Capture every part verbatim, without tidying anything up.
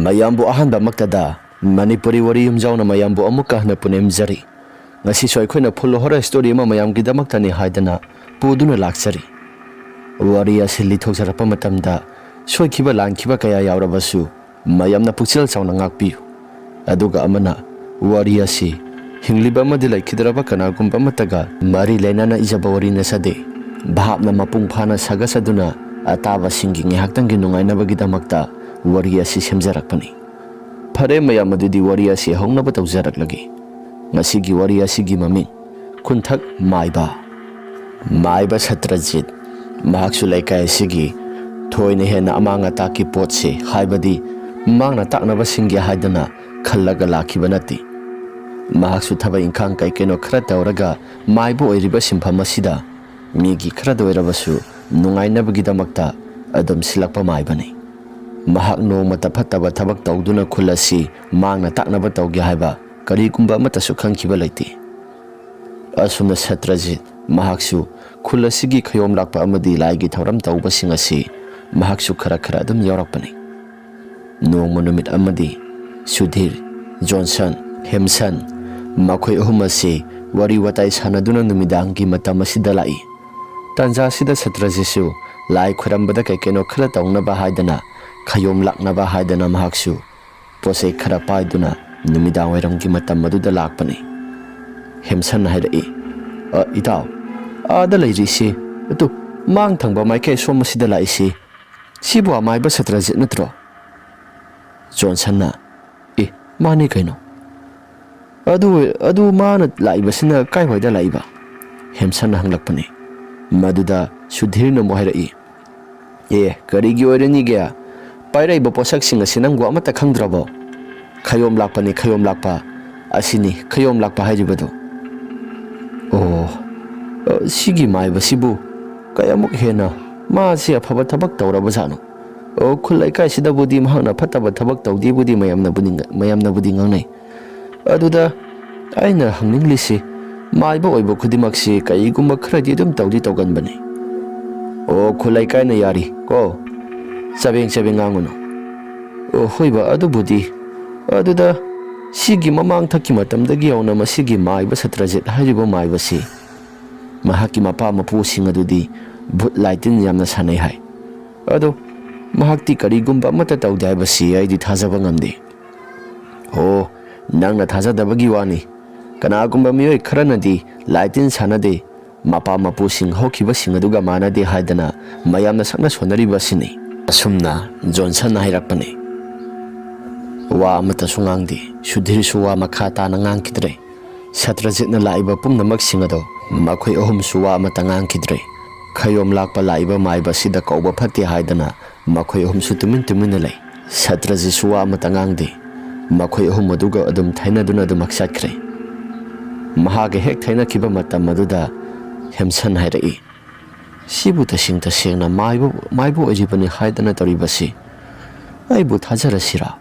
ꯃꯌꯥꯝꯕꯨ ꯑꯍꯥꯟꯕꯃꯛꯇꯗ ꯃꯅꯤꯄꯨꯔꯤ ꯋꯥꯔꯤ ꯌꯨꯝꯖꯥꯎꯅ ꯃꯌꯥꯝꯕꯨ ꯑꯃꯨꯛꯀ ꯍꯟꯅ ꯄꯨꯅꯦꯝꯖꯔꯤ꯫ ꯉꯁꯤꯁꯨ ꯑꯩꯈꯣꯏꯅ ꯐꯨꯜ ꯍꯣꯔꯔ ꯁ꯭ꯇꯣꯔꯤ ꯑꯃ ꯃꯌꯥꯝꯒꯤꯗꯃꯛꯇꯅꯤ ꯍꯥꯏꯗꯅ ꯄꯨꯗꯨꯅ ꯂꯥꯛꯆꯔꯤ꯫ ꯋꯥꯔꯤ ꯑꯁꯤ ꯂꯤꯊꯣꯛꯆꯔꯛꯄ ꯃꯇꯝꯗ ꯁꯣꯏꯈꯤꯕ ꯂꯥꯟꯈꯤꯕ ꯀꯌꯥ ꯌꯥꯎꯔꯕꯁꯨ ꯃꯌꯥꯝꯅ ꯄꯨꯛꯆꯦꯜ ꯆꯥꯎꯅ ꯉꯥꯛꯄꯤꯌꯨ꯫ ꯑꯗꯨꯒ ꯑꯃꯅ, ꯋꯥꯔꯤ ꯑꯁꯤ ꯍꯤꯡꯂꯤꯕ ꯑꯃꯗꯤ ꯂꯩꯈꯤꯗ꯭ꯔꯕ ꯀꯅꯥꯒꯨꯝꯕ ꯑꯃꯠꯇꯒ ꯃꯔꯤ ꯂꯩꯅꯅ ꯏꯖꯕ ꯋꯥꯔꯤ ꯅꯠꯆꯗꯦ꯫ ꯚꯥꯞꯅ ꯃꯄꯨꯡ ꯐꯥꯅ ꯁꯥꯒꯠꯆꯗꯨꯅ ꯑꯇꯥꯕꯁꯤꯡꯒꯤ ꯉꯥꯏꯍꯥꯛꯇꯪꯒꯤ ꯅꯨꯡꯉꯥꯏꯅꯕꯒꯤꯗꯃꯛꯇ ꯋꯥꯔꯤ ꯑꯁꯤ ꯁꯦꯝꯖꯔꯛꯄꯅꯤ꯫ ꯐꯔꯦ ꯃꯌꯥꯝ, ꯑꯗꯨꯗꯤ ꯋꯥꯔꯤ ꯑꯁꯤ ꯍꯧꯅꯕ ꯇꯧꯖꯔꯛꯂꯒꯦ꯫ ꯉꯁꯤꯒꯤ ꯋꯥꯔꯤ ꯑꯁꯤꯒꯤ ꯃꯃꯤꯡ ꯈꯨꯟꯊꯛ ꯃꯥꯏꯕ꯫ ꯃꯥꯏꯕ ꯁꯇ꯭ꯔꯖꯤꯠ, ꯃꯍꯥꯛꯁꯨ ꯂꯩꯀꯥꯏ ꯑꯁꯤꯒꯤ ꯊꯣꯏꯅ ꯍꯦꯟꯅ ꯑꯃꯥꯡ ꯑꯇꯥꯛꯀꯤ ꯄꯣꯠꯁꯤ, ꯍꯥꯏꯕꯗꯤ ꯃꯥꯡꯅ ꯇꯥꯛꯅꯕꯁꯤꯡꯒꯤ ꯍꯥꯏꯗꯅ ꯈꯜꯂꯒ ꯂꯥꯛꯈꯤꯕ ꯅꯠꯇꯦ꯫ ꯃꯍꯥꯛꯁꯨ ꯊꯕꯛ ꯏꯪꯈꯥꯡ ꯀꯩ ꯀꯩꯅꯣ ꯈꯔ ꯇꯧꯔꯒ ꯃꯥꯏꯕ ꯑꯣꯏꯔꯤꯕ ꯁꯤꯟꯐꯝ ꯑꯁꯤꯗ ꯃꯤꯒꯤ ꯈꯔꯗ ꯑꯣꯏꯔꯕꯁꯨ ꯅꯨꯡꯉꯥꯏꯅꯕꯒꯤꯗꯃꯛꯇ ꯑꯗꯨꯝ ꯁꯤꯜꯂꯛꯄ ꯃꯥꯏꯕꯅꯤ꯫ ꯃꯍꯥꯛ ꯅꯣꯡꯃꯇ ꯐꯠꯇꯕ ꯊꯕꯛ ꯇꯧꯗꯨꯅ ꯈꯨꯜ ꯑꯁꯤ ꯃꯥꯡꯅ ꯇꯥꯛꯅꯕ ꯇꯧꯒꯦ ꯍꯥꯏꯕ ꯀꯔꯤꯒꯨꯝꯕ ꯑꯃꯠꯇꯁꯨ ꯈꯪꯈꯤꯕ ꯂꯩꯇꯦ꯫ ꯑꯁꯨꯝꯅ ꯁꯇ꯭ꯔꯖꯤꯠ ꯃꯍꯥꯛꯁꯨ ꯈꯨꯜ ꯑꯁꯤꯒꯤ ꯈꯌꯣꯝ ꯂꯥꯛꯄ ꯑꯃꯗꯤ ꯂꯥꯏꯒꯤ ꯊꯧꯔꯝ ꯇꯧꯕꯁꯤꯡ ꯑꯁꯤ ꯃꯍꯥꯛꯁꯨ ꯈꯔ ꯈꯔ ꯑꯗꯨꯝ ꯌꯥꯎꯔꯛꯄꯅꯤ꯫ ꯅꯣꯡꯃ ꯅꯨꯃꯤꯠ ꯑꯃꯗꯤ ꯁꯨꯙꯤꯔ, ꯖꯣꯟꯁꯟ, ꯍꯦꯝꯁꯟ, ꯃꯈꯣꯏ ꯑꯍꯨꯝ ꯑꯁꯤ ꯋꯥꯔꯤ ꯋꯥꯇꯥꯏ ꯁꯥꯟꯅꯗꯨꯅ ꯅꯨꯃꯤꯗꯥꯡꯒꯤ ꯃꯇꯝ ꯑꯁꯤꯗ ꯂꯥꯛꯏ꯫ ꯇꯥꯟꯖꯥꯁꯤꯗ ꯁꯇ꯭ꯔꯖꯤꯠꯁꯨ ꯂꯥꯏ ꯈꯣꯏꯔꯝꯕꯗ ꯀꯩ ꯀꯩꯅꯣ ꯈꯔ ꯇꯧꯅꯕ ꯍꯥꯏꯗꯅ, ꯈꯌꯣꯝ ꯂꯥꯛꯅꯕ ꯍꯥꯏꯗꯅ ꯃꯍꯥꯛꯁꯨ ꯄꯣꯠ ꯆꯩ ꯈꯔ ꯄꯥꯏꯗꯨꯅ ꯅꯨꯃꯤꯗꯥꯡ ꯋꯥꯏꯔꯝꯒꯤ ꯃꯇꯝ ꯑꯗꯨꯗ ꯂꯥꯛꯄꯅꯤ꯫ ꯍꯦꯝꯁꯟꯅ ꯍꯥꯏꯔꯛꯏ, "ꯑ, ꯏꯇꯥꯎ, ꯑꯥꯗ ꯂꯩꯔꯤꯁꯤ, ꯑꯗꯨ ꯃꯥꯡ ꯊꯪꯕ ꯃꯥꯏꯀꯩ ꯁꯣꯝ ꯑꯁꯤꯗ ꯂꯥꯛꯏꯁꯤ, ꯁꯤꯕꯨ ꯑꯃꯥꯏꯕ ꯁꯇ꯭ꯔꯖꯤꯠ ꯅꯠꯇ꯭ꯔꯣ?" ꯖꯣꯟꯁꯟꯅ, "ꯑꯦ, ꯃꯥꯅꯤ ꯀꯩꯅꯣ꯫ ꯑꯗꯨ, ꯑꯗꯨ ꯃꯥꯅ ꯂꯥꯛꯏꯕꯁꯤꯅ ꯀꯥꯏꯋꯥꯏꯗ ꯂꯥꯛꯏꯕ?" ꯍꯦꯝꯁꯟꯅ ꯍꯪꯂꯛꯄꯅꯤ꯫ ꯃꯗꯨꯗ ꯁꯨꯙꯤꯔꯅ ꯑꯃꯨꯛ ꯍꯥꯏꯔꯛꯏ, "ꯑꯦ, ꯀꯔꯤꯒꯤ ꯑꯣꯏꯔꯅꯤꯒꯦ? ꯄꯥꯏꯔꯛꯏꯕ ꯄꯣꯠꯁꯛꯁꯤꯡ ꯑꯁꯤ ꯅꯪꯕꯨ ꯑꯃꯠꯇ ꯈꯪꯗ꯭ꯔꯕꯣ? ꯈꯌꯣꯝ ꯂꯥꯛꯄꯅꯤ, ꯈꯌꯣꯝ ꯂꯥꯛꯄ꯫ ꯑꯁꯤꯅꯤ ꯈꯌꯣꯝ ꯂꯥꯛꯄ ꯍꯥꯏꯔꯤꯕꯗꯨ꯫" ꯑꯣ, ꯑ, ꯁꯤꯒꯤ ꯃꯥꯏꯕꯁꯤꯕꯨ ꯀꯌꯥꯃꯨꯛ ꯍꯦꯟꯅ ꯃꯥꯁꯤ ꯑꯐꯕ ꯊꯕꯛ ꯇꯧꯔꯕ ꯖꯥꯠꯅꯣ? ꯑꯣ, ꯈꯨꯜ ꯂꯩꯀꯥꯏꯁꯤꯗꯕꯨꯗꯤ ꯃꯍꯥꯛꯅ ꯐꯠꯇꯕ ꯊꯕꯛ ꯇꯧꯗꯦꯕꯨꯗꯤ ꯃꯌꯥꯝꯅꯕꯨꯗꯤ ꯉ-, ꯃꯌꯥꯝꯅꯕꯨꯗꯤ ꯉꯥꯡꯅꯩ꯫ ꯑꯗꯨꯗ ꯑꯩꯅ ꯍꯪꯅꯤꯡꯂꯤꯁꯤ, ꯃꯥꯏꯕ ꯑꯣꯏꯕ ꯈꯨꯗꯤꯡꯃꯛꯁꯤ ꯀꯔꯤꯒꯨꯝꯕ ꯈꯔꯗꯤ ꯑꯗꯨꯝ ꯇꯧꯗꯤ ꯇꯧꯒꯟꯕꯅꯤ꯫ ꯑꯣ, ꯈꯨꯜ ꯂꯩꯀꯥꯏꯅ ꯌꯥꯔꯤ ꯀꯣ, ꯆꯕꯦꯡ ꯆꯕꯦꯡ ꯉꯥꯡꯒꯅꯨ꯫ ꯑꯣ, ꯍꯣꯏꯕ, ꯑꯗꯨꯕꯨꯗꯤ꯫ ꯑꯗꯨꯗ ꯁꯤꯒꯤ ꯃꯃꯥꯡ ꯊꯛꯀꯤ ꯃꯇꯝꯗꯒꯤ ꯍꯧꯅ ꯃꯁꯤꯒꯤ ꯃꯥꯏꯕ ꯁꯇ꯭ꯔꯖꯤꯠ ꯍꯥꯏꯔꯤꯕ ꯃꯥꯏꯕꯁꯤ ꯃꯍꯥꯛꯀꯤ ꯃꯄꯥ ꯃꯄꯨꯁꯤꯡ ꯑꯗꯨꯗꯤ ꯚꯨꯠ ꯂꯥꯏꯇꯤꯟ ꯌꯥꯝꯅ ꯁꯥꯟꯅꯩ ꯍꯥꯏ꯫ ꯑꯗꯣ ꯃꯍꯥꯛꯇꯤ ꯀꯔꯤꯒꯨꯝꯕ ꯑꯃꯠꯇ ꯇꯧꯗꯦ ꯍꯥꯏꯕꯁꯤ ꯑꯩꯗꯤ ꯊꯥꯖꯕ ꯉꯝꯗꯦ꯫ ꯑꯣ, ꯅꯪꯅ ꯊꯥꯖꯗꯕꯒꯤ ꯋꯥꯅꯤ꯫ ꯀꯅꯥꯒꯨꯝꯕ ꯃꯤꯑꯣꯏ ꯈꯔꯅꯗꯤ ꯂꯥꯏꯇꯤꯟ ꯁꯥꯟꯅꯗꯦ, ꯃꯄꯥ ꯃꯄꯨꯁꯤꯡ ꯍꯧꯈꯤꯕꯁꯤꯡ ꯑꯗꯨꯒ ꯃꯥꯟꯅꯗꯦ ꯍꯥꯏꯗꯅ ꯃꯌꯥꯝꯅ ꯁꯛꯅ ꯁꯣꯟꯅꯔꯤꯕ ꯑꯁꯤꯅꯤ꯫ ꯑꯁꯨꯝꯅ ꯖꯣꯟꯁꯟꯅ ꯍꯥꯏꯔꯛꯄꯅꯤ꯫ ꯋꯥ ꯑꯃꯠꯇꯁꯨ ꯉꯥꯡꯗꯦ꯫ ꯁꯨꯙꯤꯔꯁꯨ ꯋꯥ ꯃꯈꯥ ꯇꯥꯅ ꯉꯥꯡꯈꯤꯗ꯭ꯔꯦ꯫ ꯁꯇ꯭ꯔꯖꯤꯠꯅ ꯂꯥꯛꯏꯕ ꯄꯨꯝꯅꯃꯛꯁꯤꯡ ꯑꯗꯣ ꯃꯈꯣꯏ ꯑꯍꯨꯝꯁꯨ ꯋꯥ ꯑꯃꯠꯇ ꯉꯥꯡꯈꯤꯗ꯭ꯔꯦ꯫ ꯈꯌꯣꯝ ꯂꯥꯛꯄ ꯂꯥꯛꯏꯕ ꯃꯥꯏꯕ ꯑꯁꯤꯗ ꯀꯧꯕ ꯐꯠꯇꯦ ꯍꯥꯏꯗꯅ ꯃꯈꯣꯏ ꯑꯍꯨꯝꯁꯨ ꯇꯨꯃꯤꯟ ꯇꯨꯃꯤꯟꯅ ꯂꯩ꯫ ꯁꯇ꯭ꯔꯖꯤꯠꯁꯨ ꯋꯥ ꯑꯃꯠꯇ ꯉꯥꯡꯗꯦ꯫ ꯃꯈꯣꯏ ꯑꯍꯨꯝ ꯑꯗꯨꯒ ꯑꯗꯨꯝ ꯊꯩꯅꯗꯨꯅ ꯑꯗꯨꯃꯛ ꯆꯠꯈ꯭ꯔꯦ꯫ ꯃꯍꯥꯛꯀ ꯍꯦꯛ ꯊꯩꯅꯈꯤꯕ ꯃꯇꯝ ꯑꯗꯨꯗ ꯍꯦꯝꯁꯟ ꯍꯥꯏꯔꯛꯏ, "ꯁꯤꯕꯨ ꯇꯁꯦꯡ ꯇꯁꯦꯡꯅ ꯃꯥꯏꯕ, ꯃꯥꯏꯕ ꯑꯣꯏꯔꯤꯕꯅꯤ ꯍꯥꯏꯗꯅ ꯇꯧꯔꯤꯕꯁꯤ ꯑꯩꯕꯨ ꯊꯥꯖꯔꯁꯤꯔꯥ?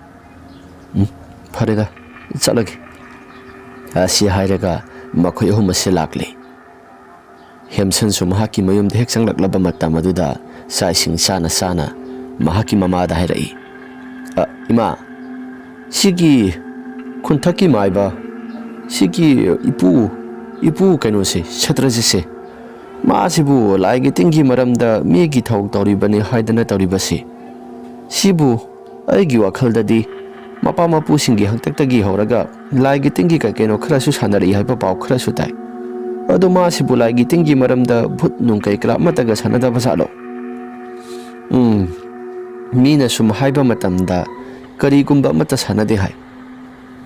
ꯎꯝ, ꯐꯔꯦꯗ, ꯆꯠꯂꯒꯦ"꯫ ꯑꯁꯤ ꯍꯥꯏꯔꯒ ꯃꯈꯣꯏ ꯑꯍꯨꯝ ꯑꯁꯤ ꯂꯥꯛꯂꯦ꯫ ꯍꯦꯝꯁꯟꯁꯨ ꯃꯍꯥꯛꯀꯤ ꯃꯌꯨꯝꯗ ꯍꯦꯛ ꯆꯪꯂꯛꯂꯕ ꯃꯇꯝ ꯑꯗꯨꯗ ꯆꯥꯛ ꯏꯁꯤꯡ ꯆꯥꯅ ꯆꯥꯅ ꯃꯍꯥꯛꯀꯤ ꯃꯃꯥꯗ ꯍꯥꯏꯔꯛꯏ, "ꯑ, ꯏꯃꯥ, ꯁꯤꯒꯤ ꯈꯨꯟꯊꯛꯀꯤ ꯃꯥꯏꯕ, ꯁꯤꯒꯤ ꯏꯄꯨ, ꯏꯄꯨ ꯀꯩꯅꯣꯁꯦ, ꯁꯇ꯭ꯔꯖꯤꯠꯁꯦ, ꯃꯥꯁꯤꯕꯨ ꯂꯥꯏꯒꯤ ꯇꯤꯟꯒꯤ ꯃꯔꯝꯗ ꯃꯤꯒꯤ ꯊꯧ ꯇꯧꯔꯤꯕꯅꯤ ꯍꯥꯏꯗꯅ ꯇꯧꯔꯤꯕꯁꯤ, ꯁꯤꯕꯨ ꯑꯩꯒꯤ ꯋꯥꯈꯜꯗꯗꯤ ꯃꯄꯥ ꯃꯄꯨꯁꯤꯡꯒꯤ ꯍꯥꯛꯇꯛꯇꯒꯤ ꯍꯧꯔꯒ ꯂꯥꯏꯒꯤ ꯇꯤꯟꯒꯤ ꯀꯩ ꯀꯩꯅꯣ ꯈꯔꯁꯨ ꯁꯥꯟꯅꯔꯛꯏ ꯍꯥꯏꯕ ꯄꯥꯎ ꯈꯔꯁꯨ ꯇꯥꯏ꯫ ꯑꯗꯣ ꯃꯥꯁꯤꯕꯨ ꯂꯥꯏꯒꯤ ꯇꯤꯟꯒꯤ ꯃꯔꯝꯗ ꯚꯨꯠ ꯅꯨꯡ ꯀꯩ ꯀꯔꯥ ꯑꯃꯠꯇꯒ ꯁꯥꯟꯅꯗꯕ ꯖꯥꯠꯂꯣ? ꯎꯝ, ꯃꯤꯅ ꯁꯨꯝ ꯍꯥꯏꯕ ꯃꯇꯝꯗ ꯀꯔꯤꯒꯨꯝꯕ ꯑꯃꯠꯇ ꯁꯥꯟꯅꯗꯦ ꯍꯥꯏ꯫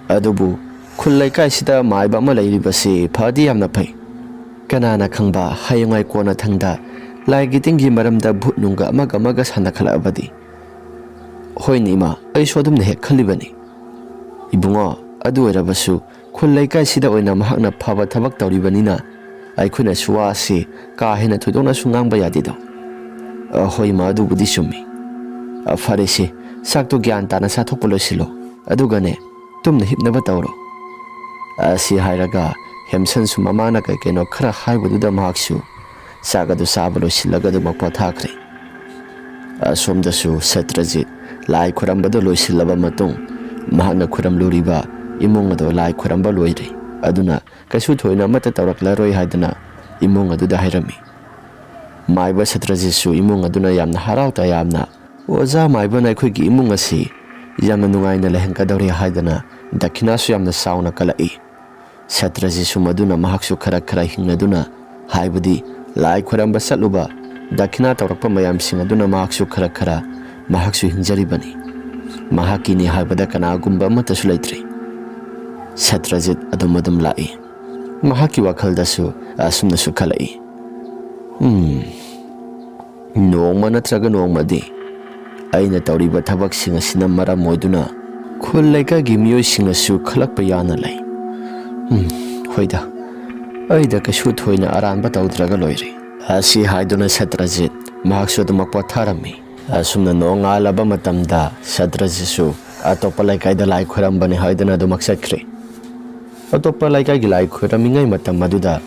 ꯑꯗꯨꯕꯨ ꯈꯨꯜ ꯂꯩꯀꯥꯏꯁꯤꯗ ꯃꯥꯏꯕ ꯑꯃ ꯂꯩꯔꯤꯕꯁꯤ ꯐꯗꯤ ꯌꯥꯝꯅ ꯐꯩ꯫ ꯀꯅꯥꯅ ꯈꯪꯕ, ꯍꯌꯦꯡꯋꯥꯏ ꯀꯣꯟꯅ ꯊꯪꯗ ꯂꯥꯏꯒꯤ ꯇꯤꯟꯒꯤ ꯃꯔꯝꯗ ꯚꯨꯠ ꯅꯨꯡꯒ ꯑꯃꯒ ꯑꯃꯒ ꯁꯥꯟꯅꯈꯠꯂꯛꯑꯕꯗꯤ?" "ꯍꯣꯏꯅꯦ ꯏꯃꯥ, ꯑꯩꯁꯨ ꯑꯗꯨꯝꯅ ꯍꯦꯛ ꯈꯜꯂꯤꯕꯅꯤ꯫ ꯏꯕꯨꯡꯉꯣ, ꯑꯗꯨ ꯑꯣꯏꯔꯕꯁꯨ ꯈꯨꯜ ꯂꯩꯀꯥꯏꯁꯤꯗ ꯑꯣꯏꯅ ꯃꯍꯥꯛꯅ ꯐꯕ ꯊꯕꯛ ꯇꯧꯔꯤꯕꯅꯤꯅ ꯑꯩꯈꯣꯏꯅꯁꯨ ꯋꯥꯁꯤ ꯀꯥ ꯍꯦꯟꯅ ꯊꯣꯏꯗꯣꯛꯅꯁꯨ ꯉꯥꯡꯕ ꯌꯥꯗꯦꯗꯣ"꯫ "ꯑ, ꯍꯣꯏ ꯏꯃꯥ, ꯑꯗꯨꯕꯨꯗꯤ ꯆꯨꯝꯃꯤ꯫ ꯑ, ꯐꯔꯦꯁꯦ, ꯆꯥꯛꯇꯣ ꯒ꯭ꯌꯥꯟ ꯇꯥꯅ ꯆꯥꯊꯣꯛꯄ ꯂꯣꯏꯁꯤꯜꯂꯣ, ꯑꯗꯨꯒꯅꯦ, ꯇꯨꯝꯅ ꯍꯤꯞꯅꯕ ꯇꯧꯔꯣ"꯫ ꯑꯁꯤ ꯍꯥꯏꯔꯒ ꯍꯦꯝꯁꯟꯁꯨ ꯃꯃꯥꯅ ꯀꯩ ꯀꯩꯅꯣ ꯈꯔ ꯍꯥꯏꯕꯗꯨꯗ ꯃꯍꯥꯛꯁꯨ ꯆꯥꯛ ꯑꯗꯨ ꯆꯥꯕ ꯂꯣꯏꯁꯤꯜꯂꯒ ꯑꯗꯨꯃꯛ ꯄꯣꯊꯥꯈ꯭ꯔꯦ꯫ ꯑꯁꯣꯝꯗꯁꯨ ꯁꯇ꯭ꯔꯖꯤꯠ ꯂꯥꯏ ꯈꯣꯏꯔꯝꯕꯗꯨ ꯂꯣꯏꯁꯤꯜꯂꯕ ꯃꯇꯨꯡ, ꯃꯍꯥꯛꯅ ꯈꯣꯏꯔꯝꯂꯨꯔꯤꯕ ꯏꯃꯨꯡ ꯑꯗꯨ ꯂꯥꯏ ꯈꯣꯏꯔꯝꯕ ꯂꯣꯏꯔꯦ, ꯑꯗꯨꯅ ꯀꯩꯁꯨ ꯊꯣꯏꯅ ꯑꯃꯠꯇ ꯇꯧꯔꯛꯂꯔꯣꯏ ꯍꯥꯏꯗꯅ ꯏꯃꯨꯡ ꯑꯗꯨꯗ ꯍꯥꯏꯔꯝꯃꯤ꯫ ꯃꯥꯏꯕ ꯁꯇ꯭ꯔꯖꯤꯠꯁꯨ ꯏꯃꯨꯡ ꯑꯗꯨꯅ ꯌꯥꯝꯅ ꯍꯔꯥꯎ ꯇꯌꯥꯝꯅ, "ꯑꯣꯖꯥ ꯃꯥꯏꯕꯅ ꯑꯩꯈꯣꯏꯒꯤ ꯏꯃꯨꯡ ꯑꯁꯤ ꯌꯥꯝꯅ ꯅꯨꯡꯉꯥꯏꯅ ꯂꯩꯍꯟꯒꯗꯧꯔꯤ" ꯍꯥꯏꯗꯅ ꯗꯈꯤꯅꯥꯁꯨ ꯌꯥꯝꯅ ꯆꯥꯎꯅ ꯀꯠꯂꯛꯏ꯫ ꯁꯇ꯭ꯔꯖꯤꯠꯁꯨ ꯃꯗꯨꯅ ꯃꯍꯥꯛꯁꯨ ꯈꯔ ꯈꯔ ꯍꯤꯡꯅꯗꯨꯅ, ꯍꯥꯏꯕꯗꯤ ꯂꯥꯏ ꯈꯣꯏꯔꯝꯕ ꯆꯠꯂꯨꯕ, ꯗꯈꯤꯅꯥ ꯇꯧꯔꯛꯄ ꯃꯌꯥꯝꯁꯤꯡ ꯑꯗꯨꯅ ꯃꯍꯥꯛꯁꯨ ꯈꯔ ꯈꯔ ꯃꯍꯥꯛꯁꯨ ꯍꯤꯡꯖꯔꯤꯕꯅꯤ꯫ ꯃꯍꯥꯛꯀꯤꯅꯤ ꯍꯥꯏꯕꯗ ꯀꯅꯥꯒꯨꯝꯕ ꯑꯃꯠꯇꯁꯨ ꯂꯩꯇ꯭ꯔꯤ꯫ ꯁꯇ꯭ꯔꯖꯤꯠ ꯑꯗꯨꯝ ꯑꯗꯨꯝ ꯂꯥꯛꯏ꯫ ꯃꯍꯥꯛꯀꯤ ꯋꯥꯈꯜꯗꯁꯨ ꯑꯁꯨꯝꯅꯁꯨ ꯈꯜꯂꯛꯏ, "ꯎꯝ, ꯅꯣꯡꯃ ꯅꯠꯇ꯭ꯔꯒ ꯅꯣꯡꯃꯗꯤ ꯑꯩꯅ ꯇꯧꯔꯤꯕ ꯊꯕꯛꯁꯤꯡ ꯑꯁꯤꯅ ꯃꯔꯝ ꯑꯣꯏꯗꯨꯅ ꯈꯨꯜ ꯂꯩꯀꯥꯏꯒꯤ ꯃꯤꯑꯣꯏꯁꯤꯡꯅꯁꯨ ꯈꯜꯂꯛꯄ ꯌꯥꯅ ꯂꯩ꯫ ꯎꯝ, ꯍꯣꯏꯗ, ꯑꯩꯗ ꯀꯩꯁꯨ ꯊꯣꯏꯅ ꯑꯔꯥꯟꯕ ꯇꯧꯗ꯭ꯔꯒ ꯂꯣꯏꯔꯦ"꯫ ꯑꯁꯤ ꯍꯥꯏꯗꯨꯅ ꯁꯇ꯭ꯔꯖꯤꯠ ꯃꯍꯥꯛꯁꯨ ꯑꯗꯨꯃꯛ ꯄꯣꯊꯥꯔꯝꯃꯤ꯫ ꯑꯁꯨꯝꯅ ꯅꯣꯡꯉꯥꯜꯂꯕ ꯃꯇꯝꯗ ꯁꯇ꯭ꯔꯖꯤꯠꯁꯨ ꯑꯇꯣꯞꯄ ꯂꯩꯀꯥꯏꯗ ꯂꯥꯏ ꯈꯣꯏꯔꯝꯕꯅꯤ ꯍꯥꯏꯗꯨꯅ ꯑꯗꯨꯃꯛ ꯆꯠꯈ꯭ꯔꯦ꯫ ꯑꯇꯣꯞꯄ ꯂꯩꯀꯥꯏꯒꯤ ꯂꯥꯏ ꯈꯣꯏꯔꯝꯃꯤꯉꯩ ꯃꯇꯝ ꯑꯗꯨꯗ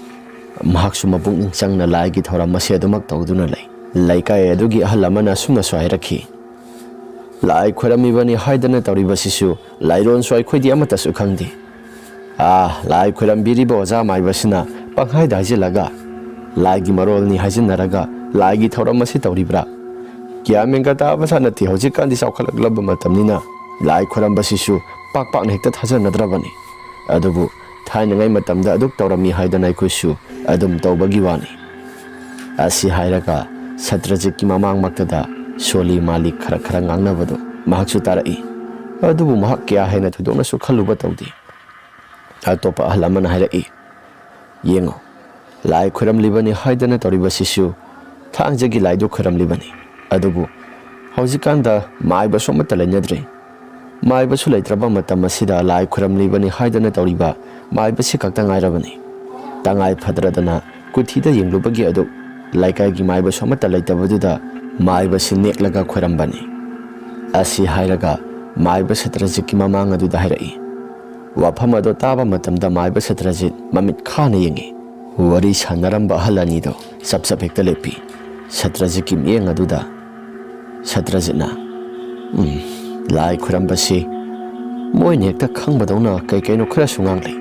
ꯃꯍꯥꯛꯁꯨ ꯃꯄꯨꯛꯅꯤꯡ ꯆꯪꯅ ꯂꯥꯏꯒꯤ ꯊꯧꯔꯝ ꯑꯁꯤ ꯑꯗꯨꯃꯛ ꯇꯧꯗꯨꯅ ꯂꯩ꯫ ꯂꯩꯀꯥꯏ ꯑꯗꯨꯒꯤ ꯑꯍꯜ ꯑꯃꯅ ꯑꯁꯨꯝꯅꯁꯨ ꯍꯥꯏꯔꯛꯈꯤ, "ꯂꯥꯏ ꯈꯣꯏꯔꯝꯃꯤꯕꯅꯤ ꯍꯥꯏꯗꯅ ꯇꯧꯔꯤꯕꯁꯤꯁꯨ ꯂꯥꯏꯔꯣꯟꯁꯨ ꯑꯩꯈꯣꯏꯗꯤ ꯑꯃꯠꯇꯁꯨ ꯈꯪꯗꯦ꯫ ꯑꯥ, ꯂꯥꯏ ꯈꯣꯏꯔꯝꯕꯤꯔꯤꯕ ꯑꯣꯖꯥ ꯃꯥꯏꯕꯁꯤꯅ ꯄꯪꯍꯥꯏꯗ ꯍꯥꯏꯖꯤꯜꯂꯒ ꯂꯥꯏꯒꯤ ꯃꯔꯣꯜꯅꯤ ꯍꯥꯏꯖꯤꯟꯅꯔꯒ ꯂꯥꯏꯒꯤ ꯊꯧꯔꯝ ꯑꯁꯤ ꯇꯧꯔꯤꯕ꯭ꯔꯥ? ꯒ꯭ꯌꯥꯟ ꯃꯦꯟꯒ ꯇꯥꯕ ꯖꯥꯠ ꯅꯠꯇꯦ꯫ ꯍꯧꯖꯤꯛꯀꯥꯟꯗꯤ ꯆꯥꯎꯈꯠꯂꯛꯂꯕ ꯃꯇꯝꯅꯤꯅ ꯂꯥꯏ ꯈꯣꯏꯔꯝꯕꯁꯤꯁꯨ ꯄꯥꯛ ꯄꯥꯛꯅ ꯍꯦꯛꯇ ꯊꯥꯖꯅꯗ꯭ꯔꯕꯅꯤ꯫ ꯑꯗꯨꯕꯨ ꯊꯥꯏꯅꯉꯩ ꯃꯇꯝꯗ ꯑꯗꯨꯛ ꯇꯧꯔꯝꯃꯤ ꯍꯥꯏꯗꯅ ꯑꯩꯈꯣꯏꯁꯨ ꯑꯗꯨꯝ ꯇꯧꯕꯒꯤ ꯋꯥꯅꯤ"꯫ ꯑꯁꯤ ꯍꯥꯏꯔꯒ ꯁꯇ꯭ꯔꯖꯤꯠꯀꯤ ꯃꯃꯥꯡꯃꯛꯇꯗ ꯁꯣꯜꯂꯤ ꯃꯥꯜꯂꯤ ꯈꯔ ꯈꯔ ꯉꯥꯡꯅꯕꯗꯨ ꯃꯍꯥꯛꯁꯨ ꯇꯥꯔꯛꯏ꯫ ꯑꯗꯨꯕꯨ ꯃꯍꯥꯛ ꯀꯌꯥ ꯍꯦꯟꯅ ꯊꯣꯏꯗꯣꯛꯅꯁꯨ ꯈꯜꯂꯨꯕ ꯇꯧꯗꯦ꯫ ꯑꯇꯣꯞꯄ ꯑꯍꯜ ꯑꯃꯅ ꯍꯥꯏꯔꯛꯏ, "ꯌꯦꯡꯉꯨ, ꯂꯥꯏ ꯈꯣꯏꯔꯝꯂꯤꯕꯅꯤ ꯍꯥꯏꯗꯅ ꯇꯧꯔꯤꯕꯁꯤꯁꯨ ꯊꯥꯡꯖꯒꯤ ꯂꯥꯏꯗꯨ ꯈꯣꯏꯔꯝꯂꯤꯕꯅꯤ꯫ ꯑꯗꯨꯕꯨ ꯍꯧꯖꯤꯛꯀꯥꯟꯗ ꯃꯥꯏꯕꯁꯨ ꯑꯃꯠꯇ ꯂꯩꯅꯗ꯭ꯔꯦ꯫ ꯃꯥꯏꯕꯁꯨ ꯂꯩꯇ꯭ꯔꯕ ꯃꯇꯝ ꯑꯁꯤꯗ ꯂꯥꯏ ꯈꯣꯏꯔꯝꯂꯤꯕꯅꯤ ꯍꯥꯏꯗꯅ ꯇꯧꯔꯤꯕ ꯃꯥꯏꯕꯁꯤ ꯈꯛꯇ ꯉꯥꯏꯔꯕꯅꯤ꯫ ꯇꯉꯥꯏ ꯐꯗ꯭ꯔꯗꯅ ꯀꯨꯊꯤꯗ ꯌꯦꯡꯂꯨꯕꯒꯤ ꯑꯗꯨ ꯂꯩꯀꯥꯏꯒꯤ ꯃꯥꯏꯕꯁꯨ ꯑꯃꯠꯇ ꯂꯩꯇꯕꯗꯨꯗ ꯃꯥꯏꯕꯁꯤ ꯅꯦꯛꯂꯒ ꯈꯣꯏꯔꯝꯕꯅꯤ"꯫ ꯑꯁꯤ ꯍꯥꯏꯔꯒ ꯃꯥꯏꯕ ꯁꯇ꯭ꯔꯖꯤꯠꯀꯤ ꯃꯃꯥꯡ ꯑꯗꯨꯗ ꯍꯥꯏꯔꯛꯏ꯫ ꯋꯥꯐꯝ ꯑꯗꯨ ꯇꯥꯕ ꯃꯇꯝꯗ ꯃꯥꯏꯕ ꯁꯇ꯭ꯔꯖꯤꯠ ꯃꯃꯤꯠ ꯈꯥꯅ ꯌꯦꯡꯉꯤ꯫ ꯋꯥꯔꯤ ꯁꯥꯟꯅꯔꯝꯕ ꯑꯍꯜ ꯑꯅꯤꯗꯨ ꯆꯞ ꯆꯞ ꯍꯦꯛꯇ ꯂꯦꯞꯄꯤ꯫ ꯁꯇ꯭ꯔꯖꯤꯠꯀꯤ ꯃꯤꯠꯌꯦꯡ ꯑꯗꯨꯗ ꯁꯇ꯭ꯔꯖꯤꯠꯅ, ꯎꯝ, ꯂꯥꯏ ꯈꯨꯔꯝꯕꯁꯤ ꯃꯣꯏꯅ ꯍꯦꯛꯇ ꯈꯪꯕꯗꯧꯅ ꯀꯩ ꯀꯩꯅꯣ ꯈꯔꯁꯨ ꯉꯥꯡꯂꯤ꯫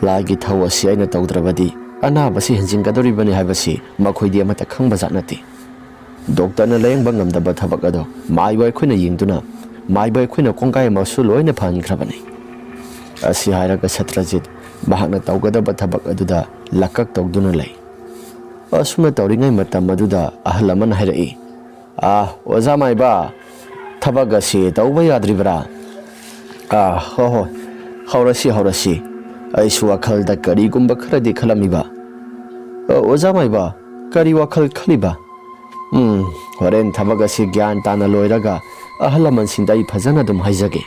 ꯂꯥꯏꯒꯤ ꯊꯧ ꯑꯁꯤ ꯑꯩꯅ ꯇꯧꯗ꯭ꯔꯕꯗꯤ ꯑꯅꯥꯕꯁꯤ ꯍꯦꯟꯖꯤꯟꯒꯗꯧꯔꯤꯕꯅꯤ ꯍꯥꯏꯕꯁꯤ ꯃꯈꯣꯏꯗꯤ ꯑꯃꯠꯇ ꯈꯪꯕ ꯖꯥꯠ ꯅꯠꯇꯦ꯫ ꯗꯣꯛꯇꯔꯅ ꯂꯥꯌꯦꯡꯕ ꯉꯝꯗꯕ ꯊꯕꯛ ꯑꯗꯣ ꯃꯥꯏꯕ ꯑꯩꯈꯣꯏꯅ ꯌꯦꯡꯗꯨꯅ ꯃꯥꯏꯕ ꯑꯩꯈꯣꯏꯅ ꯀꯣꯡꯒꯥꯏ ꯑꯃꯁꯨ ꯂꯣꯏꯅ ꯐꯍꯟꯈ꯭ꯔꯕꯅꯤ꯫ ꯑꯁꯤ ꯍꯥꯏꯔꯒ ꯁꯇ꯭ꯔꯖꯤꯠ ꯃꯍꯥꯛꯅ ꯇꯧꯒꯗꯕ ꯊꯕꯛ ꯑꯗꯨꯗ ꯂꯀꯛ ꯇꯧꯗꯨꯅ ꯂꯩ꯫ ꯑꯁꯨꯝꯅ ꯇꯧꯔꯤꯉꯩ ꯃꯇꯝ ꯑꯗꯨꯗ ꯑꯍꯜ ꯑꯃꯅ ꯍꯥꯏꯔꯛꯏ, "ꯑꯥ, ꯑꯣꯖꯥ ꯃꯥꯏꯕ, ꯊꯕꯛ ꯑꯁꯤ ꯇꯧꯕ ꯌꯥꯗ꯭ꯔꯤꯕ꯭ꯔꯥ?" "ꯑꯥ, ꯍꯣ ꯍꯣꯏ, ꯍꯧꯔꯁꯤ, ꯍꯧꯔꯁꯤ꯫ ꯑꯩꯁꯨ ꯋꯥꯈꯜꯗ ꯀꯔꯤꯒꯨꯝꯕ ꯈꯔꯗꯤ ꯈꯜꯂꯝꯃꯤꯕ꯫ ꯑ, ꯑꯣꯖꯥ ꯃꯥꯏꯕ, ꯀꯔꯤ ꯋꯥꯈꯜ ꯈꯜꯂꯤꯕ? ꯎꯝ, ꯍꯣꯔꯦꯟ ꯊꯕꯛ ꯑꯁꯤ ꯒ꯭ꯌꯥꯟ ꯇꯥꯅ ꯂꯣꯏꯔꯒ ꯑꯍꯜ ꯂꯃꯟꯁꯤꯡꯗ ꯑꯩ ꯐꯖꯅ ꯑꯗꯨꯝ ꯍꯥꯏꯖꯒꯦ꯫"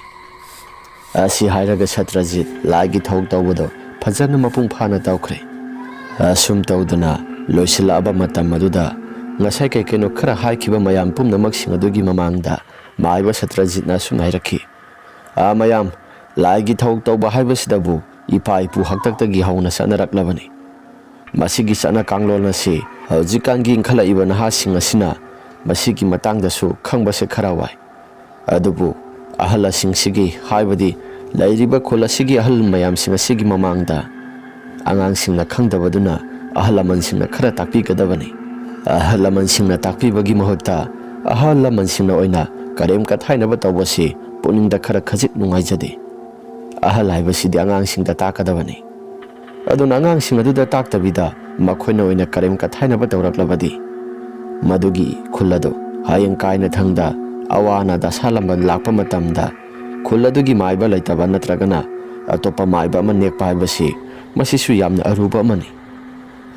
ꯑꯁꯤ ꯍꯥꯏꯔꯒ ꯁꯇ꯭ꯔꯖꯤꯠ ꯂꯥꯏꯒꯤ ꯊꯧ ꯇꯧꯕꯗꯣ ꯐꯖꯅ ꯃꯄꯨꯡ ꯐꯥꯅ ꯇꯧꯈ꯭ꯔꯦ꯫ ꯑꯁꯨꯝ ꯇꯧꯗꯅ ꯂꯣꯏꯁꯤꯜꯂꯛꯑꯕ ꯃꯇꯝ ꯑꯗꯨꯗ ꯉꯁꯥꯏ ꯀꯩ ꯀꯩꯅꯣ ꯈꯔ ꯍꯥꯏꯈꯤꯕ ꯃꯌꯥꯝ ꯄꯨꯝꯅꯃꯛꯁꯤꯡ ꯑꯗꯨꯒꯤ ꯃꯃꯥꯡꯗ ꯃꯥꯏꯕ ꯁꯇ꯭ꯔꯖꯤꯠꯅ ꯑꯁꯨꯝꯅ ꯍꯥꯏꯔꯛꯈꯤ, "ꯑꯥ, ꯃꯌꯥꯝ, ꯂꯥꯏꯒꯤ ꯊꯧ ꯇꯧꯕ ꯍꯥꯏꯕꯁꯤꯗꯕꯨ ꯏꯄꯥ ꯏꯄꯨ ꯍꯥꯛꯇꯛꯇꯒꯤ ꯍꯧꯅ ꯆꯠꯅꯔꯛꯂꯕꯅꯤ꯫ ꯃꯁꯤꯒꯤ ꯆꯠꯅ ꯀꯥꯡꯂꯣꯟ ꯑꯁꯤ ꯍꯧꯖꯤꯛꯀꯥꯟꯒꯤ ꯏꯟꯈꯠꯂꯛꯏꯕ ꯅꯍꯥꯁꯤꯡ ꯑꯁꯤꯅ ꯃꯁꯤꯒꯤ ꯃꯇꯥꯡꯗꯁꯨ ꯈꯪꯕꯁꯦ ꯈꯔ ꯋꯥꯏ꯫ ꯑꯗꯨꯕꯨ ꯑꯍꯜꯁꯤꯡꯁꯤꯒꯤ, ꯍꯥꯏꯕꯗꯤ ꯂꯩꯔꯤꯕ ꯈꯨꯜ ꯑꯁꯤꯒꯤ ꯑꯍꯜ ꯃꯌꯥꯝꯁꯤꯡ ꯑꯁꯤꯒꯤ ꯃꯃꯥꯡꯗ ꯑꯉꯥꯡꯁꯤꯡꯅ ꯈꯪꯗꯕꯗꯨꯅ ꯑꯍꯜ ꯂꯃꯟꯁꯤꯡꯅ ꯈꯔ ꯇꯥꯛꯄꯤꯒꯗꯕꯅꯤ꯫ ꯑꯍꯜ ꯂꯃꯟꯁꯤꯡꯅ ꯇꯥꯛꯄꯤꯕꯒꯤ ꯃꯍꯨꯠꯇ ꯑꯍꯜ ꯂꯃꯟꯁꯤꯡꯅ ꯑꯣꯏꯅ ꯀꯔꯦꯝ ꯀꯊꯥꯏꯅꯕ ꯇꯧꯕꯁꯤ ꯄꯨꯛꯅꯤꯡꯗ ꯈꯔ ꯈꯖꯤꯛ ꯅꯨꯡꯉꯥꯏꯖꯗꯦ꯫ ꯑꯍꯜ ꯍꯥꯏꯕꯁꯤꯗꯤ ꯑꯉꯥꯡꯁꯤꯡꯗ ꯇꯥꯛꯀꯗꯕꯅꯤ꯫ ꯑꯗꯨꯅ ꯑꯉꯥꯡꯁꯤꯡ ꯑꯗꯨꯗ ꯇꯥꯛꯇꯕꯤꯗ ꯃꯈꯣꯏꯅ ꯑꯣꯏꯅ ꯀꯔꯦꯝ ꯀꯊꯥꯏꯅꯕ ꯇꯧꯔꯛꯂꯕꯗꯤ ꯃꯗꯨꯒꯤ ꯈꯨꯜ ꯑꯗꯨ ꯍꯌꯦꯡ ꯀꯥꯏꯅ ꯊꯪꯗ ꯑꯋꯥ ꯑꯅꯥ ꯗꯁꯥ ꯂꯝꯕꯟ ꯂꯥꯛꯄ ꯃꯇꯝꯗ ꯈꯨꯜ ꯑꯗꯨꯒꯤ ꯃꯥꯏꯕ ꯂꯩꯇꯕ ꯅꯠꯇ꯭ꯔꯒꯅ ꯑꯇꯣꯞꯄ ꯃꯥꯏꯕ ꯑꯃ ꯅꯦꯛꯄ ꯍꯥꯏꯕꯁꯤ ꯃꯁꯤꯁꯨ ꯌꯥꯝꯅ ꯑꯔꯨꯕ ꯑꯃꯅꯤ꯫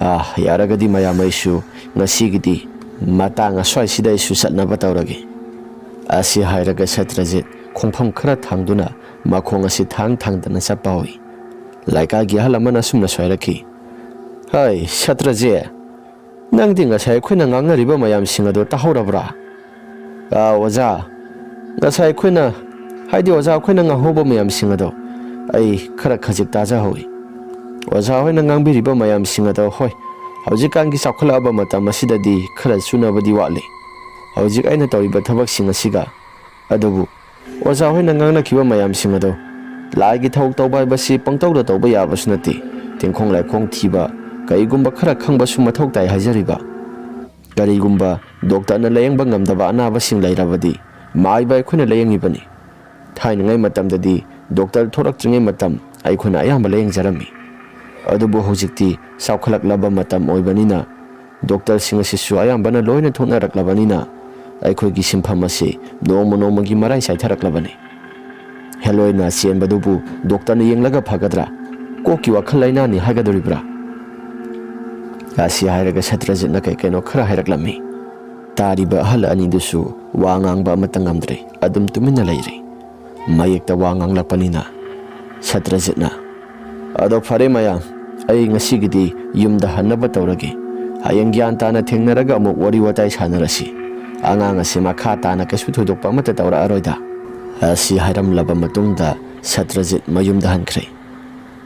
ꯑꯥ, ꯌꯥꯔꯒꯗꯤ ꯃꯌꯥꯝ ꯑꯩꯁꯨ ꯉꯁꯤꯒꯤꯗꯤ ꯃꯇꯥꯡ ꯑꯁ꯭ꯋꯥꯏꯁꯤꯗ ꯑꯩꯁꯨ ꯆꯠꯅꯕ ꯇꯧꯔꯒꯦ꯫" ꯑꯁꯤ ꯍꯥꯏꯔꯒ ꯁꯇ꯭ꯔꯖꯤꯠ ꯈꯣꯡꯐꯝ ꯈꯔ ꯊꯥꯡꯗꯨꯅ ꯃꯈꯣꯡ ꯑꯁꯤ ꯊꯥꯡ ꯊꯥꯡꯗꯅ ꯆꯠꯄ ꯍꯧꯏ꯫ ꯂꯩꯀꯥꯏꯒꯤ ꯑꯍꯜ ꯑꯃꯅ ꯑꯁꯨꯝꯅꯁꯨ ꯍꯥꯏꯔꯛꯈꯤ, "ꯍꯩ, ꯁꯇ꯭ꯔꯖꯤꯠ, ꯅꯪꯗꯤ ꯉꯁꯥꯏ ꯑꯩꯈꯣꯏꯅ ꯉꯥꯡꯅꯔꯤꯕ ꯃꯌꯥꯝꯁꯤꯡ ꯑꯗꯣ ꯇꯥꯍꯧꯔꯕ꯭ꯔꯥ?" "ꯑꯥ, ꯑꯣꯖꯥ, ꯉꯁꯥꯏ ꯑꯩꯈꯣꯏꯅ, ꯍꯥꯏꯗꯤ ꯑꯣꯖꯥ ꯑꯩꯈꯣꯏꯅ ꯉꯥꯡꯍꯧꯕ ꯃꯌꯥꯝꯁꯤꯡ ꯑꯗꯣ ꯑꯩ ꯈꯔ ꯈꯖꯤꯛ ꯇꯥꯖꯍꯧꯏ꯫ ꯑꯣꯖꯥ ꯍꯣꯏꯅ ꯉꯥꯡꯕꯤꯔꯤꯕ ꯃꯌꯥꯝꯁꯤꯡ ꯑꯗꯣ, ꯍꯣꯏ, ꯍꯧꯖꯤꯛꯀꯥꯟꯒꯤ ꯆꯥꯎꯈꯠꯂꯛꯂꯕ ꯃꯇꯝ ꯑꯁꯤꯗꯗꯤ ꯈꯔ ꯆꯨꯅꯕꯗꯤ ꯋꯥꯠꯂꯤ꯫ ꯍꯧꯖꯤꯛ ꯑꯩꯅ ꯇꯧꯔꯤꯕ ꯊꯕꯛꯁꯤꯡ ꯑꯁꯤꯒ꯫ ꯑꯗꯨꯕꯨ ꯑꯣꯖꯥ ꯍꯣꯏꯅ ꯉꯥꯡꯅꯈꯤꯕ ꯃꯌꯥꯝꯁꯤꯡ ꯑꯗꯣ, ꯂꯥꯏꯒꯤ ꯊꯧ ꯇꯧꯕ ꯍꯥꯏꯕꯁꯤ ꯄꯪꯇꯧꯗ ꯇꯧꯕ ꯌꯥꯕꯁꯨ ꯅꯠꯇꯦ꯫ ꯇꯤꯡꯈꯣꯡ ꯂꯥꯏꯈꯣꯡ ꯊꯤꯕ ꯀꯔꯤꯒꯨꯝꯕ ꯈꯔ ꯈꯪꯕꯁꯨ ꯃꯊꯧ ꯇꯥꯏ ꯍꯥꯏꯖꯔꯤꯕ꯫ ꯀꯔꯤꯒꯨꯝꯕ ꯗꯣꯛꯇꯔꯅ ꯂꯥꯌꯦꯡꯕ ꯉꯝꯗꯕ ꯑꯅꯥꯕꯁꯤꯡ ꯂꯩꯔꯕꯗꯤ, ꯃꯥꯏꯕ ꯑꯩꯈꯣꯏꯅ ꯂꯥꯌꯦꯡꯉꯤꯕꯅꯤ꯫ ꯊꯥꯏꯅꯉꯩ ꯃꯇꯝꯗꯗꯤ ꯗꯣꯛꯇꯔ ꯊꯣꯛꯂꯛꯇ꯭ꯔꯤꯉꯩ ꯃꯇꯝ ꯑꯩꯈꯣꯏꯅ ꯑꯌꯥꯝꯕ ꯂꯥꯌꯦꯡꯖꯔꯝꯃꯤ꯫ ꯑꯗꯨꯕꯨ ꯍꯧꯖꯤꯛꯇꯤ ꯆꯥꯎꯈꯠꯂꯛꯂꯕ ꯃꯇꯝ ꯑꯣꯏꯕꯅꯤꯅ, ꯗꯣꯛꯇꯔꯁꯤꯡ ꯑꯁꯤꯁꯨ ꯑꯌꯥꯝꯕꯅ ꯂꯣꯏꯅ ꯊꯣꯛꯅꯔꯛꯂꯕꯅꯤꯅ, ꯑꯩꯈꯣꯏꯒꯤ ꯁꯤꯟꯐꯝ ꯑꯁꯤ ꯅꯣꯡꯃ ꯅꯣꯡꯃꯒꯤ ꯃꯔꯥꯏ ꯆꯥꯏꯊꯔꯛꯂꯕꯅꯤ꯫ ꯍꯦꯂꯣꯏꯅ ꯆꯦꯟꯕꯗꯨꯕꯨ ꯗꯣꯛꯇꯔꯅ ꯌꯦꯡꯂꯒ ꯐꯒꯗ꯭ꯔꯥ? ꯀꯣꯛꯀꯤ ꯋꯥꯈꯜ ꯂꯥꯏꯅꯥꯅꯤ ꯍꯥꯏꯒꯗꯧꯔꯤꯕ꯭ꯔꯥ? ꯑꯁꯤ ꯍꯥꯏꯔꯒ ꯁꯇ꯭ꯔꯖꯤꯠꯅ ꯀꯩ ꯀꯩꯅꯣ ꯈꯔ ꯍꯥꯏꯔꯛꯂꯝꯃꯤ꯫ ꯇꯥꯔꯤꯕ ꯑꯍꯜ ꯑꯅꯤꯗꯨꯁꯨ ꯋꯥ ꯉꯥꯡꯕ ꯑꯃꯠꯇ ꯉꯝꯗ꯭ꯔꯦ, ꯑꯗꯨꯝ ꯇꯨꯃꯤꯟꯅ ꯂꯩꯔꯦ꯫ ꯃꯌꯦꯛꯇ ꯋꯥ ꯉꯥꯡꯂꯛꯄꯅꯤꯅ ꯁꯇ꯭ꯔꯖꯤꯠꯅ, "ꯑꯗꯣ ꯐꯔꯦ ꯃꯌꯥꯝ, ꯑꯩ ꯉꯁꯤꯒꯤꯗꯤ ꯌꯨꯝꯗ ꯍꯟꯅꯕ ꯇꯧꯔꯒꯦ꯫ ꯍꯌꯦꯡ ꯒ꯭ꯌꯥꯟ ꯇꯥꯅ ꯊꯦꯡꯅꯔꯒ ꯑꯃꯨꯛ ꯋꯥꯔꯤ ꯋꯥꯇꯥꯏ ꯁꯥꯟꯅꯔꯁꯤ꯫ ꯑꯉꯥꯡ ꯑꯁꯤ ꯃꯈꯥ ꯇꯥꯅ ꯀꯩꯁꯨ ꯊꯣꯏꯗꯣꯛꯄ ꯑꯃꯠꯇ ꯇꯧꯔꯛꯑꯔꯣꯏꯗ"꯫ ꯑꯁꯤ ꯍꯥꯏꯔꯝꯂꯕ ꯃꯇꯨꯡꯗ ꯁꯇ꯭ꯔꯖꯤꯠ ꯃꯌꯨꯝꯗ ꯍꯟꯈ꯭ꯔꯦ꯫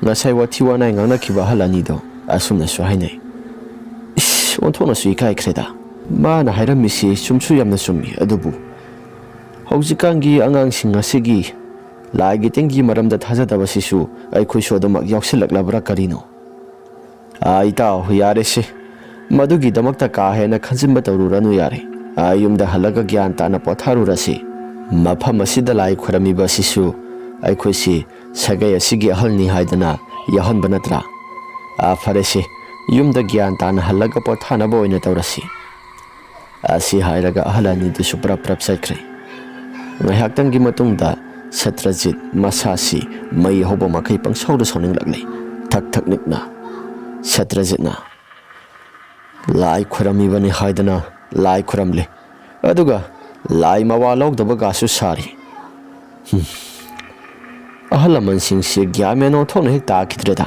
ꯉꯁꯥꯏ ꯋꯥꯊꯤ ꯋꯥꯅꯥꯏ ꯉꯥꯡꯅꯈꯤꯕ ꯑꯍꯜ ꯑꯅꯤꯗꯣ ꯑꯁꯨꯝꯅꯁꯨ ꯍꯥꯏꯅꯩ, "ꯏꯁ, ꯑꯣꯟꯊꯣꯛꯅꯁꯨ ꯏꯀꯥꯏꯈ꯭ꯔꯦꯗ꯫ ꯃꯥꯅ ꯍꯥꯏꯔꯝꯃꯤꯁꯤ ꯆꯨꯝꯁꯨ ꯌꯥꯝꯅ ꯆꯨꯝꯃꯤ, ꯑꯗꯨꯕꯨ ꯍꯧꯖꯤꯛꯀꯥꯟꯒꯤ ꯑꯉꯥꯡꯁꯤꯡ ꯑꯁꯤꯒꯤ ꯂꯥꯏꯒꯤ ꯇꯤꯟꯒꯤ ꯃꯔꯝꯗ ꯊꯥꯖꯗꯕꯁꯤꯁꯨ ꯑꯩꯈꯣꯏꯁꯨ ꯑꯗꯨꯃꯛ ꯌꯥꯎꯁꯤꯜꯂꯛꯂꯕ꯭ꯔꯥ ꯀꯔꯤꯅꯣ?" "ꯑꯥ, ꯏꯇꯥꯎ, ꯌꯥꯔꯦꯁꯦ꯫ ꯃꯗꯨꯒꯤꯗꯃꯛꯇ ꯀꯥ ꯍꯦꯟꯅ ꯈꯟꯖꯤꯟꯕ ꯇꯧꯔꯨꯔꯅꯨ ꯌꯥꯔꯦ꯫ ꯑꯥ, ꯌꯨꯝꯗ ꯍꯜꯂꯒ ꯒ꯭ꯌꯥꯟ ꯇꯥꯅ ꯄꯣꯊꯥꯔꯨꯔꯁꯤ꯫ ꯃꯐꯝ ꯑꯁꯤꯗ ꯂꯥꯏ ꯈꯣꯏꯔꯝꯃꯤꯕ ꯑꯁꯤꯁꯨ ꯑꯩꯈꯣꯏꯁꯤ ꯁꯥꯒꯩ ꯑꯁꯤꯒꯤ ꯑꯍꯜꯅꯤ ꯍꯥꯏꯗꯅ ꯌꯥꯎꯍꯟꯕ ꯅꯠꯇ꯭ꯔꯥ? ꯑꯥ, ꯐꯔꯦꯁꯦ, ꯌꯨꯝꯗ ꯒ꯭ꯌꯥꯟ ꯇꯥꯅ ꯍꯜꯂꯒ ꯄꯣꯊꯥꯅꯕ ꯑꯣꯏꯅ ꯇꯧꯔꯁꯤ"꯫ ꯑꯁꯤ ꯍꯥꯏꯔꯒ ꯑꯍꯜ ꯑꯅꯤꯗꯨꯁꯨ ꯄ꯭ꯔꯞ ꯄ꯭ꯔꯞ ꯆꯠꯈ꯭ꯔꯦ꯫ ꯉꯥꯏꯍꯥꯛꯇꯪꯒꯤ ꯃꯇꯨꯡꯗ ꯁꯇ꯭ꯔꯖꯤꯠ ꯃꯁꯥꯁꯤ ꯃꯩ ꯍꯧꯕ ꯃꯈꯩ ꯄꯪꯁꯥꯎꯗ ꯁꯥꯎꯅꯤꯡꯂꯛꯂꯦ꯫ ꯊꯛ ꯊꯛ ꯅꯤꯛꯅ ꯁꯇ꯭ꯔꯖꯤꯠꯅ ꯂꯥꯏ ꯈꯣꯏꯔꯝꯃꯤꯕꯅꯤ ꯍꯥꯏꯗꯅ ꯂꯥꯏ ꯈꯣꯏꯔꯝꯂꯦ, ꯑꯗꯨꯒ ꯂꯥꯏ ꯃꯋꯥ ꯂꯧꯗꯕꯒꯁꯨ ꯁꯥꯔꯤ꯫ ꯍꯨꯝ꯫ ꯑꯍꯜ ꯂꯃꯟꯁꯤꯡꯁꯦ ꯒ꯭ꯌꯥꯟ ꯃꯦꯟ ꯑꯣꯟꯊꯣꯛꯅ ꯍꯦꯛ ꯇꯥꯈꯤꯗ꯭ꯔꯦꯗ꯫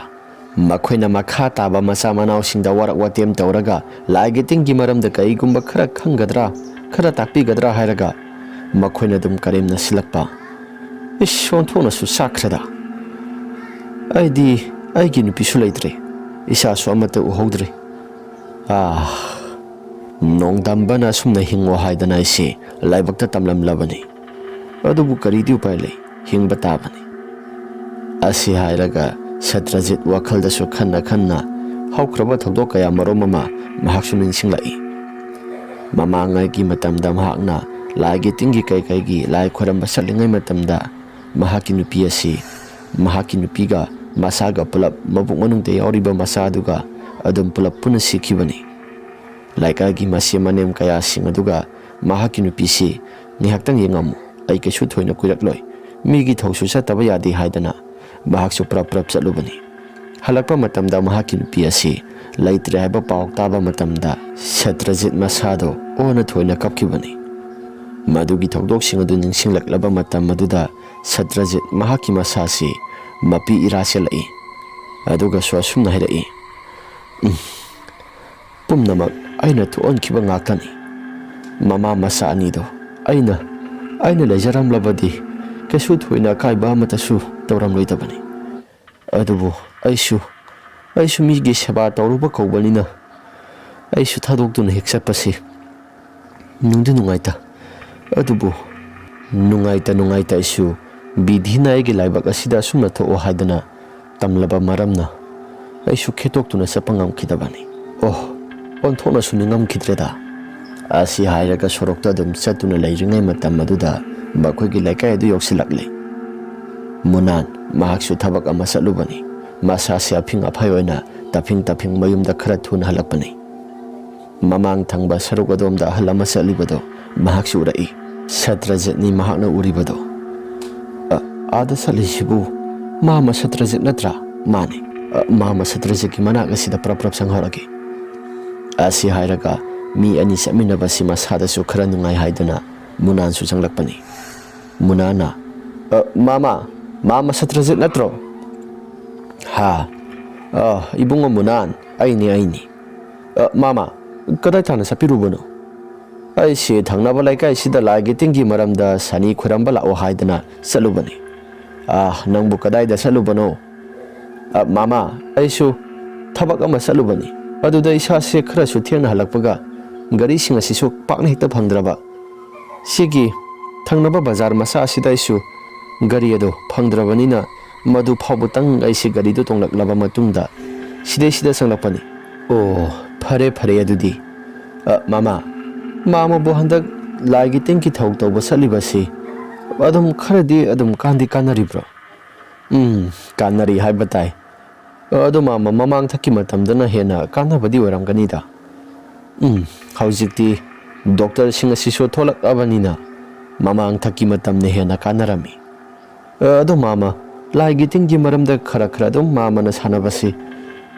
ꯃꯈꯣꯏꯅ ꯃꯈꯥ ꯇꯥꯕ ꯃꯆꯥ ꯃꯅꯥꯎꯁꯤꯡꯗ ꯋꯥꯔꯛ ꯋꯥꯇꯦꯝ ꯇꯧꯔꯒ ꯂꯥꯏꯒꯤ ꯇꯤꯟꯒꯤ ꯃꯔꯝꯗ ꯀꯔꯤꯒꯨꯝꯕ ꯈꯔ ꯈꯪꯒꯗ꯭ꯔꯥ, ꯈꯔ ꯇꯥꯛꯄꯤꯒꯗ꯭ꯔꯥ ꯍꯥꯏꯔꯒ ꯃꯈꯣꯏꯅ ꯑꯗꯨꯝ ꯀꯔꯦꯝꯅ ꯁꯤꯜꯂꯛꯄ꯫ ꯏꯁ, ꯑꯣꯟꯊꯣꯛꯅꯁꯨ ꯆꯥꯛꯈ꯭ꯔꯦꯗ꯫ ꯑꯩꯗꯤ ꯑꯩꯒꯤ ꯅꯨꯄꯤꯁꯨ ꯂꯩꯇ꯭ꯔꯦ, ꯏꯆꯥꯁꯨ ꯑꯃꯠꯇ ꯎꯍꯧꯗ꯭ꯔꯦ꯫ ꯑꯥ꯫ ꯅꯣꯡꯗꯝꯕꯅ ꯑꯁꯨꯝꯅ ꯍꯤꯡꯉꯣ ꯍꯥꯏꯗꯅ ꯑꯩꯁꯦ ꯂꯥꯏꯕꯛꯇ ꯇꯝꯂꯝꯂꯕꯅꯤ꯫ ꯑꯗꯨꯕꯨ ꯀꯔꯤꯗꯤ ꯎꯄꯥꯏ ꯂꯩ, ꯍꯤꯡꯕ ꯇꯥꯕꯅꯤ꯫ ꯑꯁꯤ ꯍꯥꯏꯔꯒ ꯁꯇ꯭ꯔꯖꯤꯠ ꯋꯥꯈꯜꯗꯁꯨ ꯈꯟꯅ ꯈꯟꯅ ꯍꯧꯈ꯭ꯔꯕ ꯊꯧꯗꯣꯛ ꯀꯌꯥ ꯃꯔꯨꯝ ꯑꯃ ꯃꯍꯥꯛꯁꯨ ꯅꯤꯡꯁꯤꯡꯂꯛꯏ꯫ ꯃꯃꯥꯡꯉꯩꯒꯤ ꯃꯇꯝꯗ ꯃꯍꯥꯛꯅ ꯂꯥꯏꯒꯤ ꯇꯤꯟꯒꯤ ꯀꯩ ꯀꯩꯒꯤ ꯂꯥꯏ ꯈꯣꯏꯔꯝꯕ ꯆꯠꯂꯤꯉꯩ ꯃꯇꯝꯗ ꯃꯍꯥꯛꯀꯤ ꯅꯨꯄꯤ ꯑꯁꯤ ꯃꯍꯥꯛꯀꯤ ꯅꯨꯄꯤꯒ ꯃꯁꯥꯒ ꯄꯨꯂꯞ ꯃꯕꯨꯛ ꯃꯅꯨꯡꯗ ꯌꯥꯎꯔꯤꯕ ꯃꯆꯥꯗꯨꯒ ꯑꯗꯨꯝ ꯄꯨꯂꯞ ꯄꯨꯟꯅ ꯁꯤꯈꯤꯕꯅꯤ꯫ ꯂꯩꯀꯥꯏꯒꯤ ꯃꯁꯤ ꯃꯅꯦꯝ ꯀꯌꯥꯁꯤꯡ ꯑꯗꯨꯒ ꯃꯍꯥꯛꯀꯤ ꯅꯨꯄꯤꯁꯤ ꯉꯥꯏꯍꯥꯛꯇꯪ ꯌꯦꯡꯉꯝꯃꯨ, ꯑꯩ ꯀꯩꯁꯨ ꯊꯣꯏꯅ ꯀꯨꯏꯔꯛꯂꯣꯏ, ꯃꯤꯒꯤ ꯊꯧꯁꯨ ꯆꯠꯇꯕ ꯌꯥꯗꯦ ꯍꯥꯏꯗꯅ ꯃꯍꯥꯛꯁꯨ ꯄ꯭ꯔꯞ ꯄ꯭ꯔꯞ ꯆꯠꯂꯨꯕꯅꯤ꯫ ꯍꯜꯂꯛꯄ ꯃꯇꯝꯗ ꯃꯍꯥꯛꯀꯤ ꯅꯨꯄꯤ ꯑꯁꯤ ꯂꯩꯇ꯭ꯔꯦ ꯍꯥꯏꯕ ꯄꯥꯎ ꯇꯥꯕ ꯃꯇꯝꯗ ꯁꯇ꯭ꯔꯖꯤꯠ ꯃꯁꯥꯗꯣ ꯑꯣꯟꯅ ꯊꯣꯏꯅ ꯀꯞꯈꯤꯕꯅꯤ꯫ ꯃꯗꯨꯒꯤ ꯊꯧꯗꯣꯛꯁꯤꯡ ꯑꯗꯨ ꯅꯤꯡꯁꯤꯡꯂꯛꯂꯕ ꯃꯇꯝ ꯑꯗꯨꯗ ꯁꯇ꯭ꯔꯖꯤꯠ ꯃꯍꯥꯛꯀꯤ ꯃꯁꯥꯁꯤ ꯃꯄꯤ ꯏꯔꯥ ꯆꯦꯜꯂꯛꯏ꯫ ꯑꯗꯨꯒꯁꯨ ꯑꯁꯨꯝꯅ ꯍꯥꯏꯔꯛꯏ, "ꯎꯝ, ꯄꯨꯝꯅꯃꯛ ꯑꯩꯅ ꯊꯣꯛꯍꯟꯈꯤꯕ ꯉꯥꯛꯇꯅꯤ꯫ ꯃꯃꯥ ꯃꯆꯥ ꯑꯅꯤꯗꯣ ꯑꯩꯅ, ꯑꯩꯅ ꯂꯩꯖꯔꯝꯂꯕꯗꯤ ꯀꯩꯁꯨ ꯊꯣꯏꯅ ꯑꯀꯥꯏꯕ ꯑꯃꯠꯇꯁꯨ ꯇꯧꯔꯝꯂꯣꯏꯗꯕꯅꯤ꯫ ꯑꯗꯨꯕꯨ ꯑꯩꯁꯨ, ꯑꯩꯁꯨ ꯃꯤꯒꯤ ꯁꯦꯕꯥ ꯇꯧꯔꯨꯕ ꯀꯧꯕꯅꯤꯅ ꯑꯩꯁꯨ ꯊꯥꯗꯣꯛꯇꯨꯅ ꯍꯦꯛ ꯆꯠꯄꯁꯤ ꯅꯨꯡꯗꯤ ꯅꯨꯡꯉꯥꯏꯇ꯫ ꯑꯗꯨꯕꯨ ꯅꯨꯡꯉꯥꯏꯇ ꯅꯨꯡꯉꯥꯏꯇ ꯑꯩꯁꯨ ꯕꯤꯙꯤꯅ ꯑꯩꯒꯤ ꯂꯥꯏꯕꯛ ꯑꯁꯤꯗ ꯑꯁꯨꯝꯅ ꯊꯣꯛꯑꯣ ꯍꯥꯏꯗꯅ ꯇꯝꯂꯕ ꯃꯔꯝꯅ ꯑꯩꯁꯨ ꯈꯦꯠꯇꯣꯛꯇꯨꯅ ꯆꯠꯄ ꯉꯝꯈꯤꯗꯕꯅꯤ꯫ ꯑꯣ, ꯑꯣꯟꯊꯣꯛꯅꯁꯨ ꯅꯤꯡꯉꯝꯈꯤꯗ꯭ꯔꯦꯗ"꯫ ꯑꯁꯤ ꯍꯥꯏꯔꯒ ꯁꯣꯔꯣꯛꯇ ꯑꯗꯨꯝ ꯆꯠꯇꯨꯅ ꯂꯩꯔꯤꯉꯩ ꯃꯇꯝ ꯑꯗꯨꯗ ꯃꯈꯣꯏꯒꯤ ꯂꯩꯀꯥꯏ ꯑꯗꯨ ꯌꯧꯁꯤꯜꯂꯛꯂꯦ꯫ ꯃꯨꯅꯥꯟ ꯃꯍꯥꯛꯁꯨ ꯊꯕꯛ ꯑꯃ ꯆꯠꯂꯨꯕꯅꯤ꯫ ꯃꯁꯥꯁꯦ ꯑꯐꯤꯡ ꯑꯐꯥꯏ ꯑꯣꯏꯅ ꯇꯞꯐꯤꯡ ꯇꯞꯐꯤꯡ ꯃꯌꯨꯝꯗ ꯈꯔ ꯊꯨꯅ ꯍꯜꯂꯛꯄꯅꯤ꯫ ꯃꯃꯥꯡ ꯊꯪꯕ ꯁꯔꯨꯛ ꯑꯗꯣꯝꯗ ꯑꯍꯜ ꯑꯃ ꯆꯠꯂꯤꯕꯗꯣ ꯃꯍꯥꯛꯁꯨ ꯎꯔꯛꯏ꯫ ꯁꯇ꯭ꯔꯖꯤꯠꯅꯤ ꯃꯍꯥꯛꯅ ꯎꯔꯤꯕꯗꯣ꯫ "ꯑ, ꯑꯥꯗ ꯆꯠꯂꯤꯁꯤꯕꯨ ꯃꯥꯃ ꯁꯇ꯭ꯔꯖꯤꯠ ꯅꯠꯇ꯭ꯔꯥ?" "ꯃꯥꯅꯤ꯫ ꯑ, ꯃꯥꯃ ꯁꯇ꯭ꯔꯖꯤꯠꯀꯤ ꯃꯅꯥꯛ ꯑꯁꯤꯗ ꯄ꯭ꯔꯞ ꯄ꯭ꯔꯞ ꯆꯪꯍꯧꯔꯒꯦ"꯫ ꯑꯁꯤ ꯍꯥꯏꯔꯒ ꯃꯤ ꯑꯅꯤ ꯆꯠꯃꯤꯟꯅꯕꯁꯤ ꯃꯁꯥꯗꯁꯨ ꯈꯔ ꯅꯨꯡꯉꯥꯏ ꯍꯥꯏꯗꯨꯅ ꯃꯨꯅꯥꯟꯁꯨ ꯆꯪꯂꯛꯄꯅꯤ꯫ ꯃꯨꯅꯥꯟꯅ, "ꯑ, ꯃꯥꯃ, ꯃꯥꯃ ꯁꯇ꯭ꯔꯖꯤꯠ ꯅꯠꯇ꯭ꯔꯣ?" "ꯍꯥ? ꯑ, ꯏꯕꯨꯡꯉꯣ ꯃꯨꯅꯥꯟ, ꯑꯩꯅꯤ, ꯑꯩꯅꯤ꯫ ꯑ, ꯃꯥꯃ, ꯀꯗꯥꯏ ꯇꯥꯟꯅ ꯆꯠꯄꯤꯔꯨꯕꯅꯣ?" "ꯑꯩꯁꯦ ꯊꯪꯅꯕ ꯂꯩꯀꯥꯏꯁꯤꯗ ꯂꯥꯏꯒꯤ ꯇꯤꯟꯒꯤ ꯃꯔꯝꯗ ꯁꯅꯤ ꯈꯣꯏꯔꯝꯕ ꯂꯥꯛꯑꯣ ꯍꯥꯏꯗꯅ ꯆꯠꯂꯨꯕꯅꯤ"꯫ "ꯑ, ꯅꯪꯕꯨ ꯀꯗꯥꯏꯗ ꯆꯠꯂꯨꯕꯅꯣ?" "ꯑ, ꯃꯥꯃ, ꯑꯩꯁꯨ ꯊꯕꯛ ꯑꯃ ꯆꯠꯂꯨꯕꯅꯤ꯫ ꯑꯗꯨꯗ ꯏꯁꯥꯁꯦ ꯈꯔꯁꯨ ꯊꯦꯡꯅ ꯍꯜꯂꯛꯄꯒ ꯒꯥꯔꯤꯁꯤꯡ ꯑꯁꯤꯁꯨ ꯄꯥꯛꯅ ꯍꯦꯛꯇ ꯐꯪꯗ꯭ꯔꯕ꯫ ꯁꯤꯒꯤ ꯊꯪꯅꯕ ꯕꯖꯥꯔ ꯃꯆꯥ ꯑꯁꯤꯗ ꯑꯩꯁꯨ ꯒꯥꯔꯤ ꯑꯗꯨ ꯐꯪꯗ꯭ꯔꯕꯅꯤꯅ, ꯃꯗꯨ ꯐꯥꯎꯕꯇꯪ ꯑꯩꯁꯦ ꯒꯥꯔꯤꯗꯨ ꯇꯣꯡꯂꯛꯂꯕ ꯃꯇꯨꯡꯗ ꯁꯤꯗꯩꯁꯤꯗ ꯆꯪꯂꯛꯄꯅꯤ꯫ ꯑꯣ, ꯐꯔꯦ ꯐꯔꯦ ꯑꯗꯨꯗꯤ꯫ ꯑ, ꯃꯃꯥ, ꯃꯥꯃꯕꯨ ꯍꯟꯗꯛ ꯂꯥꯏꯒꯤ ꯇꯤꯟꯒꯤ ꯊꯧ ꯇꯧꯕ ꯆꯠꯂꯤꯕꯁꯤ ꯑꯗꯨꯝ ꯈꯔꯗꯤ ꯑꯗꯨꯝ ꯀꯥꯟꯗꯤ ꯀꯥꯟꯅꯔꯤꯕ꯭ꯔꯣ? ꯎꯝ, ꯀꯥꯟꯅꯔꯤ ꯍꯥꯏꯕ ꯇꯥꯏ꯫ ꯑ, ꯑꯗꯨ ꯃꯥꯃ, ꯃꯃꯥꯡ ꯊꯛꯀꯤ ꯃꯇꯝꯗꯅ ꯍꯦꯟꯅ ꯀꯥꯟꯅꯕꯗꯤ ꯑꯣꯏꯔꯝꯒꯅꯤꯗ꯫ ꯎꯝ, ꯍꯧꯖꯤꯛꯇꯤ ꯗꯣꯛꯇꯔꯁꯤꯡ ꯑꯁꯤꯁꯨ ꯊꯣꯛꯂꯛꯂꯕꯅꯤꯅ ꯃꯃꯥꯡ ꯊꯛꯀꯤ ꯃꯇꯝꯅ ꯍꯦꯟꯅ ꯀꯥꯟꯅꯔꯝꯃꯤ꯫ ꯑ, ꯑꯗꯣ ꯃꯥꯃ, ꯂꯥꯏꯒꯤ ꯇꯤꯟꯒꯤ ꯃꯔꯝꯗ ꯈꯔ ꯈꯔ ꯑꯗꯨꯝ ꯃꯥꯃꯅ ꯁꯥꯟꯅꯕꯁꯤ,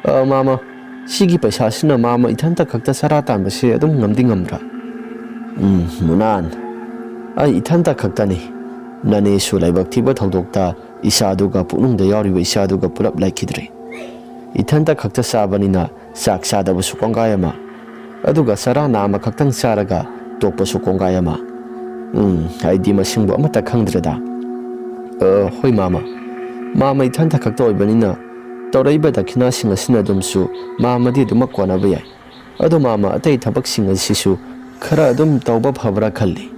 ꯑ, ꯃꯥꯃ, ꯁꯤꯒꯤ ꯄꯩꯁꯥꯁꯤꯅ ꯃꯥꯃ ꯏꯊꯟꯇ ꯈꯛꯇ ꯆꯔꯥ ꯇꯥꯟꯕꯁꯦ ꯑꯗꯨꯝ ꯉꯝꯗꯤ ꯉꯝꯕ꯭ꯔꯥ? ꯎꯝ, ꯃꯨꯅꯥꯟ, ꯑꯩ ꯏꯊꯟꯇ ꯈꯛꯇꯅꯤ꯫ ꯅꯅꯦꯁꯨ ꯂꯥꯏꯕꯛ ꯊꯤꯕ ꯊꯧꯗꯣꯛꯇ ꯏꯆꯥꯗꯨꯒ, ꯄꯨꯛꯅꯨꯡꯗ ꯌꯥꯎꯔꯤꯕ ꯏꯆꯥꯗꯨꯒ ꯄꯨꯂꯞ ꯂꯩꯈꯤꯗ꯭ꯔꯦ꯫ ꯏꯊꯟꯇ ꯈꯛꯇ ꯆꯥꯕꯅꯤꯅ ꯆꯥꯛ ꯆꯥꯗꯕꯁꯨ ꯀꯣꯡꯒꯥꯏ ꯑꯃ, ꯑꯗꯨꯒ ꯆꯔꯥ ꯅꯥꯝꯃ ꯈꯛꯇꯪ ꯆꯥꯔꯒ ꯇꯣꯛꯄꯁꯨ ꯀꯣꯡꯒꯥꯏ ꯑꯃ꯫ ꯎꯝ, ꯑꯩꯗꯤ ꯃꯁꯤꯡꯕꯨ ꯑꯃꯠꯇ ꯈꯪꯗ꯭ꯔꯦꯗ꯫ ꯑ, ꯍꯣꯏ ꯃꯥꯃ, ꯃꯥꯃ ꯏꯊꯟꯇ ꯈꯛꯇ ꯑꯣꯏꯕꯅꯤꯅ ꯇꯧꯔꯛꯏꯕ ꯗꯈꯤꯅꯥꯁꯤꯡ ꯑꯁꯤꯅ ꯑꯗꯨꯝꯁꯨ ꯃꯥꯃꯗꯤ ꯑꯗꯨꯃꯛ ꯀꯣꯟꯅꯕ ꯌꯥꯏ꯫ ꯑꯗꯣ ꯃꯥꯃ, ꯑꯇꯩ ꯊꯕꯛꯁꯤꯡ ꯑꯁꯤꯁꯨ ꯈꯔ ꯑꯗꯨꯝ ꯇꯧꯕ ꯐꯕ꯭ꯔꯥ ꯈꯜꯂꯤ꯫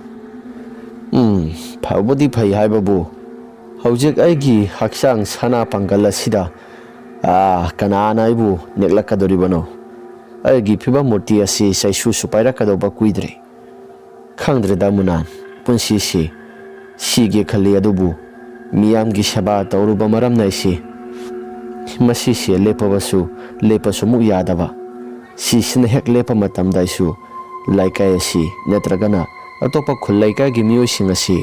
ꯎꯝ, ꯐꯕꯨꯗꯤ ꯐꯩ ꯍꯥꯏꯕꯕꯨ, ꯍꯧꯖꯤꯛ ꯑꯩꯒꯤ ꯍꯛꯆꯥꯡ ꯁꯅꯥ ꯄꯥꯡꯒꯜ ꯑꯁꯤꯗ, ꯑꯥ, ꯀꯅꯥꯅ ꯑꯩꯕꯨ ꯅꯦꯛꯂꯛꯀꯗꯧꯔꯤꯕꯅꯣ? ꯑꯩꯒꯤ ꯐꯤꯕꯝ ꯃꯨꯔꯇꯤ ꯑꯁꯤ ꯆꯩꯁꯨꯁꯨ ꯄꯥꯏꯔꯛꯀꯗꯧꯕ ꯀꯨꯏꯗ꯭ꯔꯦ꯫ ꯈꯪꯗ꯭ꯔꯦꯗ ꯃꯨꯅꯥꯟ, ꯄꯨꯟꯁꯤꯁꯤ ꯁꯤꯒꯦ ꯈꯜꯂꯤ, ꯑꯗꯨꯕꯨ ꯃꯤꯌꯥꯝꯒꯤ ꯁꯦꯕꯥ ꯇꯧꯔꯨꯕ ꯃꯔꯝꯅ ꯑꯩꯁꯤ ꯃꯁꯤꯁꯦ ꯂꯦꯞꯄꯕꯁꯨ, ꯂꯦꯞꯄꯁꯨ ꯑꯃꯨꯛ ꯌꯥꯗꯕ꯫ ꯁꯤꯁꯤꯅ ꯍꯦꯛ ꯂꯦꯞꯄ ꯃꯇꯝꯗ ꯑꯩꯁꯨ ꯂꯩꯀꯥꯏ ꯑꯁꯤ ꯅꯠꯇ꯭ꯔꯒꯅ ꯑꯇꯣꯞꯄ ꯈꯨꯜ ꯂꯩꯀꯥꯏꯒꯤ ꯃꯤꯑꯣꯏꯁꯤꯡ ꯑꯁꯤ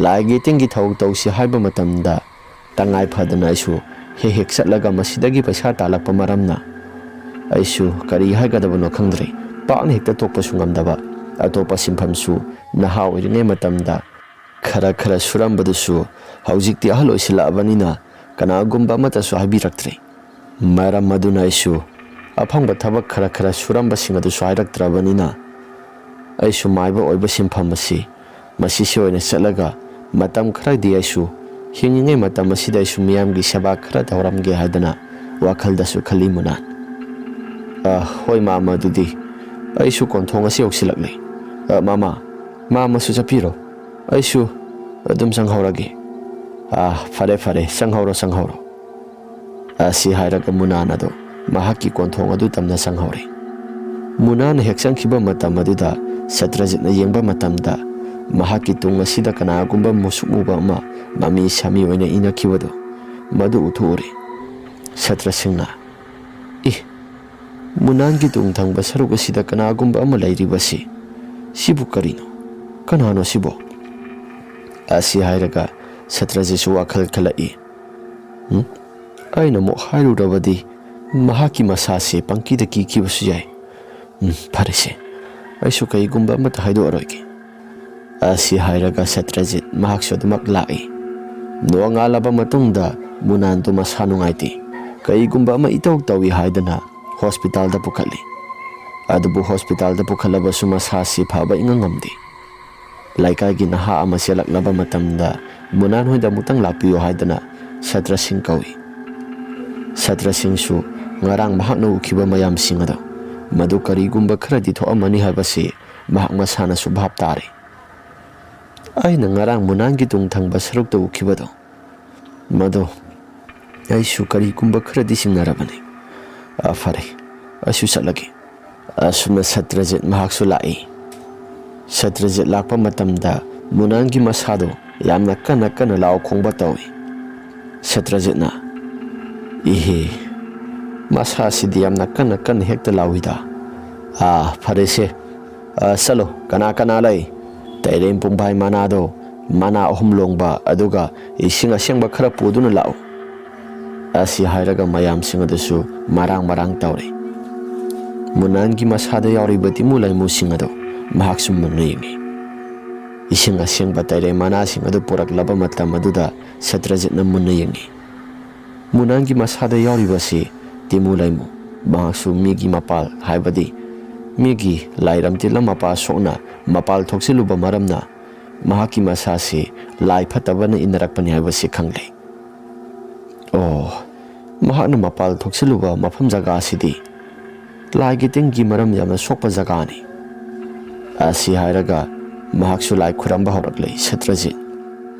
ꯂꯥꯏꯒꯤ ꯇꯤꯟꯒꯤ ꯊꯧ ꯇꯧꯁꯤ ꯍꯥꯏꯕ ꯃꯇꯝꯗ ꯇꯉꯥꯏ ꯐꯗꯅ ꯑꯩꯁꯨ ꯍꯦꯛ ꯍꯦꯛ ꯆꯠꯂꯒ ꯃꯁꯤꯗꯒꯤ ꯄꯩꯁꯥ ꯇꯥꯜꯂꯛꯄ ꯃꯔꯝꯅ ꯑꯩꯁꯨ ꯀꯔꯤ ꯍꯥꯏꯒꯗꯕꯅꯣ ꯈꯪꯗ꯭ꯔꯦ꯫ ꯄꯥꯛꯅ ꯍꯦꯛꯇ ꯇꯣꯛꯄꯁꯨ ꯉꯝꯗꯕ, ꯑꯇꯣꯞꯄ ꯁꯤꯟꯐꯝꯁꯨ ꯅꯍꯥ ꯑꯣꯏꯔꯤꯉꯩ ꯃꯇꯝꯗ ꯈꯔ ꯈꯔ ꯁꯨꯔꯝꯕꯗꯨꯁꯨ ꯍꯧꯖꯤꯛꯇꯤ ꯑꯍꯜ ꯑꯣꯏꯁꯤꯜꯂꯛꯑꯕꯅꯤꯅ ꯀꯅꯥꯒꯨꯝꯕ ꯑꯃꯠꯇꯁꯨ ꯍꯥꯏꯕꯤꯔꯛꯇ꯭ꯔꯦ꯫ ꯃꯔꯝ ꯑꯗꯨꯅ ꯑꯩꯁꯨ ꯑꯐꯪꯕ ꯊꯕꯛ ꯈꯔ ꯈꯔ ꯁꯨꯔꯝꯕꯁꯤꯡ ꯑꯗꯨꯁꯨ ꯍꯥꯏꯔꯛꯇ꯭ꯔꯕꯅꯤꯅ ꯑꯩꯁꯨ ꯃꯥꯏꯕ ꯑꯣꯏꯕ ꯁꯤꯟꯐꯝ ꯑꯁꯤ ꯃꯁꯤꯁꯤ ꯑꯣꯏꯅ ꯆꯠꯂꯒ ꯃꯇꯝ ꯈꯔꯗꯤ ꯑꯩꯁꯨ ꯍꯤꯡꯉꯤꯉꯩ ꯃꯇꯝ ꯑꯁꯤꯗ ꯑꯩꯁꯨ ꯃꯤꯌꯥꯝꯒꯤ ꯁꯦꯕꯥ ꯈꯔ ꯇꯧꯔꯝꯒꯦ ꯍꯥꯏꯗꯅ ꯋꯥꯈꯜꯗꯁꯨ ꯈꯜꯂꯤ ꯃꯨꯅꯥꯟ꯫ ꯑ, ꯍꯣꯏ ꯃꯥꯃ, ꯑꯗꯨꯗꯤ ꯑꯩꯁꯨ ꯀꯣꯟꯊꯣꯡ ꯑꯁꯤ ꯌꯧꯁꯤꯜꯂꯛꯂꯦ꯫ "ꯑ, ꯃꯃꯥ, ꯃꯥ ꯑꯃꯁꯨ ꯆꯠꯄꯤꯔꯣ꯫ ꯑꯩꯁꯨ ꯑꯗꯨꯝ ꯆꯪꯍꯧꯔꯒꯦ꯫" "ꯑ, ꯐꯔꯦ, ꯐꯔꯦ, ꯆꯪꯍꯧꯔꯣ, ꯆꯪꯍꯧꯔꯣ꯫" ꯑꯁꯤ ꯍꯥꯏꯔꯒ ꯃꯨꯅꯥꯟ ꯑꯗꯨ ꯃꯍꯥꯛꯀꯤ ꯀꯣꯟꯊꯣꯡ ꯑꯗꯨ ꯇꯝꯅ ꯆꯪꯍꯧꯔꯦ꯫ ꯃꯨꯅꯥꯟꯅ ꯍꯦꯛ ꯆꯪꯈꯤꯕ ꯃꯇꯝ ꯑꯗꯨꯗ ꯁꯇ꯭ꯔꯖꯤꯠꯅ ꯌꯦꯡꯕ ꯃꯇꯝꯗ ꯃꯍꯥꯛꯀꯤ ꯇꯨꯡ ꯑꯁꯤꯗ ꯀꯅꯥꯒꯨꯝꯕ ꯃꯨꯁꯨꯛ ꯃꯨꯕ ꯑꯃ ꯃꯃꯤ ꯁꯥꯃꯤ ꯑꯣꯏꯅ ꯏꯅꯈꯤꯕꯗꯨ ꯃꯗꯨ ꯎꯊꯣꯛꯎꯔꯦ꯫ ꯁꯇ꯭ꯔꯁꯤꯡꯅ, "ꯏ, ꯃꯨꯅꯥꯟꯒꯤ ꯇꯨꯡ ꯊꯪꯕ ꯁꯔꯨꯛ ꯑꯁꯤꯗ ꯀꯅꯥꯒꯨꯝꯕ ꯑꯃ ꯂꯩꯔꯤꯕꯁꯤ, ꯁꯤꯕꯨ ꯀꯔꯤꯅꯣ? ꯀꯅꯥꯅꯣ ꯁꯤꯕꯣ?" ꯑꯁꯤ ꯍꯥꯏꯔꯒ ꯁꯇ꯭ꯔꯖꯤꯠꯁꯨ ꯋꯥꯈꯜ ꯈꯜꯂꯛꯏ꯫ "ꯎꯝ? ꯑꯩꯅ ꯑꯃꯨꯛ ꯍꯥꯏꯔꯨꯔꯕꯗꯤ ꯃꯍꯥꯛꯀꯤ ꯃꯁꯥꯁꯦ ꯄꯪꯀꯤꯗ ꯀꯤꯈꯤꯕꯁꯨ ꯌꯥꯏ꯫ ꯎꯝ, ꯐꯔꯦꯁꯦ, ꯑꯩꯁꯨ ꯀꯩꯒꯨꯝꯕ ꯑꯃꯠꯇ ꯍꯥꯏꯗꯣꯛꯑꯔꯣꯏꯒꯦ꯫" ꯑꯁꯤ ꯍꯥꯏꯔꯒ ꯁꯇ꯭ꯔꯖꯤꯠ ꯃꯍꯥꯛꯁꯨ ꯑꯗꯨꯃꯛ ꯂꯥꯛꯏ꯫ ꯅꯣꯡꯉꯥꯜꯂꯕ ꯃꯇꯨꯡꯗ ꯃꯨꯅꯥꯟꯗꯨ ꯃꯁꯥ ꯅꯨꯡꯉꯥꯏꯇꯦ, ꯀꯩꯒꯨꯝꯕ ꯑꯃ ꯏꯇꯧ ꯇꯧꯏ ꯍꯥꯏꯗꯅ ꯍꯣꯁꯄꯤꯇꯥꯜꯗ ꯄꯨꯈꯠꯂꯤ꯫ ꯑꯗꯨꯕꯨ ꯍꯣꯁꯄꯤꯇꯥꯜꯗ ꯄꯨꯈꯠꯂꯕꯁꯨ ꯃꯁꯥꯁꯤ ꯐꯕ ꯏꯉꯝ ꯉꯝꯗꯦ꯫ ꯂꯩꯀꯥꯏꯒꯤ ꯅꯍꯥ ꯑꯃ ꯆꯦꯜꯂꯛꯂꯕ ꯃꯇꯝꯗ ꯃꯨꯅꯥꯟ ꯍꯣꯏꯗ ꯑꯃꯨꯛꯇꯪ ꯂꯥꯛꯄꯤꯌꯨ ꯍꯥꯏꯗꯅ ꯁꯇ꯭ꯔꯁꯤꯡ ꯀꯧꯏ꯫ ꯁꯇ꯭ꯔꯁꯤꯡꯁꯨ ꯉꯔꯥꯡ ꯃꯍꯥꯛꯅ ꯎꯈꯤꯕ ꯃꯌꯥꯝꯁꯤꯡ ꯑꯗꯣ ꯃꯗꯨ ꯀꯔꯤꯒꯨꯝꯕ ꯈꯔꯗꯤ ꯊꯣꯛꯑꯝꯃꯅꯤ ꯍꯥꯏꯕꯁꯤ ꯃꯍꯥꯛ ꯃꯁꯥꯅꯁꯨ ꯚꯥꯞ ꯇꯥꯔꯦ꯫ "ꯑꯩꯅ ꯉꯔꯥꯡ ꯃꯨꯅꯥꯟꯒꯤ ꯇꯨꯡ ꯊꯪꯕ ꯁꯔꯨꯛꯇ ꯎꯈꯤꯕꯗꯣ, ꯃꯗꯣ ꯑꯩꯁꯨ ꯀꯔꯤꯒꯨꯝꯕ ꯈꯔꯗꯤ ꯆꯤꯡꯅꯔꯕꯅꯤ꯫ ꯑ, ꯐꯔꯦ, ꯑꯩꯁꯨ ꯆꯠꯂꯒꯦ꯫" ꯑꯁꯨꯝꯅ ꯁꯇ꯭ꯔꯖꯤꯠ ꯃꯍꯥꯛꯁꯨ ꯂꯥꯛꯏ꯫ ꯁꯇ꯭ꯔꯖꯤꯠ ꯂꯥꯛꯄ ꯃꯇꯝꯗ ꯃꯨꯅꯥꯟꯒꯤ ꯃꯁꯥꯗꯣ ꯌꯥꯝꯅ ꯀꯟꯅ ꯀꯟꯅ ꯂꯥꯎ ꯈꯣꯡꯕ ꯇꯧꯏ꯫ ꯁꯇ꯭ꯔꯖꯤꯠꯅ, "ꯏꯍꯦ, ꯃꯁꯥꯁꯤꯗꯤ ꯌꯥꯝꯅ ꯀꯟꯅ ꯀꯟꯅ ꯍꯦꯛꯇ ꯂꯥꯎꯏꯗ꯫ ꯑꯥ, ꯐꯔꯦꯁꯦ, ꯑꯥ, ꯆꯠꯂꯣ, ꯀꯅꯥ ꯀꯅꯥ ꯂꯩ? ꯇꯩꯔꯦꯟ ꯄꯨꯡꯐꯥꯏ ꯃꯅꯥꯗꯣ, ꯃꯅꯥ ꯑꯍꯨꯝ ꯂꯣꯡꯕ, ꯑꯗꯨꯒ ꯏꯁꯤꯡ ꯑꯁꯦꯡꯕ ꯈꯔ ꯄꯨꯗꯨꯅ ꯂꯥꯛꯎ꯫" ꯑꯁꯤ ꯍꯥꯏꯔꯒ ꯃꯌꯥꯝꯁꯤꯡ ꯑꯗꯨꯁꯨ ꯃꯔꯥꯡ ꯃꯔꯥꯡ ꯇꯧꯔꯦ꯫ ꯃꯨꯅꯥꯟꯒꯤ ꯃꯁꯥꯗ ꯌꯥꯎꯔꯤꯕ ꯇꯤꯃꯨ ꯂꯩꯃꯨꯁꯤꯡ ꯑꯗꯨ ꯃꯍꯥꯛꯁꯨ ꯃꯨꯟꯅ ꯌꯦꯡꯉꯤ꯫ ꯏꯁꯤꯡ ꯑꯁꯦꯡꯕ ꯇꯩꯔꯦꯟ ꯃꯅꯥꯁꯤꯡ ꯑꯗꯨ ꯄꯨꯔꯛꯂꯕ ꯃꯇꯝ ꯑꯗꯨꯗ ꯁꯇ꯭ꯔꯖꯤꯠꯅ ꯃꯨꯟꯅ ꯌꯦꯡꯉꯤ꯫ ꯃꯨꯅꯥꯟꯒꯤ ꯃꯁꯥꯗ ꯌꯥꯎꯔꯤꯕꯁꯤ ꯇꯤꯃꯨ ꯂꯩꯃꯨ, ꯃꯍꯥꯛꯁꯨ ꯃꯤꯒꯤ ꯃꯄꯥꯜ, ꯍꯥꯏꯕꯗꯤ ꯃꯤꯒꯤ ꯂꯥꯏꯔꯝ ꯇꯤꯜꯂꯝ ꯃꯄꯥ ꯁꯣꯛꯅ ꯃꯄꯥꯜ ꯊꯣꯛꯆꯤꯜꯂꯨꯕ ꯃꯔꯝꯅ ꯃꯍꯥꯛꯀꯤ ꯃꯁꯥꯁꯤ ꯂꯥꯏ ꯐꯠꯇꯕꯅ ꯏꯟꯅꯔꯛꯄꯅꯤ ꯍꯥꯏꯕꯁꯤ ꯈꯪꯂꯦ꯫ ꯑꯣ, ꯃꯍꯥꯛꯅ ꯃꯄꯥꯜ ꯊꯣꯛꯆꯤꯜꯂꯨꯕ ꯃꯐꯝ ꯖꯒꯥ ꯑꯁꯤꯗꯤ ꯂꯥꯏꯒꯤ ꯇꯤꯟꯒꯤ ꯃꯔꯝ ꯌꯥꯝꯅ ꯁꯣꯛꯄ ꯖꯒꯥꯅꯤ꯫ ꯑꯁꯤ ꯍꯥꯏꯔꯒ ꯃꯍꯥꯛꯁꯨ ꯂꯥꯏ ꯈꯨꯔꯝꯕ ꯍꯧꯔꯛꯂꯦ꯫ ꯁꯇ꯭ꯔꯖꯤꯠ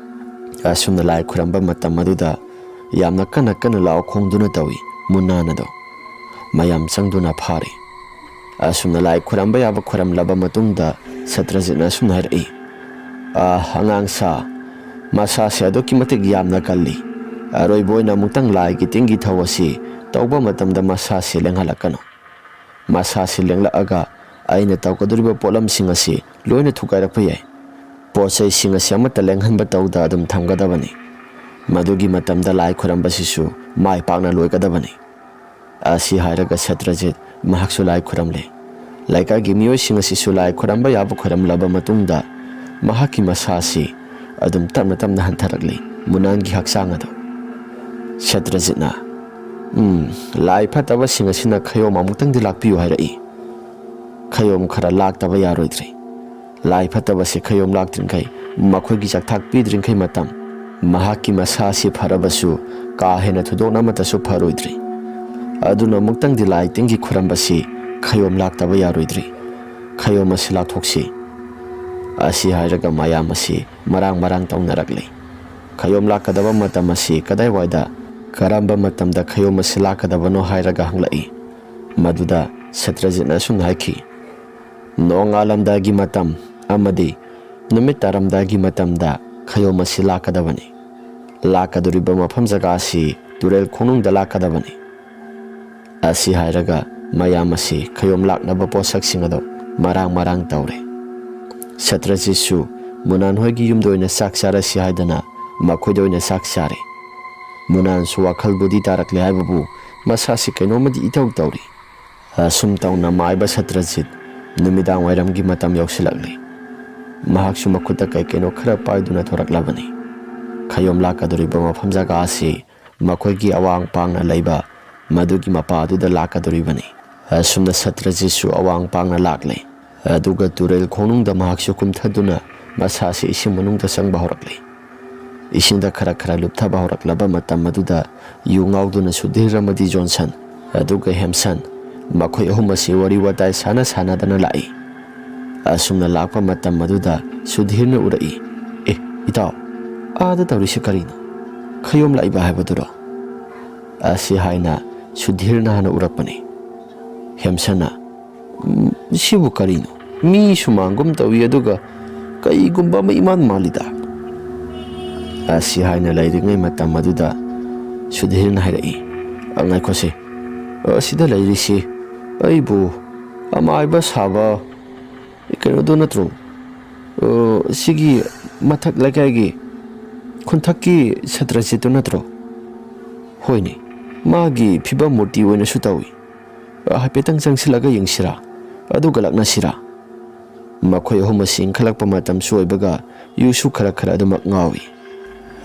ꯑꯁꯨꯝꯅ ꯂꯥꯏ ꯈꯨꯔꯝꯕ ꯃꯇꯝ ꯑꯗꯨꯗ ꯌꯥꯝꯅ ꯀꯟꯅ ꯀꯟꯅ ꯂꯥꯎ ꯈꯣꯡꯗꯨꯅ ꯇꯧꯏ꯫ ꯃꯨꯅꯥꯟ ꯑꯗꯣ ꯃꯌꯥꯝ ꯆꯪꯗꯨꯅ ꯐꯥꯔꯤ꯫ ꯑꯁꯨꯝꯅ ꯂꯥꯏ ꯈꯨꯔꯝꯕ ꯌꯥꯕ ꯈꯨꯔꯝꯂꯕ ꯃꯇꯨꯡꯗ ꯁꯇ꯭ꯔꯖꯤꯠꯅ ꯑꯁꯨꯝꯅ ꯍꯥꯏꯔꯛꯏ, "ꯑꯥ, ꯑꯉꯥꯡ ꯁꯥ, ꯃꯁꯥꯁꯦ ꯑꯗꯨꯛꯀꯤ ꯃꯇꯤꯛ ꯌꯥꯝꯅ ꯀꯜꯂꯤ꯫ ꯑꯔꯣꯏꯕ ꯑꯣꯏꯅ ꯑꯃꯨꯛꯇꯪ ꯂꯥꯏꯒꯤ ꯇꯤꯟꯒꯤ ꯊꯧ ꯑꯁꯤ ꯇꯧꯕ ꯃꯇꯝꯗ ꯃꯁꯥꯁꯦ ꯂꯦꯡꯍꯜꯂꯛꯀꯅꯨ꯫ ꯃꯁꯥꯁꯤ ꯂꯦꯡꯂꯛꯑꯒ ꯑꯩꯅ ꯇꯧꯒꯗꯧꯔꯤꯕ ꯄꯣꯠꯂꯝꯁꯤꯡ ꯑꯁꯤ ꯂꯣꯏꯅ ꯊꯨꯒꯥꯏꯔꯛꯄ ꯌꯥꯏ꯫ ꯄꯣꯠ ꯆꯩꯁꯤꯡ ꯑꯁꯤ ꯑꯃꯠꯇ ꯂꯦꯡꯍꯟꯕ ꯇꯧꯗ ꯑꯗꯨꯝ ꯊꯝꯒꯗꯕꯅꯤ꯫ ꯃꯗꯨꯒꯤ ꯃꯇꯝꯗ ꯂꯥꯏ ꯈꯨꯔꯝꯕꯁꯤꯁꯨ ꯃꯥꯏ ꯄꯥꯛꯅ ꯂꯣꯏꯒꯗꯕꯅꯤ"꯫ ꯑꯁꯤ ꯍꯥꯏꯔꯒ ꯁꯇ꯭ꯔꯖꯤꯠ ꯃꯍꯥꯛꯁꯨ ꯂꯥꯏ ꯈꯨꯔꯝꯂꯦ꯫ ꯂꯩꯀꯥꯏꯒꯤ ꯃꯤꯑꯣꯏꯁꯤꯡ ꯑꯁꯤꯁꯨ ꯂꯥꯏ ꯈꯨꯔꯝꯕ ꯌꯥꯕ ꯈꯨꯔꯝꯂꯕ ꯃꯇꯨꯡꯗ ꯃꯍꯥꯛꯀꯤ ꯃꯁꯥ ꯑꯁꯤ ꯑꯗꯨꯝ ꯇꯞꯅ ꯇꯞꯅ ꯍꯟꯊꯔꯛꯂꯤ꯫ ꯃꯨꯅꯥꯟꯒꯤ ꯍꯛꯆꯥꯡ ꯑꯗꯨ꯫ ꯁꯇ꯭ꯔꯖꯤꯠꯅ, "ꯎꯝ, ꯂꯥꯏ ꯐꯠꯇꯕꯁꯤꯡ ꯑꯁꯤꯅ ꯈꯌꯣꯝ ꯑꯃꯨꯛꯇꯪꯗꯤ ꯂꯥꯛꯄꯤꯌꯨ" ꯍꯥꯏꯔꯛꯏ꯫ ꯈꯌꯣꯝ ꯈꯔ ꯂꯥꯛꯇꯕ ꯌꯥꯔꯣꯏꯗ꯭ꯔꯦ꯫ ꯂꯥꯏ ꯐꯠꯇꯕꯁꯦ ꯈꯌꯣꯝ ꯂꯥꯛꯇ꯭ꯔꯤꯡꯈꯩ, ꯃꯈꯣꯏꯒꯤ ꯆꯥꯛꯊꯥꯛ ꯄꯤꯗ꯭ꯔꯤꯡꯈꯩ ꯃꯇꯝ, ꯃꯍꯥꯛꯀꯤ ꯃꯁꯥ ꯑꯁꯤ ꯐꯔꯕꯁꯨ ꯀꯥ ꯍꯦꯟꯅ ꯊꯣꯏꯗꯣꯛꯅ ꯑꯃꯠꯇꯁꯨ ꯐꯔꯣꯏꯗ꯭ꯔꯤ꯫ ꯑꯗꯨꯅ ꯑꯃꯨꯛꯇꯪꯗꯤ ꯂꯥꯏ ꯇꯤꯟꯒꯤ ꯈꯨꯔꯝꯕꯁꯤ ꯈꯌꯣꯝ ꯂꯥꯛꯇꯕ ꯌꯥꯔꯣꯏꯗ꯭ꯔꯤ꯫ ꯈꯌꯣꯝ ꯑꯁꯤ ꯂꯥꯛꯊꯣꯛꯁꯤ꯫ ꯑꯁꯤ ꯍꯥꯏꯔꯒ ꯃꯌꯥꯝ ꯑꯁꯤ ꯃꯔꯥꯡ ꯃꯔꯥꯡ ꯇꯧꯅꯔꯛꯂꯤ꯫ ꯈꯌꯣꯝ ꯂꯥꯛꯀꯗꯕ ꯃꯇꯝ ꯑꯁꯤ ꯀꯗꯥꯏꯋꯥꯏꯗ, ꯀꯔꯝꯕ ꯃꯇꯝꯗ ꯈꯌꯣꯝ ꯑꯁꯤ ꯂꯥꯛꯀꯗꯕꯅꯣ ꯍꯥꯏꯔꯒ ꯍꯪꯂꯛꯏ꯫ ꯃꯗꯨꯗ ꯁꯇ꯭ꯔꯖꯤꯠꯅ ꯑꯁꯨꯝꯅ ꯍꯥꯏꯈꯤ, "ꯅꯣꯡꯉꯥꯜꯂꯝꯗꯥꯏꯒꯤ ꯃꯇꯝ ꯑꯃꯗꯤ ꯅꯨꯃꯤꯠ ꯇꯥꯔꯝꯗꯥꯏꯒꯤ ꯃꯇꯝꯗ ꯈꯌꯣꯝ ꯑꯁꯤ ꯂꯥꯛꯀꯗꯕꯅꯤ꯫ ꯂꯥꯛꯀꯗꯧꯔꯤꯕ ꯃꯐꯝ ꯖꯒꯥ ꯑꯁꯤ ꯇꯨꯔꯦꯜ ꯈꯣꯡꯅꯨꯡꯗ ꯂꯥꯛꯀꯗꯕꯅꯤ"꯫ ꯑꯁꯤ ꯍꯥꯏꯔꯒ ꯃꯌꯥꯝ ꯑꯁꯤ ꯈꯌꯣꯝ ꯂꯥꯛꯅꯕ ꯄꯣꯠꯁꯛꯁꯤꯡ ꯑꯗꯨ ꯃꯔꯥꯡ ꯃꯔꯥꯡ ꯇꯧꯔꯦ꯫ ꯁꯇ꯭ꯔꯖꯤꯠꯁꯨ ꯃꯨꯅꯥꯟ ꯍꯣꯏꯒꯤ ꯌꯨꯝꯗ ꯑꯣꯏꯅ ꯆꯥꯛ ꯆꯥꯔꯁꯤ ꯍꯥꯏꯗꯅ ꯃꯈꯣꯏꯗ ꯑꯣꯏꯅ ꯆꯥꯛ ꯆꯥꯔꯦ꯫ ꯃꯨꯅꯥꯟꯁꯨ ꯋꯥꯈꯜꯕꯨꯗꯤ ꯇꯥꯔꯛꯂꯦ ꯍꯥꯏꯕꯕꯨ ꯃꯁꯥꯁꯤ ꯀꯩꯅꯣꯝꯃꯗꯤ ꯏꯇꯧ ꯇꯧꯔꯤ꯫ ꯑꯁꯨꯝ ꯇꯧꯅ ꯃꯥꯏꯕ ꯁꯇ꯭ꯔꯖꯤꯠ ꯅꯨꯃꯤꯗꯥꯡ ꯋꯥꯏꯔꯝꯒꯤ ꯃꯇꯝ ꯌꯧꯁꯤꯜꯂꯛꯂꯦ꯫ ꯃꯍꯥꯛꯁꯨ ꯃꯈꯨꯠꯇ ꯀꯩ ꯀꯩꯅꯣ ꯈꯔ ꯄꯥꯏꯗꯨꯅ ꯊꯣꯔꯛꯂꯕꯅꯤ꯫ ꯈꯌꯣꯝ ꯂꯥꯛꯀꯗꯧꯔꯤꯕ ꯃꯐꯝ ꯖꯒꯥ ꯑꯁꯤ ꯃꯈꯣꯏꯒꯤ ꯑꯋꯥꯡ ꯄꯥꯡꯅ ꯂꯩꯕ ꯃꯗꯨꯒꯤ ꯃꯄꯥ ꯑꯗꯨꯗ ꯂꯥꯛꯀꯗꯧꯔꯤꯕꯅꯤ꯫ ꯑꯁꯨꯝꯅ ꯁꯇ꯭ꯔꯖꯤꯠꯁꯨ ꯑꯋꯥꯡ ꯄꯥꯡꯅ ꯂꯥꯛꯂꯦ꯫ ꯑꯗꯨꯒ ꯇꯨꯔꯦꯜ ꯈꯣꯡꯅꯨꯡꯗ ꯃꯍꯥꯛꯁꯨ ꯀꯨꯝꯊꯗꯨꯅ ꯃꯁꯥꯁꯤ ꯏꯁꯤꯡ ꯃꯅꯨꯡꯗ ꯆꯪꯕ ꯍꯧꯔꯛꯂꯦ꯫ ꯏꯁꯤꯡꯗ ꯈꯔ ꯈꯔ ꯂꯨꯞꯊꯕ ꯍꯧꯔꯛꯂꯕ ꯃꯇꯝ ꯑꯗꯨꯗ ꯌꯨ ꯉꯥꯎꯗꯨꯅ ꯁꯨꯙꯤꯔ ꯑꯃꯗꯤ ꯖꯣꯟꯁꯟ ꯑꯗꯨꯒ ꯍꯦꯝꯁꯟ ꯃꯈꯣꯏ ꯑꯍꯨꯝ ꯑꯁꯤ ꯋꯥꯔꯤ ꯋꯥꯇꯥꯏ ꯁꯥꯟꯅ ꯁꯥꯟꯅꯗꯅ ꯂꯥꯛꯏ꯫ ꯑꯁꯨꯝꯅ ꯂꯥꯛꯄ ꯃꯇꯝ ꯑꯗꯨꯗ ꯁꯨꯙꯤꯔꯅ ꯎꯔꯛꯏ꯫ "ꯑꯦ, ꯏꯇꯥꯎ, ꯑꯥꯗ ꯇꯧꯔꯤꯁꯤ ꯀꯔꯤꯅꯣ? ꯈꯌꯣꯝ ꯂꯥꯛꯏꯕ ꯍꯥꯏꯕꯗꯨꯔꯣ?" ꯑꯁꯤ ꯍꯥꯏꯅ ꯁꯨꯙꯤꯔꯅ ꯍꯥꯟꯅ ꯎꯔꯛꯄꯅꯤ꯫ ꯍꯦꯝꯁꯟꯅ, "ꯎꯝ, ꯁꯤꯕꯨ ꯀꯔꯤꯅꯣ? ꯃꯤ ꯁꯨꯃꯥꯡꯒꯨꯝ ꯇꯧꯏ, ꯑꯗꯨꯒ ꯀꯩꯒꯨꯝꯕ ꯑꯃ ꯏꯃꯥꯟ ꯃꯥꯜꯂꯤꯗ?" ꯑꯁꯤ ꯍꯥꯏꯅ ꯂꯩꯔꯤꯉꯩ ꯃꯇꯝ ꯑꯗꯨꯗ ꯁꯨꯙꯤꯔꯅ ꯍꯥꯏꯔꯛꯏ, "ꯑ, ꯉꯥꯏꯈꯣꯁꯦ, ꯑ, ꯑꯁꯤꯗ ꯂꯩꯔꯤꯁꯤ ꯑꯩꯕꯨ ꯑꯃꯥꯏꯕ ꯁꯥꯕ ꯀꯩꯅꯣꯗꯣ ꯅꯠꯇ꯭ꯔꯣ? ꯑ, ꯁꯤꯒꯤ ꯃꯊꯛ ꯂꯩꯀꯥꯏꯒꯤ ꯈꯨꯟꯊꯛꯀꯤ ꯁꯥꯇ꯭ꯔꯖꯤꯠꯇꯨ ꯅꯠꯇ꯭ꯔꯣ?" "ꯍꯣꯏꯅꯦ, ꯃꯥꯒꯤ ꯐꯤꯕꯝ ꯃꯨꯔꯇꯤ ꯑꯣꯏꯅꯁꯨ ꯇꯧꯏ꯫ ꯑ, ꯍꯥꯏꯐꯦꯠꯇꯪ ꯆꯪꯁꯤꯜꯂꯒ ꯌꯦꯡꯁꯤꯔꯥ? ꯑꯗꯨꯒ ꯂꯥꯛꯅꯁꯤꯔꯥ?" ꯃꯈꯣꯏ ꯑꯍꯨꯝ ꯑꯁꯤ ꯏꯟꯈꯠꯂꯛꯄ ꯃꯇꯝꯁꯨ ꯑꯣꯏꯕꯒ ꯌꯨꯁꯨ ꯈꯔ ꯈꯔ ꯑꯗꯨꯃꯛ ꯉꯥꯎꯏ꯫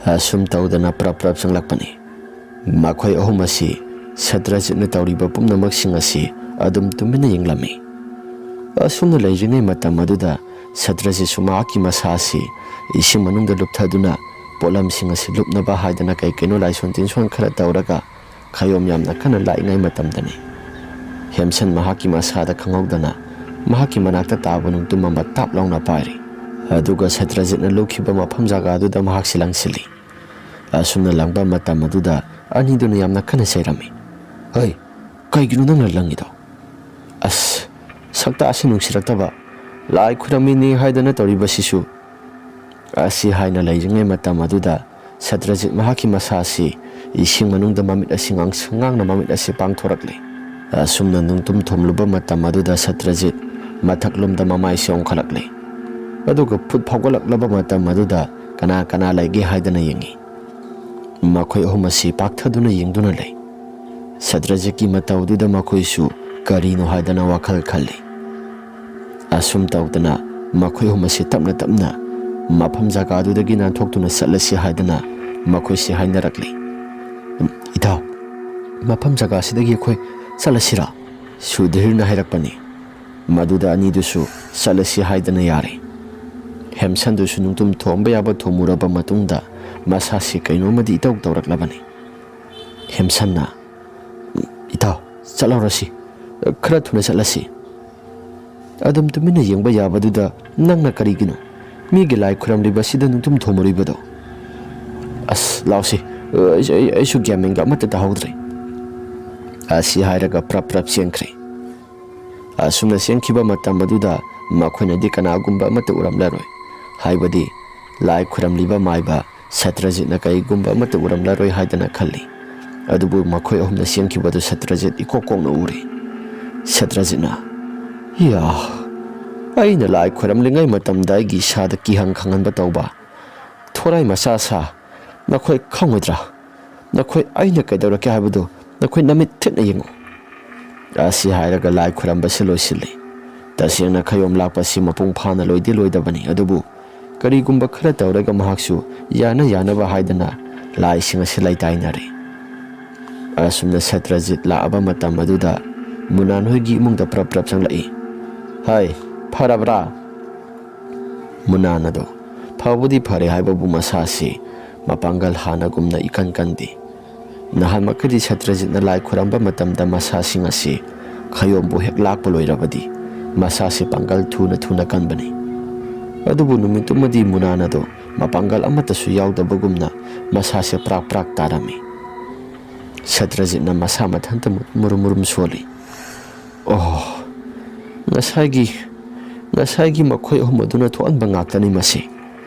ꯑꯁꯨꯝ ꯇꯧꯗꯅ ꯄ꯭ꯔꯞ ꯄ꯭ꯔꯞ ꯆꯪꯂꯛꯄꯅꯤ꯫ ꯃꯈꯣꯏ ꯑꯍꯨꯝ ꯑꯁꯤ ꯁꯇ꯭ꯔꯖꯤꯠꯅ ꯇꯧꯔꯤꯕ ꯄꯨꯝꯅꯃꯛꯁꯤꯡ ꯑꯁꯤ ꯑꯗꯨꯝ ꯇꯨꯃꯤꯟꯅ ꯌꯦꯡꯂꯝꯃꯤ꯫ ꯑꯁꯨꯝꯅ ꯂꯩꯔꯤꯉꯩ ꯃꯇꯝ ꯑꯗꯨꯗ ꯁꯇ꯭ꯔꯖꯤꯠꯁꯨ ꯃꯍꯥꯛꯀꯤ ꯃꯁꯥ ꯑꯁꯤ ꯏꯁꯤꯡ ꯃꯅꯨꯡꯗ ꯂꯨꯞꯊꯗꯨꯅ ꯄꯣꯠꯂꯝꯁꯤꯡ ꯑꯁꯤ ꯂꯨꯞꯅꯕ ꯍꯥꯏꯗꯅ ꯀꯩ ꯀꯩꯅꯣ ꯂꯥꯏꯁꯣꯟ ꯇꯤꯟꯁꯣꯟ ꯈꯔ ꯇꯧꯔꯒ ꯈꯌꯣꯝ ꯌꯥꯝꯅ ꯀꯟꯅ ꯂꯥꯛꯏꯉꯩ ꯃꯇꯝꯗꯅꯤ꯫ ꯍꯦꯝꯁꯟ ꯃꯍꯥꯛꯀꯤ ꯃꯁꯥꯗ ꯈꯪꯍꯧꯗꯅ ꯃꯍꯥꯛꯀꯤ ꯃꯅꯥꯛꯇ ꯇꯥꯕ ꯅꯨꯡꯇꯨꯝ ꯑꯃ ꯇꯥꯞ ꯂꯥꯎꯅ ꯄꯥꯏꯔꯤ꯫ ꯑꯗꯨꯒ ꯁꯇ꯭ꯔꯖꯤꯠꯅ ꯂꯨꯞꯈꯤꯕ ꯃꯐꯝ ꯖꯒꯥꯗꯨꯗ ꯃꯍꯥꯛꯁꯤ ꯂꯪꯁꯤꯜꯂꯤ꯫ ꯑꯁꯨꯝꯅ ꯂꯪꯕ ꯃꯇꯝ ꯑꯗꯨꯗ ꯑꯅꯤꯗꯨꯅ ꯌꯥꯝꯅ ꯀꯟꯅ ꯆꯩꯔꯝꯃꯤ꯫ "ꯍꯩ, ꯀꯩꯒꯤꯅꯣ ꯅꯪꯅ ꯂꯪꯉꯤꯗꯣ? ꯑꯁ, ꯁꯛꯇꯥꯁꯤ ꯅꯨꯡꯁꯤꯔꯛꯇꯕ, ꯂꯥꯏ ꯈꯨꯔꯝꯃꯤꯅꯤ ꯍꯥꯏꯗꯅ ꯇꯧꯔꯤꯕꯁꯤꯁꯨ?" ꯑꯁꯤ ꯍꯥꯏꯅ ꯂꯩꯔꯤꯉꯩ ꯃꯇꯝ ꯑꯗꯨꯗ ꯁꯇ꯭ꯔꯖꯤꯠ ꯃꯍꯥꯛꯀꯤ ꯃꯁꯥ ꯑꯁꯤ ꯏꯁꯤꯡ ꯃꯅꯨꯡꯗ ꯃꯃꯤꯠ ꯑꯁꯤ ꯉꯥꯡꯁꯪ ꯉꯥꯡꯅ ꯃꯃꯤꯠ ꯑꯁꯤ ꯄꯥꯡꯊꯣꯔꯛꯂꯤ꯫ ꯑꯁꯨꯝꯅ ꯅꯨꯡꯇꯨꯝ ꯊꯣꯝꯂꯨꯕ ꯃꯇꯝ ꯑꯗꯨꯗ ꯁꯇ꯭ꯔꯖꯤꯠ ꯃꯊꯛꯂꯣꯝꯗ ꯃꯃꯥꯏꯁꯤ ꯑꯣꯟꯈꯠꯂꯛꯂꯤ꯫ ꯑꯗꯨꯒ ꯐꯨꯠ ꯐꯥꯎꯒꯠꯂꯛꯂꯕ ꯃꯇꯝ ꯑꯗꯨꯗ ꯀꯅꯥ ꯀꯅꯥ ꯂꯩꯒꯦ ꯍꯥꯏꯗꯅ ꯌꯦꯡꯉꯤ꯫ ꯃꯈꯣꯏ ꯑꯍꯨꯝ ꯑꯁꯤ ꯄꯥꯛꯊꯗꯨꯅ ꯌꯦꯡꯗꯨꯅ ꯂꯩ꯫ ꯁꯇ꯭ꯔꯖꯤꯠꯀꯤ ꯃꯇꯧ ꯑꯗꯨꯗ ꯃꯈꯣꯏꯁꯨ ꯀꯔꯤꯅꯣ ꯍꯥꯏꯗꯅ ꯋꯥꯈꯜ ꯈꯜꯂꯤ꯫ ꯑꯁꯨꯝ ꯇꯧꯗꯅ ꯃꯈꯣꯏ ꯑꯍꯨꯝ ꯑꯁꯤ ꯇꯞꯅ ꯇꯞꯅ ꯃꯐꯝ ꯖꯒꯥꯗꯨꯗꯒꯤ ꯅꯥꯟꯊꯣꯛꯇꯨꯅ ꯆꯠꯂꯁꯤ ꯍꯥꯏꯗꯅ ꯃꯈꯣꯏꯁꯤ ꯍꯥꯏꯅꯔꯛꯂꯤ꯫ "ꯏꯇꯥꯎ, ꯃꯐꯝ ꯖꯒꯥꯁꯤꯗꯒꯤ ꯑꯩꯈꯣꯏ ꯆꯠꯂꯁꯤꯔꯥ?" ꯁꯨꯙꯤꯔꯅ ꯍꯥꯏꯔꯛꯄꯅꯤ꯫ ꯃꯗꯨꯗ ꯑꯅꯤꯗꯨꯁꯨ ꯆꯠꯂꯁꯤ ꯍꯥꯏꯗꯅ ꯌꯥꯔꯦ꯫ ꯍꯦꯝꯁꯟꯗꯨꯁꯨ ꯅꯨꯡꯇꯨꯝ ꯊꯣꯝꯕ ꯌꯥꯕ ꯊꯣꯝꯃꯨꯔꯕ ꯃꯇꯨꯡꯗ ꯃꯁꯥꯁꯤ ꯀꯩꯅꯣꯝꯃꯗꯤ ꯏꯇꯧ ꯇꯧꯔꯛꯂꯕꯅꯤ꯫ ꯍꯦꯝꯁꯟꯅ, "ꯏꯇꯥꯎ, ꯆꯠꯍꯧꯔꯁꯤ꯫ ꯈꯔ ꯊꯨꯅ ꯆꯠꯂꯁꯤ꯫ ꯑꯗꯨꯝ ꯇꯨꯃꯤꯟꯅ ꯌꯦꯡꯕ ꯌꯥꯕꯗꯨꯗ ꯅꯪꯅ ꯀꯔꯤꯒꯤꯅꯣ ꯃꯤꯒꯤ ꯂꯥꯏ ꯈꯨꯔꯝꯂꯤꯕꯁꯤꯗ ꯅꯨꯡꯇꯨꯝ ꯊꯣꯝꯃꯨꯔꯤꯕꯗꯣ? ꯑꯁ, ꯂꯥꯎꯁꯤ, ꯑꯩ, ꯑꯩ, ꯑꯩꯁꯨ ꯒ꯭ꯌꯥꯟ ꯃꯦꯟꯒ ꯑꯃꯠꯇ ꯇꯥꯍꯧꯗ꯭ꯔꯦ꯫ ꯑꯁꯤ ꯍꯥꯏꯔꯒ ꯄ꯭ꯔꯞ ꯄ꯭ꯔꯞ ꯆꯦꯟꯈ꯭ꯔꯦ꯫ ꯑꯁꯨꯝꯅ ꯆꯦꯟꯈꯤꯕ ꯃꯇꯝ ꯑꯗꯨꯗ ꯃꯈꯣꯏꯅꯗꯤ ꯀꯅꯥꯒꯨꯝꯕ ꯑꯃꯠꯇ ꯎꯔꯝꯂꯔꯣꯏ, ꯍꯥꯏꯕꯗꯤ ꯂꯥꯏ ꯈꯨꯔꯝꯂꯤꯕ ꯃꯥꯏꯕ ꯁꯇ꯭ꯔꯖꯤꯠꯅ ꯀꯔꯤꯒꯨꯝꯕ ꯑꯃꯠꯇ ꯎꯔꯝꯂꯔꯣꯏ ꯍꯥꯏꯗꯅ ꯈꯜꯂꯤ꯫ ꯑꯗꯨꯕꯨ ꯃꯈꯣꯏ ꯑꯍꯨꯝꯅ ꯆꯦꯟꯈꯤꯕꯗꯨ ꯁꯇ꯭ꯔꯖꯤꯠ ꯏꯀꯣꯛ ꯀꯣꯛꯅ ꯎꯔꯦ꯫ ꯁꯇ꯭ꯔꯖꯤꯠꯅ, "ꯌꯥ, ꯑꯩꯅ ꯂꯥꯏ ꯈꯣꯏꯔꯝꯂꯤꯉꯩ ꯃꯇꯝꯗ ꯑꯩꯒꯤ ꯏꯁꯥꯗ ꯀꯤꯍꯪ ꯈꯪꯍꯟꯕ ꯇꯧꯕ ꯊꯣꯔꯥꯏ ꯃꯆꯥ ꯁꯥ, ꯅꯈꯣꯏ ꯈꯪꯉꯣꯏꯗ꯭ꯔꯥ? ꯅꯈꯣꯏ ꯑꯩꯅ ꯀꯩꯗꯧꯔꯛꯀꯦ ꯍꯥꯏꯕꯗꯨ ꯅꯈꯣꯏ ꯅꯃꯤꯠ ꯊꯦꯠꯅ ꯌꯦꯡꯉꯨ"꯫ ꯑꯁꯤ ꯍꯥꯏꯔꯒ ꯂꯥꯏ ꯈꯣꯏꯔꯝꯕꯁꯤ ꯂꯣꯏꯁꯤꯜꯂꯤ꯫ ꯇꯁꯦꯡꯅ ꯈꯌꯣꯝ ꯂꯥꯛꯄꯁꯤ ꯃꯄꯨꯡ ꯐꯥꯅ ꯂꯣꯏꯗꯤ ꯂꯣꯏꯗꯕꯅꯤ, ꯑꯗꯨꯕꯨ ꯀꯔꯤꯒꯨꯝꯕ ꯈꯔ ꯇꯧꯔꯒ ꯃꯍꯥꯛꯁꯨ ꯌꯥꯅ ꯌꯥꯅꯕ ꯍꯥꯏꯗꯅ ꯂꯥꯏꯁꯤꯡ ꯑꯁꯤ ꯂꯩꯇꯥꯏꯅꯔꯦ꯫ ꯑꯁꯨꯝꯅ ꯁꯇ꯭ꯔꯖꯤꯠ ꯂꯥꯛꯑꯕ ꯃꯇꯝ ꯑꯗꯨꯗ ꯃꯨꯅꯥꯟ ꯍꯣꯏꯒꯤ ꯏꯃꯨꯡꯗ ꯄ꯭ꯔꯞ ꯄ꯭ꯔꯞ ꯆꯪꯂꯛꯏ꯫ "ꯍꯥꯏ, ꯐꯔꯕ꯭ꯔꯥ?" ꯃꯨꯅꯥꯟ ꯑꯗꯣ ꯐꯕꯨꯗꯤ ꯐꯔꯦ ꯍꯥꯏꯕꯕꯨ ꯃꯁꯥꯁꯤ ꯃꯄꯥꯡꯒꯜ ꯍꯥꯟꯅꯒꯨꯝꯅ ꯏꯀꯟ ꯀꯟꯗꯦ꯫ ꯅꯍꯥꯟꯃꯛꯀꯗꯤ ꯁꯇ꯭ꯔꯖꯤꯠꯅ ꯂꯥꯏ ꯈꯨꯔꯝꯕ ꯃꯇꯝꯗ ꯃꯁꯥꯁꯤꯡ ꯑꯁꯤ ꯈꯌꯣꯝꯕꯨ ꯍꯦꯛ ꯂꯥꯛꯄ ꯂꯣꯏꯔꯕꯗꯤ ꯃꯁꯥꯁꯤ ꯄꯥꯡꯒꯜ ꯊꯨꯅ ꯊꯨꯅ ꯀꯟꯕꯅꯤ꯫ ꯑꯗꯨꯕꯨ ꯅꯨꯃꯤꯠꯇꯨꯃꯗꯤ ꯃꯨꯅꯥꯟ ꯑꯗꯣ ꯃꯄꯥꯡꯒꯜ ꯑꯃꯠꯇꯁꯨ ꯌꯥꯎꯗꯕꯒꯨꯝꯅ ꯃꯁꯥꯁꯦ ꯄ꯭ꯔꯥꯛ ꯄ꯭ꯔꯥꯛ ꯇꯥꯔꯝꯃꯤ꯫ ꯁꯇ꯭ꯔꯖꯤꯠꯅ ꯃꯁꯥ ꯃꯊꯟꯇ ꯃꯨ-, ꯃꯨꯔꯨꯝ ꯃꯨꯔꯨꯝ ꯁꯣꯜꯂꯤ꯫ "ꯑꯣ, ꯉꯁꯥꯏꯒꯤ, ꯉꯁꯥꯏꯒꯤ ꯃꯈꯣꯏ ꯑꯍꯨꯝ ꯑꯗꯨꯅ ꯊꯣꯛꯍꯟꯕ ꯉꯥꯛꯇꯅꯤ ꯃꯁꯤ꯫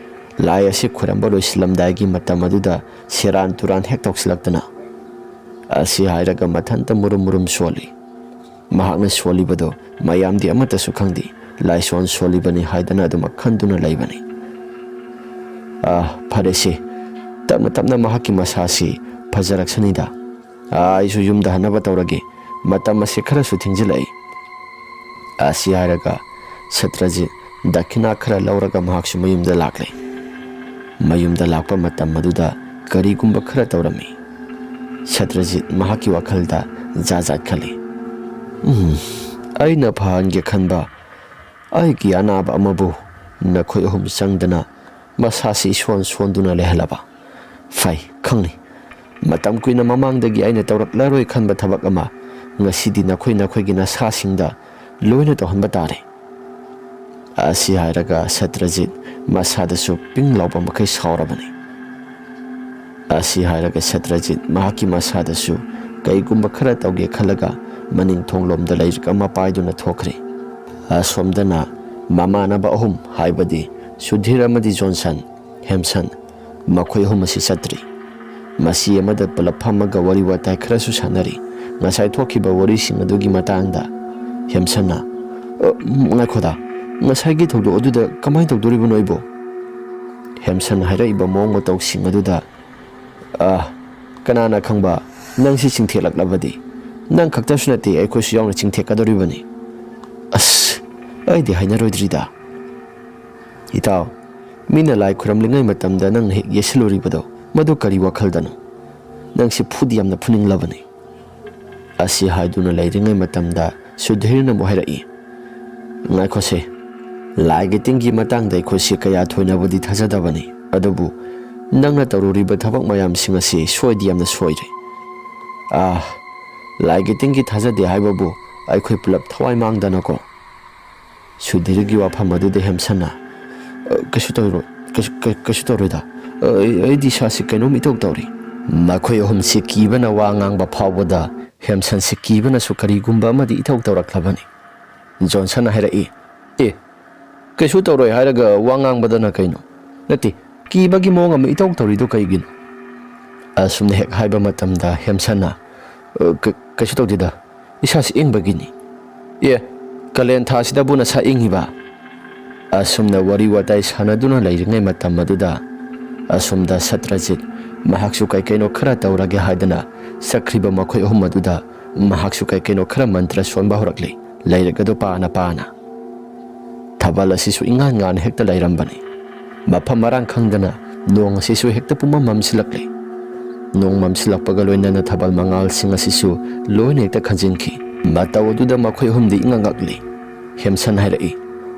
ꯂꯥꯏ ꯑꯁꯤ ꯈꯣꯏꯔꯝꯕ ꯂꯣꯏꯁꯤꯜꯂꯝꯗꯥꯏꯒꯤ ꯃꯇꯝ ꯑꯗꯨꯗ ꯁꯦꯔꯥꯟ ꯇꯨꯔꯥꯟ ꯍꯦꯛ ꯇꯧꯁꯤꯜꯂꯛꯇꯅ"꯫ ꯑꯁꯤ ꯍꯥꯏꯔꯒ ꯃꯊꯟꯇ ꯃꯨꯔꯨꯝ ꯃꯨꯔꯨꯝ ꯁꯣꯜꯂꯤ꯫ ꯃꯍꯥꯛꯅ ꯁꯣꯜꯂꯤꯕꯗꯣ ꯃꯌꯥꯝꯗꯤ ꯑꯃꯠꯇꯁꯨ ꯈꯪꯗꯦ, ꯂꯥꯏꯁꯣꯟ ꯁꯣꯜꯂꯤꯕꯅꯤ ꯍꯥꯏꯗꯅ ꯑꯗꯨꯃꯛ ꯈꯟꯗꯨꯅ ꯂꯩꯕꯅꯤ꯫ "ꯑꯥ, ꯐꯔꯦꯁꯦ, ꯇꯞꯅ ꯇꯞꯅ ꯃꯍꯥꯛꯀꯤ ꯃꯁꯥꯁꯤ ꯐꯖꯔꯛꯁꯅꯤꯗ꯫ ꯑꯥ, ꯑꯩꯁꯨ ꯌꯨꯝꯗ ꯍꯟꯅꯕ ꯇꯧꯔꯒꯦ, ꯃꯇꯝ ꯑꯁꯤ ꯈꯔꯁꯨ ꯊꯦꯡꯖꯤꯜꯂꯛꯏ"꯫ ꯑꯁꯤ ꯍꯥꯏꯔꯒ ꯁꯇ꯭ꯔꯖꯤꯠ ꯗꯈꯤꯅꯥ ꯈꯔ ꯂꯧꯔꯒ ꯃꯍꯥꯛꯁꯨ ꯃꯌꯨꯝꯗ ꯂꯥꯛꯂꯦ꯫ ꯃꯌꯨꯝꯗ ꯂꯥꯛꯄ ꯃꯇꯝ ꯑꯗꯨꯗ ꯀꯔꯤꯒꯨꯝꯕ ꯈꯔ ꯇꯧꯔꯝꯃꯤ꯫ ꯁꯇ꯭ꯔꯖꯤꯠ ꯃꯍꯥꯛꯀꯤ ꯋꯥꯈꯜꯗ ꯖꯥꯠ ꯖꯥꯠ ꯈꯜꯂꯤ꯫ "ꯎꯝ, ꯑꯩꯅ ꯐꯍꯟꯒꯦ ꯈꯟꯕ ꯑꯩꯒꯤ ꯑꯅꯥꯕ ꯑꯃꯕꯨ ꯅꯈꯣꯏ ꯑꯍꯨꯝ ꯆꯪꯗꯅ ꯃꯁꯥꯁꯤ ꯏꯁꯣꯟ ꯁꯣꯟꯗꯨꯅ ꯂꯩꯍꯜꯂꯕ꯫ ꯐꯩ, ꯈꯪꯅꯤ꯫ ꯃꯇꯝ ꯀꯨꯏꯅ ꯃꯃꯥꯡꯗꯒꯤ ꯑꯩꯅ ꯇꯧꯔꯛꯂꯔꯣꯏ ꯈꯟꯕ ꯊꯕꯛ ꯑꯃ ꯉꯁꯤꯗꯤ ꯅꯈꯣꯏ ꯅꯈꯣꯏꯒꯤ ꯅꯁꯥꯁꯤꯡꯗ ꯂꯣꯏꯅ ꯇꯧꯍꯟꯕ ꯇꯥꯔꯦ꯫ ꯑꯁꯤ ꯍꯥꯏꯔꯒ ꯁꯇ꯭ꯔꯖꯤꯠ ꯃꯁꯥꯗꯁꯨ ꯄꯤꯡ ꯂꯥꯎꯕ ꯃꯈꯩ ꯁꯥꯎꯔꯕꯅꯤ꯫ ꯑꯁꯤ ꯍꯥꯏꯔꯒ ꯁꯇ꯭ꯔꯖꯤꯠ ꯃꯍꯥꯛꯀꯤ ꯃꯁꯥꯗꯁꯨ ꯀꯩꯒꯨꯝꯕ ꯈꯔ ꯇꯧꯒꯦ ꯈꯜꯂꯒ ꯃꯅꯤꯡ ꯊꯣꯡꯂꯣꯝꯗ ꯂꯥꯏꯔꯤꯛ ꯑꯃ ꯄꯥꯏꯗꯨꯅ ꯊꯣꯛꯈ꯭ꯔꯦ꯫ ꯑꯁꯣꯝꯗꯅ ꯃꯃꯥꯟꯅꯕ ꯑꯍꯨꯝ, ꯍꯥꯏꯕꯗꯤ ꯁꯨꯙꯤꯔ ꯑꯃꯗꯤ ꯖꯣꯟꯁꯟ, ꯍꯦꯝꯁꯟ, ꯃꯈꯣꯏ ꯑꯍꯨꯝ ꯑꯁꯤ ꯆꯠꯇ꯭ꯔꯤ꯫ ꯃꯁꯤ ꯑꯃꯗ ꯄꯨꯂꯞ ꯐꯝꯃꯒ ꯋꯥꯔꯤ ꯋꯥꯇꯥꯏ ꯈꯔꯁꯨ ꯁꯥꯟꯅꯔꯤ꯫ ꯉꯁꯥꯏ ꯊꯣꯛꯈꯤꯕ ꯋꯥꯔꯤꯁꯤꯡ ꯑꯗꯨꯒꯤ ꯃꯇꯥꯡꯗ꯫ ꯍꯦꯝꯁꯟꯅ, "ꯑ, ꯉꯥꯏꯈꯣꯗ, ꯉꯁꯥꯏꯒꯤ ꯊꯧꯗꯣꯛ ꯑꯗꯨꯗ ꯀꯃꯥꯏꯅ ꯇꯧꯗꯣꯔꯤꯕꯅꯣ ꯑꯩꯕꯣ?" ꯍꯦꯝꯁꯟ ꯍꯥꯏꯔꯛꯏꯕ ꯃꯑꯣꯡ ꯃꯇꯧꯁꯤꯡ ꯑꯗꯨꯗ, "ꯑ, ꯀꯅꯥꯅ ꯈꯪꯕ, ꯅꯪꯁꯤ ꯆꯤꯡꯊꯦꯛꯂꯛꯂꯕꯗꯤ? ꯅꯪ ꯈꯛꯇꯁꯨ ꯅꯠꯇꯦ, ꯑꯩꯈꯣꯏꯁꯨ ꯌꯥꯎꯅ ꯆꯤꯡꯊꯦꯛꯀꯗꯧꯔꯤꯕꯅꯤ꯫ ꯑꯁ, ꯑꯩꯗꯤ ꯍꯥꯏꯅꯔꯣꯏꯗ꯭ꯔꯤꯗ꯫ ꯏꯇꯥꯎ, ꯃꯤꯅ ꯂꯥꯏ ꯈꯨꯔꯝꯂꯤꯉꯩ ꯃꯇꯝꯗ ꯅꯪꯅ ꯍꯦꯛ ꯌꯦꯠꯁꯤꯜꯂꯨꯔꯤꯕꯗꯣ, ꯃꯗꯨ ꯀꯔꯤ ꯋꯥꯈꯜꯗꯅꯣ? ꯅꯪꯁꯤ ꯐꯨꯗꯤ ꯌꯥꯝꯅ ꯐꯨꯅꯤꯡꯂꯕꯅꯤ꯫" ꯑꯁꯤ ꯍꯥꯏꯗꯨꯅ ꯂꯩꯔꯤꯉꯩ ꯃꯇꯝꯗ ꯁꯨꯙꯤꯔꯅ ꯑꯃꯨꯛ ꯍꯥꯏꯔꯛꯏ, "ꯉꯥꯏꯈꯣꯁꯦ, ꯂꯥꯏꯒꯤ ꯇꯤꯟꯒꯤ ꯃꯇꯥꯡꯗ ꯑꯩꯈꯣꯏꯁꯤ ꯀꯌꯥ ꯊꯣꯏꯅꯕꯨꯗꯤ ꯊꯥꯖꯗꯕꯅꯤ, ꯑꯗꯨꯕꯨ ꯅꯪꯅ ꯇꯧꯔꯨꯔꯤꯕ ꯊꯕꯛ ꯃꯌꯥꯝꯁꯤꯡ ꯑꯁꯤ ꯁꯣꯏꯗꯤ ꯌꯥꯝꯅ ꯁꯣꯏꯔꯦ꯫ ꯑꯥ, ꯂꯥꯏꯒꯤ ꯇꯤꯟꯒꯤ ꯊꯥꯖꯗꯦ ꯍꯥꯏꯕꯕꯨ ꯑꯩꯈꯣꯏ ꯄꯨꯂꯞ ꯊꯋꯥꯏ ꯃꯥꯡꯗꯅꯀꯣ꯫" ꯁꯨꯙꯤꯔꯒꯤ ꯋꯥꯐꯝ ꯑꯗꯨꯗ ꯍꯦꯝꯁꯟꯅ, "ꯑ, ꯀꯩꯁꯨ ꯇꯧꯔꯣꯏ, ꯀꯩꯁꯨ, ꯀꯩ-, ꯀꯩꯁꯨ ꯇꯧꯔꯣꯏꯗ꯫ ꯑ, ꯑꯩ, ꯑꯩꯗꯤ ꯏꯁꯥꯁꯤ ꯀꯩꯅꯣꯝ ꯏꯇꯧ ꯇꯧꯔꯤ꯫" ꯃꯈꯣꯏ ꯑꯍꯨꯝꯁꯤ ꯀꯤꯕꯅ ꯋꯥ ꯉꯥꯡꯕ ꯐꯥꯎꯕꯗ ꯍꯦꯝꯁꯟꯁꯤ ꯀꯤꯕꯅꯁꯨ ꯀꯔꯤꯒꯨꯝꯕ ꯑꯃꯗꯤ ꯏꯇꯧ ꯇꯧꯔꯛꯂꯕꯅꯤ꯫ ꯖꯣꯟꯁꯟꯅ ꯍꯥꯏꯔꯛꯏ, "ꯑꯦ, ꯀꯩꯁꯨ ꯇꯧꯔꯣꯏ ꯍꯥꯏꯔꯒ ꯋꯥ ꯉꯥꯡꯕꯗꯅ ꯀꯩꯅꯣ? ꯅꯠꯇꯦ, ꯀꯤꯕꯒꯤ ꯃꯑꯣꯡ ꯑꯃ ꯏꯇꯧ ꯇꯧꯔꯤꯗꯨ ꯀꯩꯒꯤꯅꯣ?" ꯑꯁꯨꯝꯅ ꯍꯦꯛ ꯍꯥꯏꯕ ꯃꯇꯝꯗ ꯍꯦꯝꯁꯟꯅ, "ꯑ, ꯀ-, ꯀꯩꯁꯨ ꯇꯧꯗꯦꯗ, ꯏꯁꯥꯁꯤ ꯏꯪꯕꯒꯤꯅꯤ꯫" "ꯑꯦ, ꯀꯥꯂꯦꯟ ꯊꯥꯁꯤꯗꯕꯨ ꯅꯁꯥ ꯏꯪꯉꯤꯕ?" ꯑꯁꯨꯝꯅ ꯋꯥꯔꯤ ꯋꯥꯇꯥꯏ ꯁꯥꯟꯅꯗꯨꯅ ꯂꯩꯔꯤꯉꯩ ꯃꯇꯝ ꯑꯗꯨꯗ, ꯑꯁꯣꯝꯗ ꯁꯇ꯭ꯔꯖꯤꯠ ꯃꯍꯥꯛꯁꯨ ꯀꯩ ꯀꯩꯅꯣ ꯈꯔ ꯇꯧꯔꯒꯦ ꯍꯥꯏꯗꯅ ꯆꯠꯈ꯭ꯔꯤꯕ ꯃꯈꯣꯏ ꯑꯍꯨꯝ ꯑꯗꯨꯗ ꯃꯍꯥꯛꯁꯨ ꯀꯩ ꯀꯩꯅꯣ ꯈꯔ ꯃꯟꯇ꯭ꯔ ꯁꯣꯟꯕ ꯍꯧꯔꯛꯂꯤ, ꯂꯥꯏꯔꯤꯛ ꯑꯗꯨ ꯄꯥꯅ ꯄꯥꯅ꯫ ꯊꯥꯕꯜ ꯑꯁꯤꯁꯨ ꯏꯉꯥꯟ ꯉꯥꯟꯅ ꯍꯦꯛꯇ ꯂꯩꯔꯝꯕꯅꯤ꯫ ꯃꯐꯝ ꯃꯔꯥꯡ ꯈꯪꯗꯅ ꯅꯣꯡ ꯑꯁꯤꯁꯨ ꯍꯦꯛꯇ ꯄꯨꯝꯃꯝ ꯃꯝꯁꯤꯜꯂꯛꯂꯦ꯫ ꯅꯣꯡ ꯃꯝꯁꯤꯜꯂꯛꯄꯒ ꯂꯣꯏꯅꯅ ꯊꯥꯕꯜ ꯃꯉꯥꯜꯁꯤꯡ ꯑꯁꯤꯁꯨ ꯂꯣꯏꯅ ꯍꯦꯛꯇ ꯈꯟꯖꯤꯟꯈꯤ꯫ ꯃꯇꯧ ꯑꯗꯨꯗ ꯃꯈꯣꯏ ꯑꯍꯨꯝꯗꯤ ꯏꯉꯛ ꯉꯛꯂꯤ꯫ ꯍꯦꯝꯁꯟ ꯍꯥꯏꯔꯛꯏ,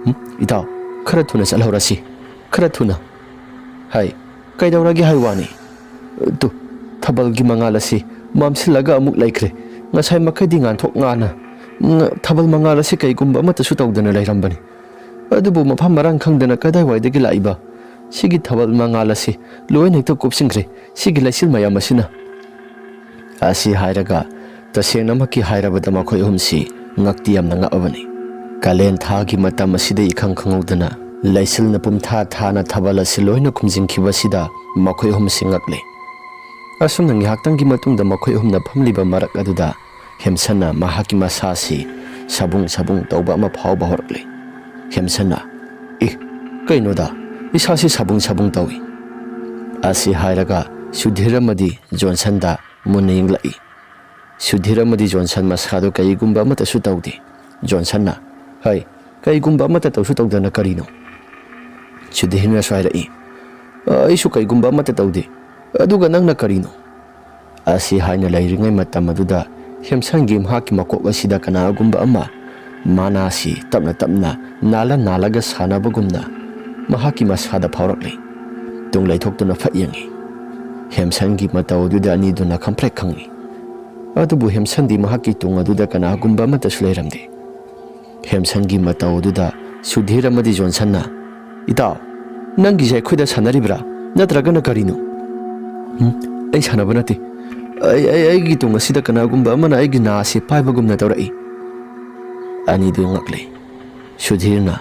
"ꯎꯝ, ꯏꯇꯥꯎ, ꯈꯔ ꯊꯨꯅ ꯆꯠꯍꯧꯔꯁꯤ, ꯈꯔ ꯊꯨꯅ꯫" "ꯍꯥꯏ, ꯀꯩꯗꯧꯔꯒꯦ ꯍꯥꯏ ꯋꯥꯅꯤ? ꯇꯨ, ꯊꯥꯕꯜꯒꯤ ꯃꯉꯥꯜ ꯑꯁꯤ ꯃꯝꯁꯤꯜꯂꯒ ꯑꯃꯨꯛ ꯂꯩꯈ꯭ꯔꯦ꯫ ꯉꯁꯥꯏ ꯃꯈꯩꯗꯤ ꯉꯥꯟꯊꯣꯛ ꯉꯥꯟꯅ ꯉ-, ꯊꯥꯕꯜ ꯃꯉꯥꯜ ꯑꯁꯤ ꯀꯩꯒꯨꯝꯕ ꯑꯃꯠꯇꯁꯨ ꯇꯧꯗꯅ ꯂꯩꯔꯝꯕꯅꯤ꯫ ꯑꯗꯨꯕꯨ ꯃꯐꯝ ꯃꯔꯥꯡ ꯈꯪꯗꯅ ꯀꯗꯥꯏꯋꯥꯏꯗꯒꯤ ꯂꯥꯛꯏꯕ ꯁꯤꯒꯤ ꯊꯥꯕꯜ ꯃꯉꯥꯜ ꯑꯁꯤ ꯂꯣꯏꯅ ꯍꯦꯛꯇ ꯀꯨꯞꯁꯤꯟꯈ꯭ꯔꯦ ꯁꯤꯒꯤ ꯂꯩꯆꯤꯜ ꯃꯌꯥꯝ ꯑꯁꯤꯅ꯫ ꯑꯁꯤ ꯍꯥꯏꯔꯒ ꯇꯁꯦꯡꯅꯃꯛꯀꯤ ꯍꯥꯏꯔꯕꯗ ꯃꯈꯣꯏ ꯑꯍꯨꯝꯁꯤ ꯉꯛꯇꯤ ꯌꯥꯝꯅ ꯉꯛꯑꯕꯅꯤ꯫ ꯀꯥꯂꯦꯟ ꯊꯥꯒꯤ ꯃꯇꯝ ꯑꯁꯤꯗ ꯏꯈꯪ ꯈꯪꯍꯧꯗꯅ ꯂꯩꯆꯤꯜꯅ ꯄꯨꯝꯊꯥ ꯊꯥꯅ ꯊꯥꯕꯜ ꯑꯁꯤ ꯂꯣꯏꯅ ꯈꯨꯝꯖꯤꯟꯈꯤꯕꯁꯤꯗ ꯃꯈꯣꯏ ꯑꯍꯨꯝꯁꯤ ꯉꯛꯂꯦ꯫ ꯑꯁꯨꯝꯅ ꯉꯥꯏꯍꯥꯛꯇꯪꯒꯤ ꯃꯇꯨꯡꯗ ꯃꯈꯣꯏ ꯑꯍꯨꯝꯅ ꯐꯝꯂꯤꯕ ꯃꯔꯛ ꯑꯗꯨꯗ ꯍꯦꯝꯁꯟꯅ ꯃꯍꯥꯛꯀꯤ ꯃꯁꯥꯁꯤ ꯁꯥꯕꯨꯡ ꯁꯥꯕꯨꯡ ꯇꯧꯕ ꯑꯃ ꯐꯥꯎꯕ ꯍꯧꯔꯛꯂꯦ꯫ ꯍꯦꯝꯁꯟꯅ, "ꯏ, ꯀꯩꯅꯣꯗ, ꯏꯁꯥꯁꯤ ꯁꯥꯕꯨꯡ ꯁꯥꯕꯨꯡ ꯇꯧꯏ?" ꯑꯁꯤ ꯍꯥꯏꯔꯒ ꯁꯨꯙꯤꯔ ꯑꯃꯗꯤ ꯖꯣꯟꯁꯟꯗ ꯃꯨꯟꯅ ꯌꯦꯡꯂꯛꯏ꯫ ꯁꯨꯙꯤꯔ ꯑꯃꯗꯤ ꯖꯣꯟꯁꯟ ꯃꯁꯥꯗꯣ ꯀꯔꯤꯒꯨꯝꯕ ꯑꯃꯠꯇꯁꯨ ꯇꯧꯗꯦ꯫ ꯖꯣꯟꯁꯟꯅ, "ꯍꯩ, ꯀꯔꯤꯒꯨꯝꯕ ꯑꯃꯠꯇ ꯇꯧꯁꯨ ꯇꯧꯗꯅ ꯀꯔꯤꯅꯣ?" ꯁꯨꯙꯤꯔꯅꯁꯨ ꯍꯥꯏꯔꯛꯏ, "ꯑ, ꯑꯩꯁꯨ ꯀꯔꯤꯒꯨꯝꯕ ꯑꯃꯠꯇ ꯇꯧꯗꯦ꯫ ꯑꯗꯨꯒ ꯅꯪꯅ ꯀꯔꯤꯅꯣ?" ꯑꯁꯤ ꯍꯥꯏꯅ ꯂꯩꯔꯤꯉꯩ ꯃꯇꯝ ꯑꯗꯨꯗ ꯍꯦꯝꯁꯟꯒꯤ ꯃꯍꯥꯛꯀꯤ ꯃꯀꯣꯛ ꯑꯁꯤꯗ ꯀꯅꯥꯒꯨꯝꯕ ꯑꯃ ꯃꯅꯥꯁꯤ ꯇꯞꯅ ꯇꯞꯅ ꯅꯥꯜꯂ ꯅꯥꯜꯂꯒ ꯁꯥꯟꯅꯕꯒꯨꯝꯅ ꯃꯍꯥꯛꯀꯤ ꯃꯁꯥꯗ ꯐꯥꯎꯔꯛꯂꯤ꯫ ꯇꯨꯡ ꯂꯩꯊꯣꯛꯇꯨꯅ ꯐꯠ ꯌꯦꯡꯉꯤ꯫ ꯍꯦꯝꯁꯟꯒꯤ ꯃꯇꯧ ꯑꯗꯨꯗ ꯑꯅꯤꯗꯨꯅ ꯈꯪꯄ꯭ꯔꯦꯛ ꯈꯪꯉꯤ꯫ ꯑꯗꯨꯕꯨ ꯍꯦꯝꯁꯟꯗꯤ ꯃꯍꯥꯛꯀꯤ ꯇꯨꯡ ꯑꯗꯨꯗ ꯀꯅꯥꯒꯨꯝꯕ ꯑꯃꯠꯇꯁꯨ ꯂꯩꯔꯝꯗꯦ꯫ ꯍꯦꯝꯁꯟꯒꯤ ꯃꯇꯧ ꯑꯗꯨꯗ ꯁꯨꯙꯤꯔ ꯑꯃꯗꯤ ꯖꯣꯟꯁꯟꯅ, "ꯏꯇꯥꯎ, ꯅꯪꯒꯤꯁꯦ ꯑꯩꯈꯣꯏꯗ ꯁꯥꯟꯅꯔꯤꯕ꯭ꯔꯥ? ꯅꯠꯇ꯭ꯔꯒꯅ ꯀꯔꯤꯅꯣ?" "ꯎꯝ, ꯑꯩ ꯁꯥꯟꯅꯕ ꯅꯠꯇꯦ꯫ ꯑꯩ, ꯑꯩ, ꯑꯩꯒꯤ ꯇꯨꯡ ꯑꯁꯤꯗ ꯀꯅꯥꯒꯨꯝꯕ ꯑꯃꯅ ꯑꯩꯒꯤ ꯅꯥ ꯑꯁꯤ ꯄꯥꯏꯕꯒꯨꯝꯅ ꯇꯧꯔꯛꯏ꯫" ꯑꯅꯤꯗꯨ ꯉꯛꯂꯦ꯫ ꯁꯨꯙꯤꯔꯅ,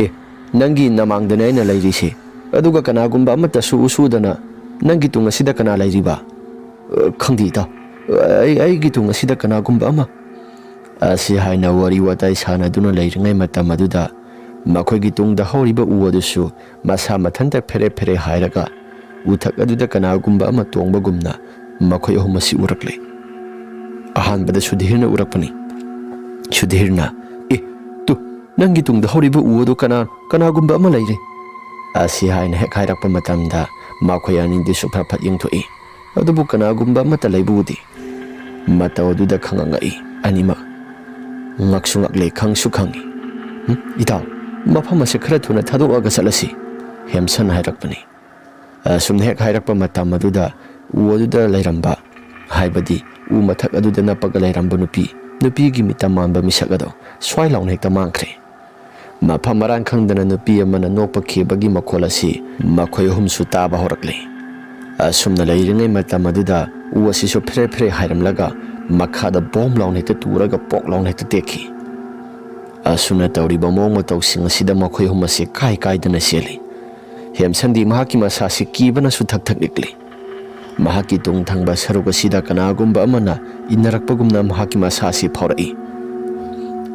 "ꯑꯦ, ꯅꯪꯒꯤ ꯅꯃꯥꯡꯗꯅꯦ ꯑꯩꯅ ꯂꯩꯔꯤꯁꯦ, ꯑꯗꯨꯒ ꯀꯅꯥꯒꯨꯝꯕ ꯑꯃꯠꯇꯁꯨ ꯎꯁꯨꯗꯅ ꯅꯪꯒꯤ ꯇꯨꯡ ꯑꯁꯤꯗ ꯀꯅꯥ ꯂꯩꯔꯤꯕ?" "ꯑ, ꯈꯪꯗꯦ, ꯏꯇꯥꯎ꯫ ꯑꯩ, ꯑꯩꯒꯤ ꯇꯨꯡ ꯑꯁꯤꯗ ꯀꯅꯥꯒꯨꯝꯕ ꯑꯃ꯫" ꯑꯁꯤ ꯍꯥꯏꯅ ꯋꯥꯔꯤ ꯋꯥꯇꯥꯏ ꯁꯥꯟꯅꯗꯨꯅ ꯂꯩꯔꯤꯉꯩ ꯃꯇꯝ ꯑꯗꯨꯗ ꯃꯈꯣꯏꯒꯤ ꯇꯨꯡꯗ ꯍꯧꯔꯤꯕ ꯎ ꯑꯗꯨꯁꯨ ꯃꯁꯥ ꯃꯊꯟꯇ ꯐꯦꯔꯦ ꯐꯦꯔꯦ ꯍꯥꯏꯔꯒ ꯎꯊꯛ ꯑꯗꯨꯗ ꯀꯅꯥꯒꯨꯝꯕ ꯑꯃ ꯇꯣꯡꯕꯒꯨꯝꯅ ꯃꯈꯣꯏ ꯑꯍꯨꯝ ꯑꯁꯤ ꯎꯔꯛꯂꯦ꯫ ꯑꯍꯥꯟꯕꯗ ꯁꯨꯙꯤꯔꯅ ꯎꯔꯛꯄꯅꯤ꯫ ꯁꯨꯙꯤꯔꯅ, "ꯑꯦ, ꯇꯨ, ꯅꯪꯒꯤ ꯇꯨꯡꯗ ꯍꯧꯔꯤꯕ ꯎ ꯑꯗꯨ ꯀꯅꯥ, ꯀꯅꯥꯒꯨꯝꯕ ꯑꯃ ꯂꯩꯔꯦ꯫" ꯑꯁꯤ ꯍꯥꯏꯅ ꯍꯦꯛ ꯍꯥꯏꯔꯛꯄ ꯃꯇꯝꯗ ꯃꯈꯣꯏ ꯑꯅꯤꯗꯨꯁꯨ ꯐꯠ ꯐꯠ ꯌꯦꯡꯊꯣꯛꯏ꯫ ꯑꯗꯨꯕꯨ ꯀꯅꯥꯒꯨꯝꯕ ꯑꯃꯠꯇ ꯂꯩꯕ ꯎꯗꯦ꯫ ꯃꯇꯧ ꯑꯗꯨꯗ ꯈꯪꯉꯛ ꯉꯛꯏ ꯑꯅꯤꯃꯛ꯫ ꯉꯛꯁꯨ ꯉꯛꯂꯦ, ꯈꯪꯁꯨ ꯈꯪꯉꯤ꯫ "ꯎꯝ, ꯏꯇꯥꯎ, ꯃꯐꯝ ꯑꯁꯤ ꯈꯔ ꯊꯨꯅ ꯊꯥꯗꯣꯛꯑꯒ ꯆꯠꯂꯁꯤ," ꯍꯦꯝꯁꯟ ꯍꯥꯏꯔꯛꯄꯅꯤ꯫ ꯑꯁꯨꯝꯅ ꯍꯦꯛ ꯍꯥꯏꯔꯛꯄ ꯃꯇꯝ ꯑꯗꯨꯗ ꯎ ꯑꯗꯨꯗ ꯂꯩꯔꯝꯕ, ꯍꯥꯏꯕꯗꯤ ꯎ ꯃꯊꯛ ꯑꯗꯨꯗ ꯅꯞꯄꯒ ꯂꯩꯔꯝꯕ ꯅꯨꯄꯤ, ꯅꯨꯄꯤꯒꯤ ꯃꯤꯇꯝ ꯃꯥꯟꯕ ꯃꯤꯁꯛ ꯑꯗꯣ ꯁ꯭ꯋꯥꯏ ꯂꯥꯎꯅ ꯍꯦꯛꯇ ꯃꯥꯡꯈ꯭ꯔꯦ꯫ ꯃꯐꯝ ꯃꯔꯥꯡ ꯈꯪꯗꯅ ꯅꯨꯄꯤ ꯑꯃꯅ ꯅꯣꯛꯄ ꯈꯦꯕꯒꯤ ꯃꯈꯣꯜ ꯑꯁꯤ ꯃꯈꯣꯏ ꯑꯍꯨꯝꯁꯨ ꯇꯥꯕ ꯍꯧꯔꯛꯂꯦ꯫ ꯑꯁꯨꯝꯅ ꯂꯩꯔꯤꯉꯩ ꯃꯇꯝ ꯑꯗꯨꯗ ꯎ ꯑꯁꯤꯁꯨ ꯐ꯭ꯔꯦ ꯐ꯭ꯔꯦ ꯍꯥꯏꯔꯝꯂꯒ ꯃꯈꯥꯗ ꯕꯣꯝ ꯂꯥꯎꯅ ꯍꯦꯛꯇ ꯇꯨꯔꯒ ꯄꯣꯛ ꯂꯥꯎꯅ ꯍꯦꯛꯇ ꯇꯦꯛꯈꯤ꯫ ꯑꯁꯨꯝꯅ ꯇꯧꯔꯤꯕ ꯃꯑꯣꯡ ꯃꯇꯧꯁꯤꯡ ꯑꯁꯤꯗ ꯃꯈꯣꯏ ꯑꯍꯨꯝ ꯑꯁꯤ ꯀꯥꯏ ꯀꯥꯏꯗꯅ ꯆꯦꯜꯂꯤ꯫ ꯍꯦꯝꯁꯟꯗꯤ ꯃꯍꯥꯛꯀꯤ ꯃꯁꯥꯁꯤ ꯀꯤꯕꯅꯁꯨ ꯊꯛ ꯊꯛ ꯅꯤꯛꯂꯤ꯫ ꯃꯍꯥꯛꯀꯤ ꯇꯨꯡ ꯊꯪꯕ ꯁꯔꯨꯛ ꯑꯁꯤꯗ ꯀꯅꯥꯒꯨꯝꯕ ꯑꯃꯅ ꯏꯟꯅꯔꯛꯄꯒꯨꯝꯅ ꯃꯍꯥꯛꯀꯤ ꯃꯁꯥꯁꯤ ꯐꯥꯎꯔꯛꯏ꯫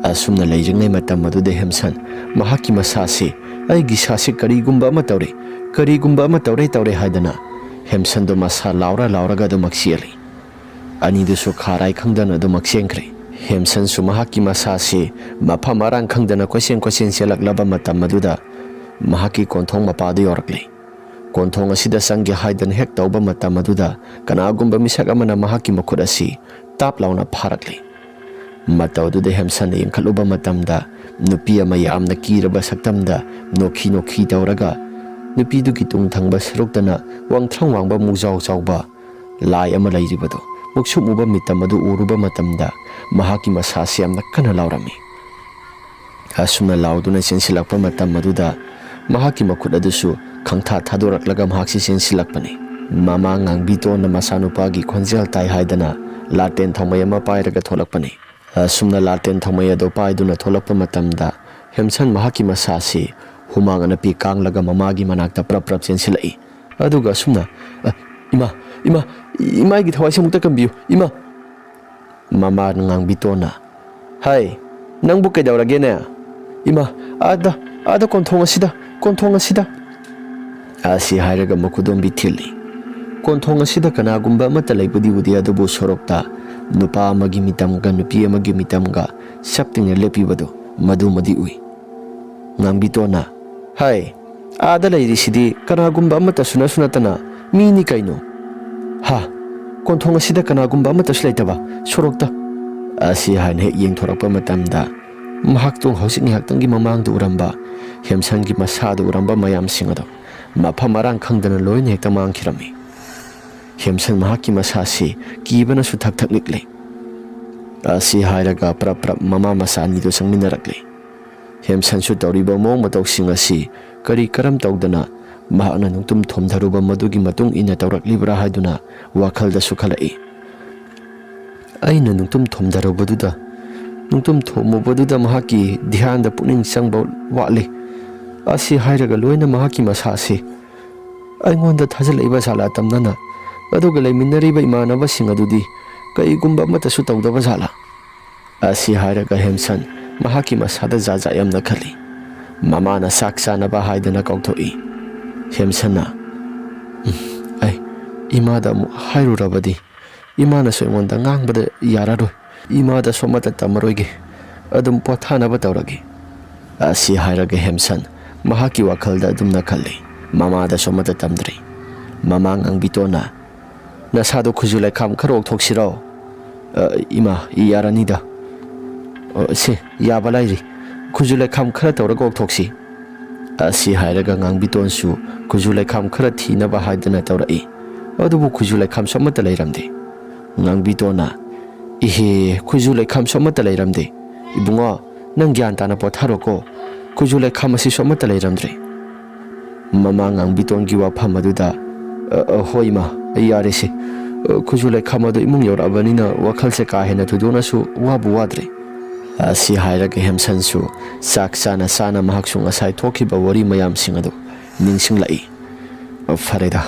ꯑꯁꯨꯝꯅ ꯂꯩꯔꯤꯉꯩ ꯃꯇꯝ ꯑꯗꯨꯗ ꯍꯦꯝꯁꯟ ꯃꯍꯥꯛꯀꯤ ꯃꯁꯥꯁꯤ, "ꯑꯩꯒꯤ ꯏꯁꯥꯁꯤ ꯀꯔꯤꯒꯨꯝꯕ ꯑꯃ ꯇꯧꯔꯦ, ꯀꯔꯤꯒꯨꯝꯕ ꯑꯃ ꯇꯧꯔꯦ ꯇꯧꯔꯦ" ꯍꯥꯏꯗꯅ ꯍꯦꯝꯁꯟꯗꯣ ꯃꯁꯥ ꯂꯥꯎꯔ ꯂꯥꯎꯔꯒ ꯑꯗꯨꯃꯛ ꯆꯦꯜꯂꯤ꯫ ꯑꯅꯤꯗꯨꯁꯨ ꯈꯥꯔꯥꯏ ꯈꯪꯗꯅ ꯑꯗꯨꯃꯛ ꯆꯦꯟꯈ꯭ꯔꯦ꯫ ꯍꯦꯝꯁꯟꯁꯨ ꯃꯍꯥꯛꯀꯤ ꯃꯁꯥꯁꯤ ꯃꯐꯝ ꯃꯔꯥꯡ ꯈꯪꯗꯅ ꯀꯣꯏꯆꯦꯟ ꯀꯣꯏꯆꯦꯟ ꯆꯦꯜꯂꯛꯂꯕ ꯃꯇꯝ ꯑꯗꯨꯗ ꯃꯍꯥꯛꯀꯤ ꯀꯣꯟꯊꯣꯡ ꯃꯄꯥꯗꯨ ꯌꯧꯔꯛꯂꯦ꯫ ꯀꯣꯟꯊꯣꯡ ꯑꯁꯤꯗ ꯆꯪꯒꯦ ꯍꯥꯏꯗꯅ ꯍꯦꯛ ꯇꯧꯕ ꯃꯇꯝ ꯑꯗꯨꯗ ꯀꯅꯥꯒꯨꯝꯕ ꯃꯤꯁꯛ ꯑꯃꯅ ꯃꯍꯥꯛꯀꯤ ꯃꯈꯨꯠ ꯑꯁꯤ ꯇꯥꯞ ꯂꯥꯎꯅ ꯐꯥꯔꯛꯂꯦ꯫ ꯃꯇꯧ ꯑꯗꯨꯗ ꯍꯦꯝꯁꯟꯅ ꯌꯦꯡꯈꯠꯂꯨꯕ ꯃꯇꯝꯗ ꯅꯨꯄꯤ ꯑꯃ ꯌꯥꯝꯅ ꯀꯤꯔꯕ ꯁꯛꯇꯝꯗ ꯅꯣꯛꯈꯤ ꯅꯣꯛꯈꯤ ꯇꯧꯔꯒ ꯅꯨꯄꯤꯗꯨꯒꯤ ꯇꯨꯡ ꯊꯪꯕ ꯁꯔꯨꯛꯇꯅ ꯋꯥꯡꯊ꯭ꯔꯪ ꯋꯥꯡꯕ ꯃꯨꯖꯥꯎ ꯆꯥꯎꯕ ꯂꯥꯏ ꯑꯃ ꯂꯩꯔꯤꯕꯗꯨ ꯃꯨꯛꯁꯨꯛ ꯃꯨꯕ ꯃꯤꯇꯝ ꯑꯗꯨ ꯎꯔꯨꯕ ꯃꯇꯝꯗ ꯃꯍꯥꯛꯀꯤ ꯃꯁꯥꯁꯤ ꯌꯥꯝꯅ ꯀꯟꯅ ꯂꯥꯎꯔꯝꯃꯤ꯫ ꯑꯁꯨꯝꯅ ꯂꯥꯎꯗꯨꯅ ꯆꯦꯟꯁꯤꯜꯂꯛꯄ ꯃꯇꯝ ꯑꯗꯨꯗ ꯃꯍꯥꯛꯀꯤ ꯃꯈꯨꯠ ꯑꯗꯨꯁꯨ ꯈꯪꯊꯥ ꯊꯥꯗꯣꯔꯛꯂꯒ ꯃꯍꯥꯛꯁꯤ ꯆꯦꯟꯁꯤꯜꯂꯛꯄꯅꯤ꯫ ꯃꯃꯥ ꯉꯥꯡꯕꯤꯇꯣꯟꯅ ꯃꯆꯥꯅꯨꯄꯥꯒꯤ ꯈꯣꯟꯖꯦꯜ ꯇꯥꯏ ꯍꯥꯏꯗꯅ ꯂꯥꯇꯦꯟ ꯊꯥꯎꯃꯩ ꯑꯃ ꯄꯥꯏꯔꯒ ꯊꯣꯛꯂꯛꯄꯅꯤ꯫ ꯑꯁꯨꯝꯅ ꯂꯥꯇꯦꯟ ꯊꯥꯎꯃꯩ ꯑꯗꯨ ꯄꯥꯏꯗꯨꯅ ꯊꯣꯛꯂꯛꯄ ꯃꯇꯝꯗ ꯍꯦꯝꯁꯟ ꯃꯍꯥꯛꯀꯤ ꯃꯁꯥꯁꯤ ꯍꯨꯃꯥꯡ ꯑꯅꯞꯄꯤ ꯀꯥꯡꯂꯒ ꯃꯃꯥꯒꯤ ꯃꯅꯥꯛꯇ ꯄ꯭ꯔꯞ ꯄ꯭ꯔꯞ ꯆꯦꯟꯁꯤꯜꯂꯛꯏ꯫ ꯑꯗꯨꯒ ꯑꯁꯨꯝꯅ, "ꯑ, ꯏꯃꯥ, ꯏꯃꯥ, ꯏꯃꯥꯒꯤ ꯊꯋꯥꯏꯁꯦ ꯑꯃꯨꯛꯇ ꯀꯟꯕꯤꯌꯨ, ꯏꯃꯥ!" ꯃꯃꯥ ꯉꯥꯡꯕꯤꯇꯣꯟꯅ, "ꯍꯥꯏ, ꯅꯪꯕꯨ ꯀꯩꯗꯧꯔꯒꯦꯅꯦ? ꯏꯃꯥ, ꯑꯥꯗ, ꯑꯥꯗ ꯀꯣꯟꯊꯣꯡ ꯑꯁꯤꯗ, ꯀꯣꯟꯊꯣꯡ ꯑꯁꯤꯗ!" ꯑꯁꯤ ꯍꯥꯏꯔꯒ ꯃꯈꯨꯗꯣꯝꯕꯤ ꯊꯤꯜꯂꯤ꯫ ꯀꯣꯟꯊꯣꯡ ꯑꯁꯤꯗ ꯀꯅꯥꯒꯨꯝꯕ ꯑꯃꯠꯇ ꯂꯩꯕꯨꯗꯤ ꯎꯗꯦ, ꯑꯗꯨꯕꯨ ꯁꯣꯔꯣꯛꯇ ꯅꯨꯄꯥ ꯑꯃꯒꯤ ꯃꯤꯇꯝꯒ ꯅꯨꯄꯤ ꯑꯃꯒꯤ ꯃꯤꯇꯝꯒ ꯆꯞ ꯇꯤꯡꯅ ꯂꯦꯞꯄꯤꯕꯗꯨ ꯃꯗꯨꯃꯗꯤ ꯎꯏ꯫ ꯉꯥꯡꯕꯤꯇꯣꯟꯅ, "ꯍꯥꯏ, ꯑꯥꯗ ꯂꯩꯔꯤꯁꯤꯗꯤ ꯀꯅꯥꯒꯨꯝꯕ ꯑꯃꯠꯇꯁꯨ ꯅꯠꯁꯨ ꯅꯠꯇꯅ ꯃꯤꯅꯤ ꯀꯩꯅꯣ꯫ ꯍꯥ, ꯀꯣꯟꯊꯣꯡ ꯑꯁꯤꯗ ꯀꯅꯥꯒꯨꯝꯕ ꯑꯃꯠꯇꯁꯨ ꯂꯩꯇꯕ ꯁꯣꯔꯣꯛꯇ!" ꯑꯁꯤ ꯍꯥꯏꯅ ꯍꯦꯛ ꯌꯦꯡꯊꯣꯔꯛꯄ ꯃꯇꯝꯗ ꯃꯍꯥꯛꯇꯣ ꯍꯧꯖꯤꯛ ꯉꯥꯏꯍꯥꯛꯇꯪꯒꯤ ꯃꯃꯥꯡꯗ ꯎꯔꯝꯕ ꯍꯦꯝꯁꯟꯒꯤ ꯃꯁꯥꯗ ꯎꯔꯝꯕ ꯃꯌꯥꯝꯁꯤꯡ ꯑꯗꯣ ꯃꯐꯝ ꯃꯔꯥꯡ ꯈꯪꯗꯅ ꯂꯣꯏꯅ ꯍꯦꯛꯇ ꯃꯥꯡꯈꯤꯔꯝꯃꯤ꯫ ꯍꯦꯝꯁꯟ ꯃꯍꯥꯛꯀꯤ ꯃꯁꯥꯁꯤ ꯀꯤꯕꯅꯁꯨ ꯊꯛ ꯊꯛ ꯅꯤꯛꯂꯤ꯫ ꯑꯁꯤ ꯍꯥꯏꯔꯒ ꯄ꯭ꯔꯞ ꯄ꯭ꯔꯞ ꯃꯃꯥ ꯃꯆꯥ ꯑꯅꯤꯗꯨ ꯆꯪꯃꯤꯟꯅꯔꯛꯂꯤ꯫ ꯍꯦꯝꯁꯟꯁꯨ ꯇꯧꯔꯤꯕ ꯃꯑꯣꯡ ꯃꯇꯧꯁꯤꯡ ꯑꯁꯤ ꯀꯔꯤ ꯀꯔꯝ ꯇꯧꯗꯅ ꯃꯍꯥꯛꯅ ꯅꯨꯡꯇꯨꯝ ꯊꯣꯝꯊꯔꯨꯕ ꯃꯗꯨꯒꯤ ꯃꯇꯨꯡ ꯏꯟꯅ ꯇꯧꯔꯛꯂꯤꯕ꯭ꯔꯥ ꯍꯥꯏꯗꯨꯅ ꯋꯥꯈꯜꯗꯁꯨ ꯈꯜꯂꯛꯏ꯫ ꯑꯩꯅ ꯅꯨꯡꯇꯨꯝ ꯊꯣꯝꯊꯔꯨꯕꯗꯨꯗ ꯅꯨꯡꯇꯨꯝ ꯊꯣꯝꯃꯨꯕꯗꯨꯗ ꯃꯍꯥꯛꯀꯤ ꯙ꯭ꯌꯥꯟꯗ ꯄꯨꯛꯅꯤꯡ ꯆꯪꯕ ꯋꯥꯠꯂꯤ꯫ ꯑꯁꯤ ꯍꯥꯏꯔꯒ ꯂꯣꯏꯅ ꯃꯍꯥꯛꯀꯤ ꯃꯁꯥꯁꯤ ꯑꯩꯉꯣꯟꯗ ꯊꯥꯖꯤꯜꯂꯛꯏꯕ ꯖꯥꯠꯂꯥ ꯇꯝꯅꯅ? ꯑꯗꯨꯒ ꯂꯩꯃꯤꯟꯅꯔꯤꯕ ꯏꯃꯥꯟꯅꯕꯁꯤꯡ ꯑꯗꯨꯗꯤ ꯀꯩꯒꯨꯝꯕ ꯑꯃꯠꯇꯁꯨ ꯇꯧꯗꯕ ꯖꯥꯠꯂꯥ? ꯑꯁꯤ ꯍꯥꯏꯔꯒ ꯍꯦꯝꯁꯟ ꯃꯍꯥꯛꯀꯤ ꯃꯁꯥꯗ ꯖꯥꯠ ꯖꯥꯠ ꯌꯥꯝꯅ ꯈꯜꯂꯤ꯫ ꯃꯃꯥꯅ ꯆꯥꯛ ꯆꯥꯅꯕ ꯍꯥꯏꯗꯅ ꯀꯧꯊꯣꯛꯏ꯫ ꯍꯦꯝꯁꯟꯅ, "ꯎꯝ, ꯑꯩ ꯏꯃꯥꯗ ꯑꯃꯨꯛ ꯍꯥꯏꯔꯨꯔꯕꯗꯤ ꯏꯃꯥꯅꯁꯨ ꯑꯩꯉꯣꯟꯗ ꯉꯥꯡꯕꯗ ꯌꯥꯔꯔꯣꯏ꯫ ꯏꯃꯥꯗꯁꯨ ꯑꯃꯠꯇ ꯇꯝꯃꯔꯣꯏꯒꯦ꯫ ꯑꯗꯨꯝ ꯄꯣꯊꯥꯅꯕ ꯇꯧꯔꯒꯦ"꯫ ꯑꯁꯤ ꯍꯥꯏꯔꯒ ꯍꯦꯝꯁꯟ ꯃꯍꯥꯛꯀꯤ ꯋꯥꯈꯜꯗ ꯑꯗꯨꯝꯅ ꯈꯜꯂꯤ꯫ ꯃꯃꯥꯗꯁꯨ ꯑꯃꯠꯇ ꯇꯝꯗ꯭ꯔꯤ꯫ ꯃꯃꯥ ꯉꯥꯡꯕꯤꯇꯣꯟꯅ, "ꯅꯁꯥꯗꯣ ꯈꯨꯖꯨ ꯂꯩꯈꯥꯝ ꯈꯔ ꯑꯣꯛꯊꯣꯛꯁꯤꯔꯣ?" "ꯑ, ꯏꯃꯥ, ꯌꯥꯔꯅꯤꯗ꯫ ꯑ, ꯁꯦ, ꯌꯥꯕ ꯂꯥꯏꯔꯤ꯫ ꯈꯨꯖꯨ ꯂꯩꯈꯥꯝ ꯈꯔ ꯇꯧꯔꯒ ꯑꯣꯛꯊꯣꯛꯁꯤ"꯫ ꯑꯁꯤ ꯍꯥꯏꯔꯒ ꯉꯥꯡꯕꯤꯇꯣꯟꯁꯨ ꯈꯨꯖꯨ ꯂꯩꯈꯥꯝ ꯈꯔ ꯊꯤꯅꯕ ꯍꯥꯏꯗꯨꯅ ꯇꯧꯔꯛꯏ꯫ ꯑꯗꯨꯕꯨ ꯈꯨꯖꯨ ꯂꯩꯈꯥꯝꯁꯨ ꯑꯃꯠꯇ ꯂꯩꯔꯝꯗꯦ꯫ ꯉꯥꯡꯕꯤꯇꯣꯟꯅ, "ꯏꯍꯦ, ꯈꯨꯖꯨ ꯂꯩꯈꯥꯝꯁꯨ ꯑꯃꯠꯇ ꯂꯩꯔꯝꯗꯦ꯫ ꯏꯕꯨꯡꯉꯣ, ꯅꯪ ꯒ꯭ꯌꯥꯟ ꯇꯥꯅ ꯄꯣꯊꯥꯔꯣꯀꯣ꯫ ꯈꯨꯖꯨ ꯂꯩꯈꯥꯝ ꯑꯁꯤꯁꯨ ꯑꯃꯠꯇ ꯂꯩꯔꯝꯗ꯭ꯔꯦ"꯫ ꯃꯃꯥ ꯉꯥꯡꯕꯤꯇꯣꯟꯒꯤ ꯋꯥꯐꯝ ꯑꯗꯨꯗ, "ꯑ, ꯑ, ꯍꯣꯏ ꯏꯃꯥ, ꯑꯩ ꯌꯥꯔꯦꯁꯦ꯫ ꯑ, ꯈꯨꯖꯨ ꯂꯩꯈꯥꯝ ꯑꯗꯨ ꯏꯃꯨꯡ ꯌꯧꯔꯛꯑꯕꯅꯤꯅ ꯋꯥꯈꯜꯁꯦ ꯀꯥ ꯍꯦꯟꯅ ꯊꯣꯏꯗꯣꯛꯅꯁꯨ ꯋꯥꯕꯨ ꯋꯥꯗ꯭ꯔꯦ"꯫ ꯑꯁꯤ ꯍꯥꯏꯔꯒ ꯍꯦꯝꯁꯟꯁꯨ ꯆꯥꯛ ꯆꯥꯅ ꯆꯥꯅ ꯃꯍꯥꯛꯁꯨ ꯉꯁꯥꯏ ꯊꯣꯛꯈꯤꯕ ꯋꯥꯔꯤ ꯃꯌꯥꯝꯁꯤꯡ ꯑꯗꯨ ꯅꯤꯡꯁꯤꯡꯂꯛꯏ꯫ "ꯑ, ꯐꯔꯦꯗ,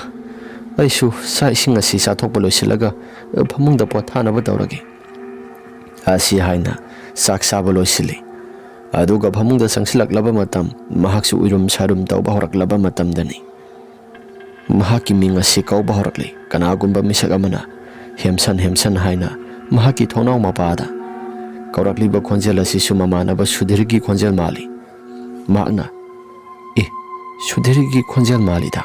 ꯑꯩꯁꯨ ꯆꯥꯛ ꯏꯁꯤꯡ ꯑꯁꯤ ꯆꯥꯊꯣꯛꯄ ꯂꯣꯏꯁꯤꯜꯂꯒ, ꯑ, ꯐꯃꯨꯡꯗ ꯄꯣꯊꯥꯅꯕ ꯇꯧꯔꯒꯦ"꯫ ꯑꯁꯤ ꯍꯥꯏꯅ ꯆꯥꯛ ꯆꯥꯕ ꯂꯣꯏꯁꯤꯜꯂꯤ꯫ ꯑꯗꯨꯒ ꯐꯃꯨꯡꯗ ꯆꯪꯁꯤꯜꯂꯛꯂꯕ ꯃꯇꯝ, ꯃꯍꯥꯛꯁꯨ ꯎꯏꯔꯨꯝ ꯁꯥꯔꯨꯝ ꯇꯧꯕ ꯍꯧꯔꯛꯂꯕ ꯃꯇꯝꯗꯅꯤ꯫ ꯃꯍꯥꯛꯀꯤ ꯃꯤꯡ ꯑꯁꯤ ꯀꯧꯕ ꯍꯧꯔꯛꯂꯤ꯫ ꯀꯅꯥꯒꯨꯝꯕ ꯃꯤꯁꯛ ꯑꯃꯅ "ꯍꯦꯝꯁꯟ, ꯍꯦꯝꯁꯟ" ꯍꯥꯏꯅ ꯃꯍꯥꯛꯀꯤ ꯊꯣꯡꯅꯥꯎ ꯃꯄꯥꯗ ꯀꯧꯔꯛꯂꯤꯕ ꯈꯣꯟꯖꯦꯜ ꯑꯁꯤꯁꯨ ꯃꯃꯥꯟꯅꯕ ꯁꯨꯙꯤꯔꯒꯤ ꯈꯣꯟꯖꯦꯜ ꯃꯥꯜꯂꯤ꯫ ꯃꯍꯥꯛꯅ, "ꯑꯦ, ꯁꯨꯙꯤꯔꯒꯤ ꯈꯣꯟꯖꯦꯜ ꯃꯥꯜꯂꯤꯗ꯫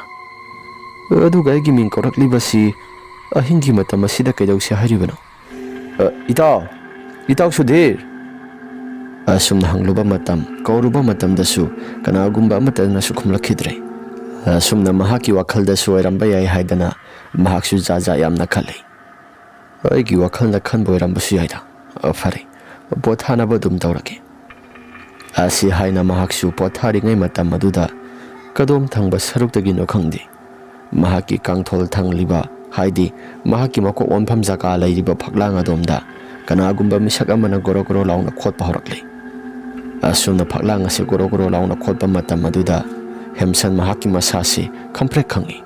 ꯑꯗꯨꯒ ꯑꯩꯒꯤ ꯃꯤꯡ ꯀꯧꯔꯛꯂꯤꯕꯁꯤ ꯑꯍꯤꯡꯒꯤ ꯃꯇꯝ ꯑꯁꯤꯗ ꯀꯩꯗꯧꯁꯦ ꯍꯥꯏꯔꯤꯕꯅꯣ?" "ꯑ, ꯏꯇꯥꯎ, ꯏꯇꯥꯎ ꯁꯨꯙꯤꯔ!" ꯑꯁꯨꯝꯅ ꯍꯪꯂꯨꯕ ꯃꯇꯝ, ꯀꯧꯔꯨꯕ ꯃꯇꯝꯗꯁꯨ ꯀꯅꯥꯒꯨꯝꯕ ꯑꯃꯠꯇꯅꯁꯨ ꯈꯨꯝꯂꯛꯈꯤꯗ꯭ꯔꯦ꯫ ꯑꯁꯨꯝꯅ ꯃꯍꯥꯛꯀꯤ ꯋꯥꯈꯜꯗꯁꯨ ꯑꯣꯏꯔꯝꯕ ꯌꯥꯏ ꯍꯥꯏꯗꯅ ꯃꯍꯥꯛꯁꯨ ꯖꯥꯠ ꯖꯥꯠ ꯌꯥꯝꯅ ꯈꯜꯂꯤ꯫ "ꯑꯩꯒꯤ ꯋꯥꯈꯜꯅ ꯈꯟꯕ ꯑꯣꯏꯔꯝꯕꯁꯨ ꯌꯥꯏꯗ꯫ ꯑ, ꯐꯔꯦ, ꯄꯣꯊꯥꯅꯕ ꯑꯗꯨꯝ ꯇꯧꯔꯒꯦ"꯫ ꯑꯁꯤ ꯍꯥꯏꯅ ꯃꯍꯥꯛꯁꯨ ꯄꯣꯊꯥꯔꯤꯉꯩ ꯃꯇꯝ ꯑꯗꯨꯗ ꯀꯗꯣꯝ ꯊꯪꯕ ꯁꯔꯨꯛꯇꯒꯤꯅꯣ ꯈꯪꯗꯦ, ꯃꯍꯥꯛꯀꯤ ꯀꯥꯡꯊꯣꯜ ꯊꯪꯂꯤꯕ, ꯍꯥꯏꯗꯤ ꯃꯍꯥꯛꯀꯤ ꯃꯀꯣꯛ ꯑꯣꯟꯐꯝ ꯖꯒꯥ ꯂꯩꯔꯤꯕ ꯐꯛꯂꯥꯡ ꯑꯗꯣꯝꯗ ꯀꯅꯥꯒꯨꯝꯕ ꯃꯤꯁꯛ ꯑꯃꯅ ꯒꯣꯔꯣ ꯒꯣꯔꯣ ꯂꯥꯎꯅ ꯈꯣꯠꯄ ꯍꯧꯔꯛꯂꯤ꯫ ꯑꯁꯨꯝꯅ ꯐꯛꯂꯥꯡ ꯑꯁꯤ ꯒꯣꯔꯣ ꯒꯣꯔꯣ ꯂꯥꯎꯅ ꯈꯣꯠꯄ ꯃꯇꯝ ꯑꯗꯨꯗ ꯍꯦꯝꯁꯟ ꯃꯍꯥꯛꯀꯤ ꯃꯁꯥꯁꯤ ꯈꯪꯄ꯭ꯔꯦꯛ ꯈꯪꯏ꯫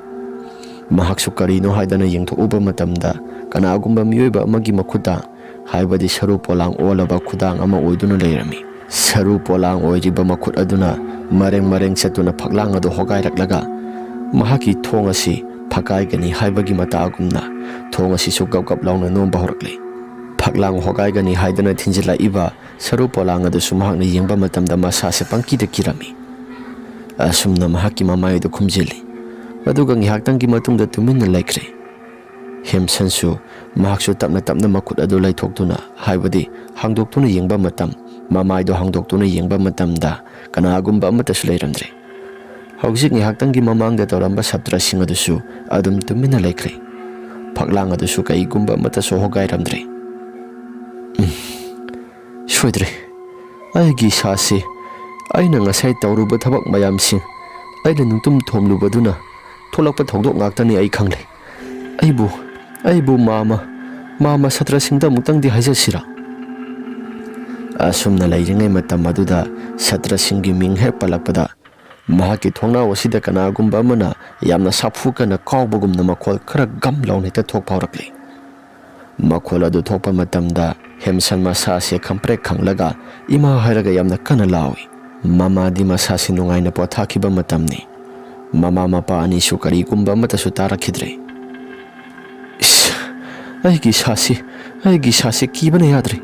ꯃꯍꯥꯛꯁꯨ ꯀꯔꯤꯅꯣ ꯍꯥꯏꯗꯅ ꯌꯦꯡꯊꯣꯛꯎꯕ ꯃꯇꯝꯗ ꯀꯅꯥꯒꯨꯝꯕ ꯃꯤꯑꯣꯏꯕ ꯑꯃꯒꯤ ꯃꯈꯨꯠꯇ, ꯍꯥꯏꯕꯗꯤ ꯁꯔꯨ ꯄꯣꯂꯥꯡ ꯑꯣꯜꯂꯕ ꯈꯨꯗꯥꯡ ꯑꯃ ꯑꯣꯏꯗꯨꯅ ꯂꯩꯔꯝꯃꯤ꯫ ꯁꯔꯨ ꯄꯣꯂꯥꯡ ꯑꯣꯏꯔꯤꯕ ꯃꯈꯨꯠ ꯑꯗꯨꯅ ꯃꯔꯦꯡ ꯃꯔꯦꯡ ꯆꯠꯇꯨꯅ ꯐꯛꯂꯥꯡ ꯑꯗꯨ ꯍꯣꯒꯥꯏꯔꯛꯂꯒ ꯃꯍꯥꯛꯀꯤ ꯊꯣꯡ ꯑꯁꯤ ꯐꯛꯀꯥꯏꯒꯅꯤ ꯍꯥꯏꯕꯒꯤ ꯃꯇꯥꯒꯨꯝꯅ ꯊꯣꯡ ꯑꯁꯤꯁꯨ ꯒꯞ ꯒꯞ ꯂꯥꯎꯅ ꯅꯣꯝꯕ ꯍꯧꯔꯛꯂꯤ꯫ ꯐꯛꯂꯥꯡ ꯍꯣꯒꯥꯏꯒꯅꯤ ꯍꯥꯏꯗꯅ ꯊꯤꯟꯖꯤꯜꯂꯛꯏꯕ ꯁꯔꯨ ꯄꯣꯂꯥꯡ ꯑꯗꯨꯁꯨ ꯃꯍꯥꯛꯅ ꯌꯦꯡꯕ ꯃꯇꯝꯗ ꯃꯁꯥꯁꯦ ꯄꯪꯀꯤꯗ ꯀꯤꯔꯝꯃꯤ꯫ ꯑꯁꯨꯝꯅ ꯃꯍꯥꯛꯀꯤ ꯃꯃꯥꯏ ꯑꯗꯨ ꯈꯨꯝꯖꯤꯜꯂꯤ꯫ ꯑꯗꯨꯒ ꯉꯥꯏꯍꯥꯛꯇꯪꯒꯤ ꯃꯇꯨꯡꯗ ꯇꯨꯃꯤꯟꯅ ꯂꯩꯈ꯭ꯔꯦ꯫ ꯍꯦꯝꯁꯟꯁꯨ ꯃꯍꯥꯛꯁꯨ ꯇꯞꯅ ꯇꯞꯅ ꯃꯈꯨꯠ ꯑꯗꯨ ꯂꯩꯊꯣꯛꯇꯨꯅ, ꯍꯥꯏꯕꯗꯤ ꯍꯥꯡꯗꯣꯛꯇꯨꯅ ꯌꯦꯡꯕ ꯃꯇꯝ, ꯃꯃꯥꯏꯗꯣ ꯍꯥꯡꯗꯣꯛꯇꯨꯅ ꯌꯦꯡꯕ ꯃꯇꯝꯗ ꯀꯅꯥꯒꯨꯝꯕ ꯑꯃꯠꯇꯁꯨ ꯂꯩꯔꯝꯗ꯭ꯔꯦ꯫ ꯍꯧꯖꯤꯛ ꯉꯥꯏꯍꯥꯛꯇꯪꯒꯤ ꯃꯃꯥꯡꯗ ꯇꯧꯔꯝꯕ ꯁꯥꯇ꯭ꯔꯁꯤꯡ ꯑꯗꯨꯁꯨ ꯑꯗꯨꯝ ꯇꯨꯃꯤꯟꯅ ꯂꯩꯈ꯭ꯔꯦ꯫ ꯐꯛꯂꯥꯡ ꯑꯗꯨꯁꯨ ꯀꯩꯒꯨꯝꯕ ꯑꯃꯠꯇꯁꯨ ꯍꯣꯒꯥꯏꯔꯝꯗ꯭ꯔꯦ꯫ ꯎꯝ, ꯁꯣꯏꯗ꯭ꯔꯦ꯫ ꯑꯩꯒꯤ ꯏꯁꯥꯁꯤ, ꯑꯩꯅ ꯉꯁꯥꯏ ꯇꯧꯔꯨꯕ ꯊꯕꯛ ꯃꯌꯥꯝꯁꯤꯡ, ꯑꯩꯅ ꯅꯨꯡꯇꯨꯝ ꯊꯣꯝꯂꯨꯕꯗꯨꯅ ꯊꯣꯛꯂꯛꯄ ꯊꯧꯗꯣꯛ ꯉꯥꯛꯇꯅꯤ, ꯑꯩ ꯈꯪꯂꯦ꯫ ꯑꯩꯕꯨ, ꯑꯩꯕꯨ ꯃꯥꯃ, ꯃꯥꯃ ꯁꯥꯇ꯭ꯔꯁꯤꯡꯗ ꯑꯃꯨꯛꯇꯪꯗꯤ ꯍꯥꯏꯖꯁꯤꯔꯥ? ꯑꯁꯨꯝꯅ ꯂꯩꯔꯤꯉꯩ ꯃꯇꯝ ꯑꯗꯨꯗ ꯁꯥꯇ꯭ꯔꯁꯤꯡꯒꯤ ꯃꯤꯡ ꯍꯦꯛ ꯄꯜꯂꯛꯄꯗ ꯃꯍꯥꯛꯀꯤ ꯊꯣꯡꯅꯥꯎ ꯑꯁꯤꯗ ꯀꯅꯥꯒꯨꯝꯕ ꯑꯃꯅ ꯌꯥꯝꯅ ꯁꯥꯐꯨ ꯀꯟꯅ ꯀꯥꯎꯕꯒꯨꯝꯅ ꯃꯈꯣꯜ ꯈꯔ ꯒꯝ ꯂꯥꯎꯅ ꯍꯦꯛꯇ ꯊꯣꯛꯄ ꯍꯧꯔꯛꯂꯤ꯫ ꯃꯈꯣꯜ ꯑꯗꯨ ꯊꯣꯛꯄ ꯃꯇꯝꯗ ꯍꯦꯝꯁꯟ ꯃꯁꯥꯁꯦ ꯈꯪꯄ꯭ꯔꯦꯛ ꯈꯪꯂꯒ "ꯏꯃꯥ" ꯍꯥꯏꯔꯒ ꯌꯥꯝꯅ ꯀꯟꯅ ꯂꯥꯎꯏ꯫ ꯃꯃꯥꯗꯤ ꯃꯁꯥꯁꯤ ꯅꯨꯡꯉꯥꯏꯅ ꯄꯣꯊꯥꯈꯤꯕ ꯃꯇꯝꯅꯤ꯫ ꯃꯃꯥ ꯃꯄꯥ ꯑꯅꯤꯁꯨ ꯀꯔꯤꯒꯨꯝꯕ ꯑꯃꯠꯇꯁꯨ ꯇꯥꯔꯛꯈꯤꯗ꯭ꯔꯦ꯫ "ꯏꯁ, ꯑꯩꯒꯤ ꯏꯁꯥꯁꯤ, ꯑꯩꯒꯤ ꯏꯁꯥꯁꯤ ꯀꯤꯕꯅ ꯌꯥꯗ꯭ꯔꯦ,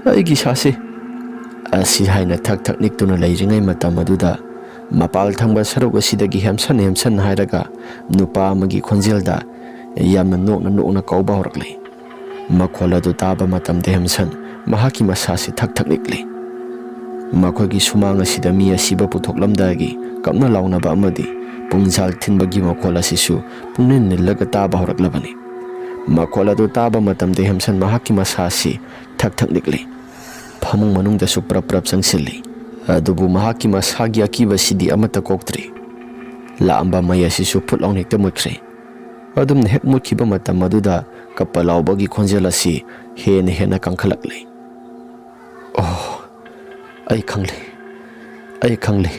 ꯑꯩꯒꯤ ꯏꯁꯥꯁꯤ"꯫ ꯑꯁꯤ ꯍꯥꯏꯅ ꯊꯛ ꯊꯛ ꯅꯤꯛꯇꯨꯅ ꯂꯩꯔꯤꯉꯩ ꯃꯇꯝ ꯑꯗꯨꯗ ꯃꯄꯥꯜ ꯊꯪꯕ ꯁꯔꯨꯛ ꯑꯁꯤꯗꯒꯤ "ꯍꯦꯝꯁꯟ, ꯍꯦꯝꯁꯟ" ꯍꯥꯏꯔꯒ ꯅꯨꯄꯥ ꯑꯃꯒꯤ ꯈꯣꯟꯖꯦꯜꯗ ꯌꯥꯝꯅ ꯅꯣꯛꯅ ꯅꯣꯛꯅ ꯀꯧꯕ ꯍꯧꯔꯛꯂꯤ꯫ ꯃꯈꯣꯜ ꯑꯗꯨ ꯇꯥꯕ ꯃꯇꯝꯗ ꯍꯦꯝꯁꯟ ꯃꯍꯥꯛꯀꯤ ꯃꯁꯥꯁꯤ ꯊꯛ ꯊꯛ ꯅꯤꯛꯂꯤ꯫ ꯃꯈꯣꯏꯒꯤ ꯁꯨꯃꯥꯡ ꯑꯁꯤꯗ ꯃꯤ ꯑꯁꯤꯕ ꯄꯨꯊꯣꯛꯂꯝꯗꯥꯏꯒꯤ ꯀꯞꯅ ꯂꯥꯎꯅꯕ ꯑꯃꯗꯤ ꯄꯨꯡꯖꯥꯜ ꯊꯤꯟꯕꯒꯤ ꯃꯈꯣꯜ ꯑꯁꯤꯁꯨ ꯄꯨꯡꯅꯤꯜ ꯅꯤꯜꯂꯒ ꯇꯥꯕ ꯍꯧꯔꯛꯂꯕꯅꯤ꯫ ꯃꯈꯣꯜ ꯑꯗꯨ ꯇꯥꯕ ꯃꯇꯝꯗ ꯍꯦꯝꯁꯟ ꯃꯍꯥꯛꯀꯤ ꯃꯁꯥꯁꯤ ꯊꯛ ꯊꯛ ꯅꯤꯛꯂꯤ꯫ ꯐꯃꯨꯡ ꯃꯅꯨꯡꯗꯁꯨ ꯄ꯭ꯔꯞ ꯄ꯭ꯔꯞ ꯆꯪꯁꯤꯜꯂꯤ꯫ ꯑꯗꯨꯕꯨ ꯃꯍꯥꯛꯀꯤ ꯃꯁꯥꯒꯤ ꯑꯀꯤꯕꯁꯤꯗꯤ ꯑꯃꯠꯇ ꯀꯣꯛꯇ꯭ꯔꯤ꯫ ꯂꯥꯛꯂꯝꯕ ꯃꯩ ꯑꯁꯤꯁꯨ ꯐꯨꯠ ꯂꯥꯎꯅ ꯍꯦꯛꯇ ꯃꯨꯠꯈ꯭ꯔꯦ꯫ ꯑꯗꯨꯝꯅ ꯍꯦꯛ ꯃꯨꯠꯈꯤꯕ ꯃꯇꯝ ꯑꯗꯨꯗ ꯀꯞꯄ ꯂꯥꯎꯕꯒꯤ ꯈꯣꯟꯖꯦꯜ ꯑꯁꯤ ꯍꯦꯟꯅ ꯍꯦꯟꯅ ꯀꯟꯈꯠꯂꯛꯂꯤ꯫ "ꯑꯣ, ꯑꯩ ꯈꯪꯂꯦ, ꯑꯩ ꯈꯪꯂꯦ꯫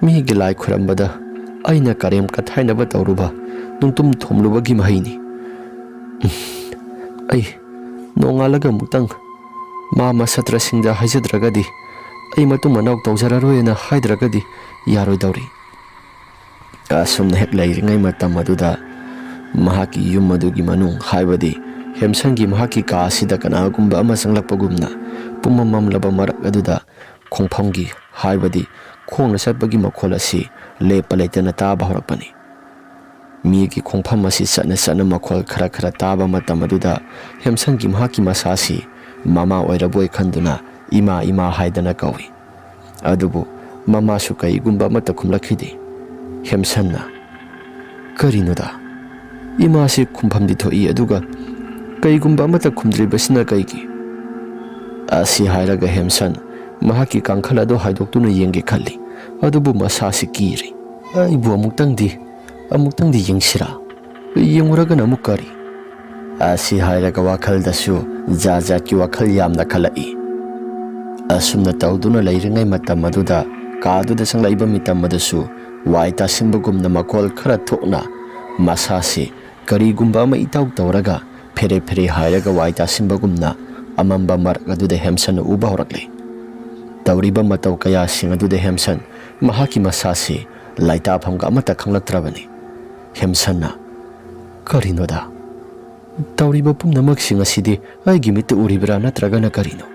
ꯃꯤꯒꯤ ꯂꯥꯏ ꯈꯣꯏꯔꯝꯕꯗ ꯑꯩꯅ ꯀꯔꯦꯝ ꯀꯊꯥꯏꯅꯕ ꯇꯧꯔꯨꯕ, ꯅꯨꯡꯇꯨꯝ ꯊꯣꯝꯂꯨꯕꯒꯤ ꯃꯍꯩꯅꯤ꯫ ꯎꯝ, ꯑꯩ ꯅꯣꯡꯉꯥꯜꯂꯒ ꯑꯃꯨꯛꯇꯪ ꯃꯥꯃ ꯁꯥꯇ꯭ꯔꯁꯤꯡꯗ ꯍꯥꯏꯖꯗ꯭ꯔꯒꯗꯤ, ꯑꯩ ꯃꯇꯨꯡ ꯃꯅꯥꯎ ꯇꯧꯖꯔꯔꯣꯏꯅ ꯍꯥꯏꯗ꯭ꯔꯒꯗꯤ ꯌꯥꯔꯣꯏꯗꯧꯔꯤ꯫" ꯑꯁꯨꯝꯅ ꯍꯦꯛ ꯂꯩꯔꯤꯉꯩ ꯃꯇꯝ ꯑꯗꯨꯗ ꯃꯍꯥꯛꯀꯤ ꯌꯨꯝ ꯑꯗꯨꯒꯤ ꯃꯅꯨꯡ, ꯍꯥꯏꯕꯗꯤ ꯍꯦꯝꯁꯟꯒꯤ ꯃꯍꯥꯛꯀꯤ ꯀꯥ ꯑꯁꯤꯗ ꯀꯅꯥꯒꯨꯝꯕ ꯑꯃ ꯆꯪꯂꯛꯄꯒꯨꯝꯅ ꯄꯨꯝꯃꯝ ꯃꯝꯂꯕ ꯃꯔꯛ ꯑꯗꯨꯗ ꯈꯣꯡꯐꯝꯒꯤ, ꯍꯥꯏꯕꯗꯤ ꯈꯣꯡꯅ ꯆꯠꯄꯒꯤ ꯃꯈꯣꯜ ꯑꯁꯤ ꯂꯦꯞꯄ ꯂꯩꯇꯅ ꯇꯥꯕ ꯍꯧꯔꯛꯄꯅꯤ꯫ ꯃꯤꯒꯤ ꯈꯣꯡꯐꯝ ꯑꯁꯤ ꯆꯠꯅ ꯆꯠꯅ ꯃꯈꯣꯜ ꯈꯔ ꯈꯔ ꯇꯥꯕ ꯃꯇꯝ ꯑꯗꯨꯗ ꯍꯦꯝꯁꯟꯒꯤ ꯃꯍꯥꯛꯀꯤ ꯃꯁꯥꯁꯤ ꯃꯃꯥ ꯑꯣꯏꯔꯕꯣꯏ ꯈꯟꯗꯨꯅ "ꯏꯃꯥ, ꯏꯃꯥ" ꯍꯥꯏꯗꯅ ꯀꯧꯏ꯫ ꯑꯗꯨꯕꯨ ꯃꯃꯥꯁꯨ ꯀꯔꯤꯒꯨꯝꯕ ꯑꯃꯠꯇ ꯈꯨꯝꯂꯛꯈꯤꯗꯦ꯫ ꯍꯦꯝꯁꯟꯅ, "ꯀꯔꯤꯅꯣꯗ? ꯏꯃꯥꯁꯤ ꯈꯨꯝꯐꯝꯗꯤ ꯊꯣꯛꯏ, ꯑꯗꯨꯒ ꯀꯔꯤꯒꯨꯝꯕ ꯑꯃꯠꯇ ꯈꯨꯝꯗ꯭ꯔꯤꯕꯁꯤꯅ ꯀꯩꯒꯤ?" ꯑꯁꯤ ꯍꯥꯏꯔꯒ ꯍꯦꯝꯁꯟ ꯃꯍꯥꯛꯀꯤ ꯀꯥꯡꯈꯜ ꯑꯗꯨ ꯍꯥꯏꯗꯣꯛꯇꯨꯅ ꯌꯦꯡꯒꯦ ꯈꯜꯂꯤ, ꯑꯗꯨꯕꯨ ꯃꯁꯥꯁꯤ ꯀꯤꯔꯤ꯫ "ꯑꯩꯕꯨ ꯑꯃꯨꯛꯇꯪꯗꯤ, ꯑꯃꯨꯛꯇꯪꯗꯤ ꯌꯦꯡꯁꯤꯔꯥ? ꯌꯦꯡꯉꯨꯔꯒꯅ ꯑꯃꯨꯛ ꯀꯔꯤ?" ꯑꯁꯤ ꯍꯥꯏꯔꯒ ꯋꯥꯈꯜꯗꯁꯨ ꯖꯥꯠ ꯖꯥꯠꯀꯤ ꯋꯥꯈꯜ ꯌꯥꯝꯅ ꯈꯜꯂꯛꯏ꯫ ꯑꯁꯨꯝꯅ ꯇꯧꯗꯨꯅ ꯂꯩꯔꯤꯉꯩ ꯃꯇꯝ ꯑꯗꯨꯗ ꯀꯥꯗꯨꯗ ꯆꯪꯂꯛꯏꯕ ꯃꯤꯇꯝ ꯑꯗꯨꯁꯨ ꯋꯥꯏ ꯇꯥꯁꯤꯟꯕꯒꯨꯝꯅ ꯃꯈꯣꯜ ꯈꯔ ꯊꯣꯛꯅ ꯃꯁꯥꯁꯤ ꯀꯔꯤꯒꯨꯝꯕ ꯑꯃ ꯏꯇꯧ ꯇꯧꯔꯒ ꯐꯦꯔꯦ ꯐꯦꯔꯦ ꯍꯥꯏꯔꯒ ꯋꯥꯏ ꯇꯥꯁꯤꯟꯕꯒꯨꯝꯅ ꯑꯃꯝꯕ ꯃꯔꯛ ꯑꯗꯨꯗ ꯍꯦꯝꯁꯟꯅ ꯎꯕ ꯍꯧꯔꯛꯂꯦ꯫ ꯇꯧꯔꯤꯕ ꯃꯇꯧ ꯀꯌꯥꯁꯤꯡ ꯑꯗꯨꯗ ꯍꯦꯝꯁꯟ ꯃꯍꯥꯛꯀꯤ ꯃꯁꯥꯁꯤ ꯂꯥꯏꯇꯥꯐꯝꯒ ꯑꯃꯠꯇ ꯈꯪꯂꯛꯇ꯭ꯔꯕꯅꯤ꯫ ꯍꯦꯝꯁꯟꯅ, "ꯀꯔꯤꯅꯣꯗ? ꯇꯧꯔꯤꯕ ꯄꯨꯝꯅꯃꯛꯁꯤꯡ ꯑꯁꯤꯗꯤ ꯑꯩꯒꯤ ꯃꯤꯠꯇ ꯎꯔꯤꯕ꯭ꯔꯥ ꯅꯠꯇ꯭ꯔꯒꯅ ꯀꯔꯤꯅꯣ?"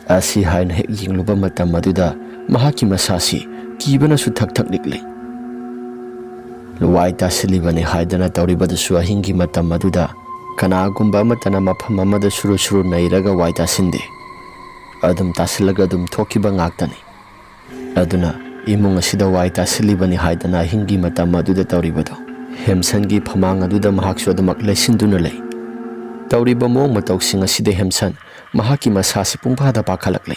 ꯑꯁꯤ ꯍꯥꯏꯅ ꯍꯦꯛ ꯌꯦꯡꯂꯨꯕ ꯃꯇꯝ ꯑꯗꯨꯗ ꯃꯍꯥꯛꯀꯤ ꯃꯁꯥꯁꯤ ꯀꯤꯕꯅꯁꯨ ꯊꯛ ꯊꯛ ꯅꯤꯛꯂꯤ꯫ ꯋꯥꯏ ꯇꯥꯁꯤꯜꯂꯤꯕꯅꯤ ꯍꯥꯏꯗꯅ ꯇꯧꯔꯤꯕꯗꯨꯁꯨ ꯑꯍꯤꯡꯒꯤ ꯃꯇꯝ ꯑꯗꯨꯗ ꯀꯅꯥꯒꯨꯝꯕ ꯑꯃꯠꯇꯅ ꯃꯐꯝ ꯑꯃꯗ ꯁꯨꯔꯨ ꯁꯨꯔꯨ ꯅꯩꯔꯒ ꯋꯥꯏ ꯇꯥꯁꯤꯟꯗꯦ꯫ ꯑꯗꯨꯝ ꯇꯥꯁꯤꯜꯂꯒ ꯑꯗꯨꯝ ꯊꯣꯛꯈꯤꯕ ꯉꯥꯛꯇꯅꯤ꯫ ꯑꯗꯨꯅ ꯏꯃꯨꯡ ꯑꯁꯤꯗ ꯋꯥꯏ ꯇꯥꯁꯤꯜꯂꯤꯕꯅꯤ ꯍꯥꯏꯗꯅ ꯑꯍꯤꯡꯒꯤ ꯃꯇꯝ ꯑꯗꯨꯗ ꯇꯧꯔꯤꯕꯗꯣ꯫ ꯍꯦꯝꯁꯟꯒꯤ ꯐꯃꯥꯡ ꯑꯗꯨꯗ ꯃꯍꯥꯛꯁꯨ ꯑꯗꯨꯃꯛ ꯂꯩꯁꯤꯟꯗꯨꯅ ꯂꯩ꯫ ꯇꯧꯔꯤꯕ ꯃꯑꯣꯡ ꯃꯇꯧꯁꯤꯡ ꯑꯁꯤꯗ ꯍꯦꯝꯁꯟ ꯃꯍꯥꯛꯀꯤ ꯃꯁꯥꯁꯤ ꯄꯨꯡꯐꯥꯗ ꯄꯥꯈꯠꯂꯛꯂꯦ꯫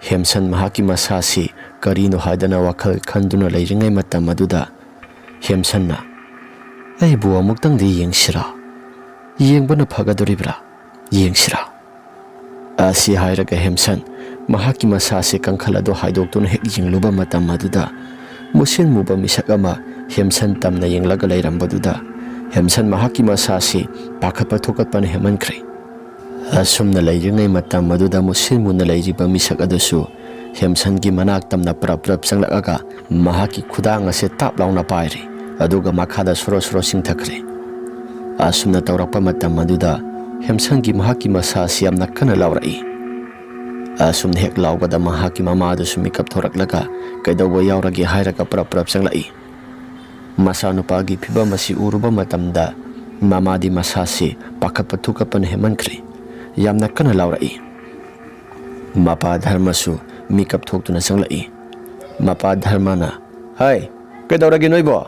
ꯍꯦꯝꯁꯟ ꯃꯍꯥꯛꯀꯤ ꯃꯁꯥꯁꯤ ꯀꯔꯤꯅꯣ ꯍꯥꯏꯗꯅ ꯋꯥꯈꯜ ꯈꯟꯗꯨꯅ ꯂꯩꯔꯤꯉꯩ ꯃꯇꯝ ꯑꯗꯨꯗ ꯍꯦꯝꯁꯟꯅ, "ꯑꯩꯕꯨ ꯑꯃꯨꯛꯇꯪꯗꯤ ꯌꯦꯡꯁꯤꯔꯥ? ꯌꯦꯡꯕꯅ ꯐꯒꯗꯣꯔꯤꯕ꯭ꯔꯥ? ꯌꯦꯡꯁꯤꯔꯥ?" ꯑꯁꯤ ꯍꯥꯏꯔꯒ ꯍꯦꯝꯁꯟ ꯃꯍꯥꯛꯀꯤ ꯃꯁꯥꯁꯤ ꯀꯥꯡꯈꯜ ꯑꯗꯨ ꯍꯥꯏꯗꯣꯛꯇꯨꯅ ꯍꯦꯛ ꯌꯦꯡꯂꯨꯕ ꯃꯇꯝ ꯑꯗꯨꯗ, ꯃꯨꯁꯤꯟ ꯃꯨꯕ ꯃꯤꯁꯛ ꯑꯃ ꯍꯦꯝꯁꯟ ꯇꯝꯅ ꯌꯦꯡꯂꯒ ꯂꯩꯔꯝꯕꯗꯨꯗ, ꯍꯦꯝꯁꯟ ꯃꯍꯥꯛꯀꯤ ꯃꯁꯥꯁꯤ ꯄꯥꯈꯠꯄ ꯊꯨꯀꯠꯄꯅ ꯍꯦꯟꯃꯟꯈ꯭ꯔꯦ꯫ ꯑꯁꯨꯝꯅ ꯂꯩꯔꯤꯉꯩ ꯃꯇꯝ ꯑꯗꯨꯗ ꯃꯨꯁꯤꯟ ꯃꯨꯅ ꯂꯩꯔꯤꯕ ꯃꯤꯁꯛ ꯑꯗꯨꯁꯨ ꯍꯦꯝꯁꯟꯒꯤ ꯃꯅꯥꯛ ꯇꯝꯅ ꯄ꯭ꯔꯞ ꯄ꯭ꯔꯞ ꯆꯪꯂꯛꯂꯒ ꯃꯍꯥꯛꯀꯤ ꯈꯨꯗꯥꯡ ꯑꯁꯦ ꯇꯥꯞ ꯂꯥꯎꯅ ꯄꯥꯏꯔꯦ, ꯑꯗꯨꯒ ꯃꯈꯥꯗ ꯁꯣꯔꯣ ꯁꯣꯔꯣ ꯆꯤꯡꯊꯈ꯭ꯔꯦ꯫ ꯑꯁꯨꯝꯅ ꯇꯧꯔꯛꯄ ꯃꯇꯝ ꯑꯗꯨꯗ ꯍꯦꯝꯁꯟꯒꯤ ꯃꯍꯥꯛꯀꯤ ꯃꯁꯥ ꯑꯁꯤ ꯌꯥꯝꯅ ꯀꯟꯅ ꯂꯥꯎꯔꯛꯏ꯫ ꯑꯁꯨꯝꯅ ꯍꯦꯛ ꯂꯥꯎꯕꯗ ꯃꯍꯥꯛꯀꯤ ꯃꯃꯥ ꯑꯗꯨꯁꯨ ꯃꯤꯀꯞ ꯊꯣꯔꯛꯂꯒ ꯀꯩꯗꯧꯕ ꯌꯥꯎꯔꯒꯦ ꯍꯥꯏꯔꯒ ꯄ꯭ꯔꯞ ꯄ꯭ꯔꯞ ꯆꯪꯂꯛꯏ꯫ ꯃꯆꯥꯅꯨꯄꯥꯒꯤ ꯐꯤꯕꯝ ꯑꯁꯤ ꯎꯔꯨꯕ ꯃꯇꯝꯗ ꯃꯃꯥꯗꯤ ꯃꯁꯥꯁꯤ ꯄꯥꯈꯠꯄ ꯊꯨꯀꯠꯄꯅ ꯍꯦꯟꯃꯟꯈ꯭ꯔꯦ꯫ ꯌꯥꯝꯅ ꯀꯟꯅ ꯂꯥꯎꯔꯛꯏ꯫ ꯃꯄꯥ ꯙꯔꯃꯁꯨ ꯃꯤꯀꯞ ꯊꯣꯛꯇꯨꯅ ꯆꯪꯂꯛꯏ꯫ ꯃꯄꯥ ꯙꯔꯃꯅ, "ꯍꯥꯏ, ꯀꯩꯗꯧꯔꯒꯦ ꯅꯣꯏꯕꯣ?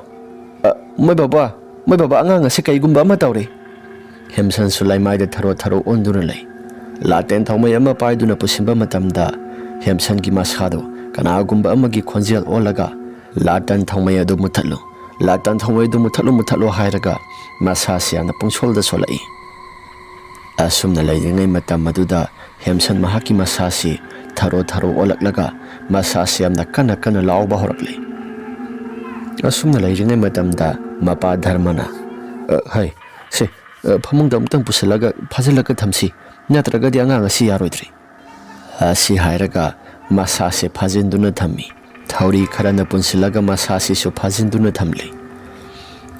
ꯑ, ꯃꯣꯏ ꯕꯕꯥ, ꯃꯣꯏ ꯕꯕꯥ, ꯑꯉꯥꯡ ꯑꯁꯤ ꯀꯩꯒꯨꯝꯕ ꯑꯃ ꯇꯧꯔꯦ꯫" ꯍꯦꯝꯁꯟꯁꯨ ꯂꯩꯃꯥꯏꯗ ꯊꯔꯣ ꯊꯔꯣ ꯑꯣꯟꯗꯨꯅ ꯂꯩ꯫ ꯂꯥꯇꯦꯟ ꯊꯥꯎꯃꯩ ꯑꯃ ꯄꯥꯏꯗꯨꯅ ꯄꯨꯁꯤꯟꯕ ꯃꯇꯝꯗ ꯍꯦꯝꯁꯟꯒꯤ ꯃꯁꯥꯗꯣ ꯀꯅꯥꯒꯨꯝꯕ ꯑꯃꯒꯤ ꯈꯣꯟꯖꯦꯜ ꯑꯣꯜꯂꯒ, "ꯂꯥꯇꯟ ꯊꯥꯎꯃꯩ ꯑꯗꯨ ꯃꯨꯊꯠꯂꯨ, ꯂꯥꯇꯟ ꯊꯥꯎꯃꯩ ꯑꯗꯨ ꯃꯨꯊꯠꯂꯨ, ꯃꯨꯊꯠꯂꯨ" ꯍꯥꯏꯔꯒ ꯃꯁꯥꯁꯤ ꯌꯥꯝꯅ ꯄꯨꯡꯁꯣꯜꯗ ꯁꯣꯜꯂꯛꯏ꯫ ꯑꯁꯨꯝꯅ ꯂꯩꯔꯤꯉꯩ ꯃꯇꯝ ꯑꯗꯨꯗ ꯍꯦꯝꯁꯟ ꯃꯍꯥꯛꯀꯤ ꯃꯁꯥꯁꯤ ꯊꯔꯣ ꯊꯔꯣ ꯑꯣꯜꯂꯛꯂꯒ ꯃꯁꯥꯁꯤ ꯌꯥꯝꯅ ꯀꯟꯅ ꯀꯟꯅ ꯂꯥꯎꯕ ꯍꯧꯔꯛꯂꯤ꯫ ꯑꯁꯨꯝꯅ ꯂꯩꯔꯤꯉꯩ ꯃꯇꯝꯗ ꯃꯄꯥ ꯙꯔꯃꯅ, "ꯑ, ꯍꯩ, ꯁꯦ, ꯑ, ꯐꯃꯨꯡꯗ ꯑꯃꯨꯛꯇꯪ ꯄꯨꯁꯤꯜꯂꯒ ꯐꯥꯖꯤꯜꯂꯒ ꯊꯝꯁꯤ, ꯅꯠꯇ꯭ꯔꯒꯗꯤ ꯑꯉꯥꯡ ꯑꯁꯤ ꯌꯥꯔꯣꯏꯗ꯭ꯔꯤ꯫" ꯑꯁꯤ ꯍꯥꯏꯔꯒ ꯃꯁꯥꯁꯦ ꯐꯥꯖꯤꯟꯗꯨꯅ ꯊꯝꯃꯤ꯫ ꯊꯧꯔꯤ ꯈꯔꯅ ꯄꯨꯟꯁꯤꯜꯂꯒ ꯃꯁꯥꯁꯤꯁꯨ ꯐꯥꯖꯤꯟꯗꯨꯅ ꯊꯝꯂꯤ꯫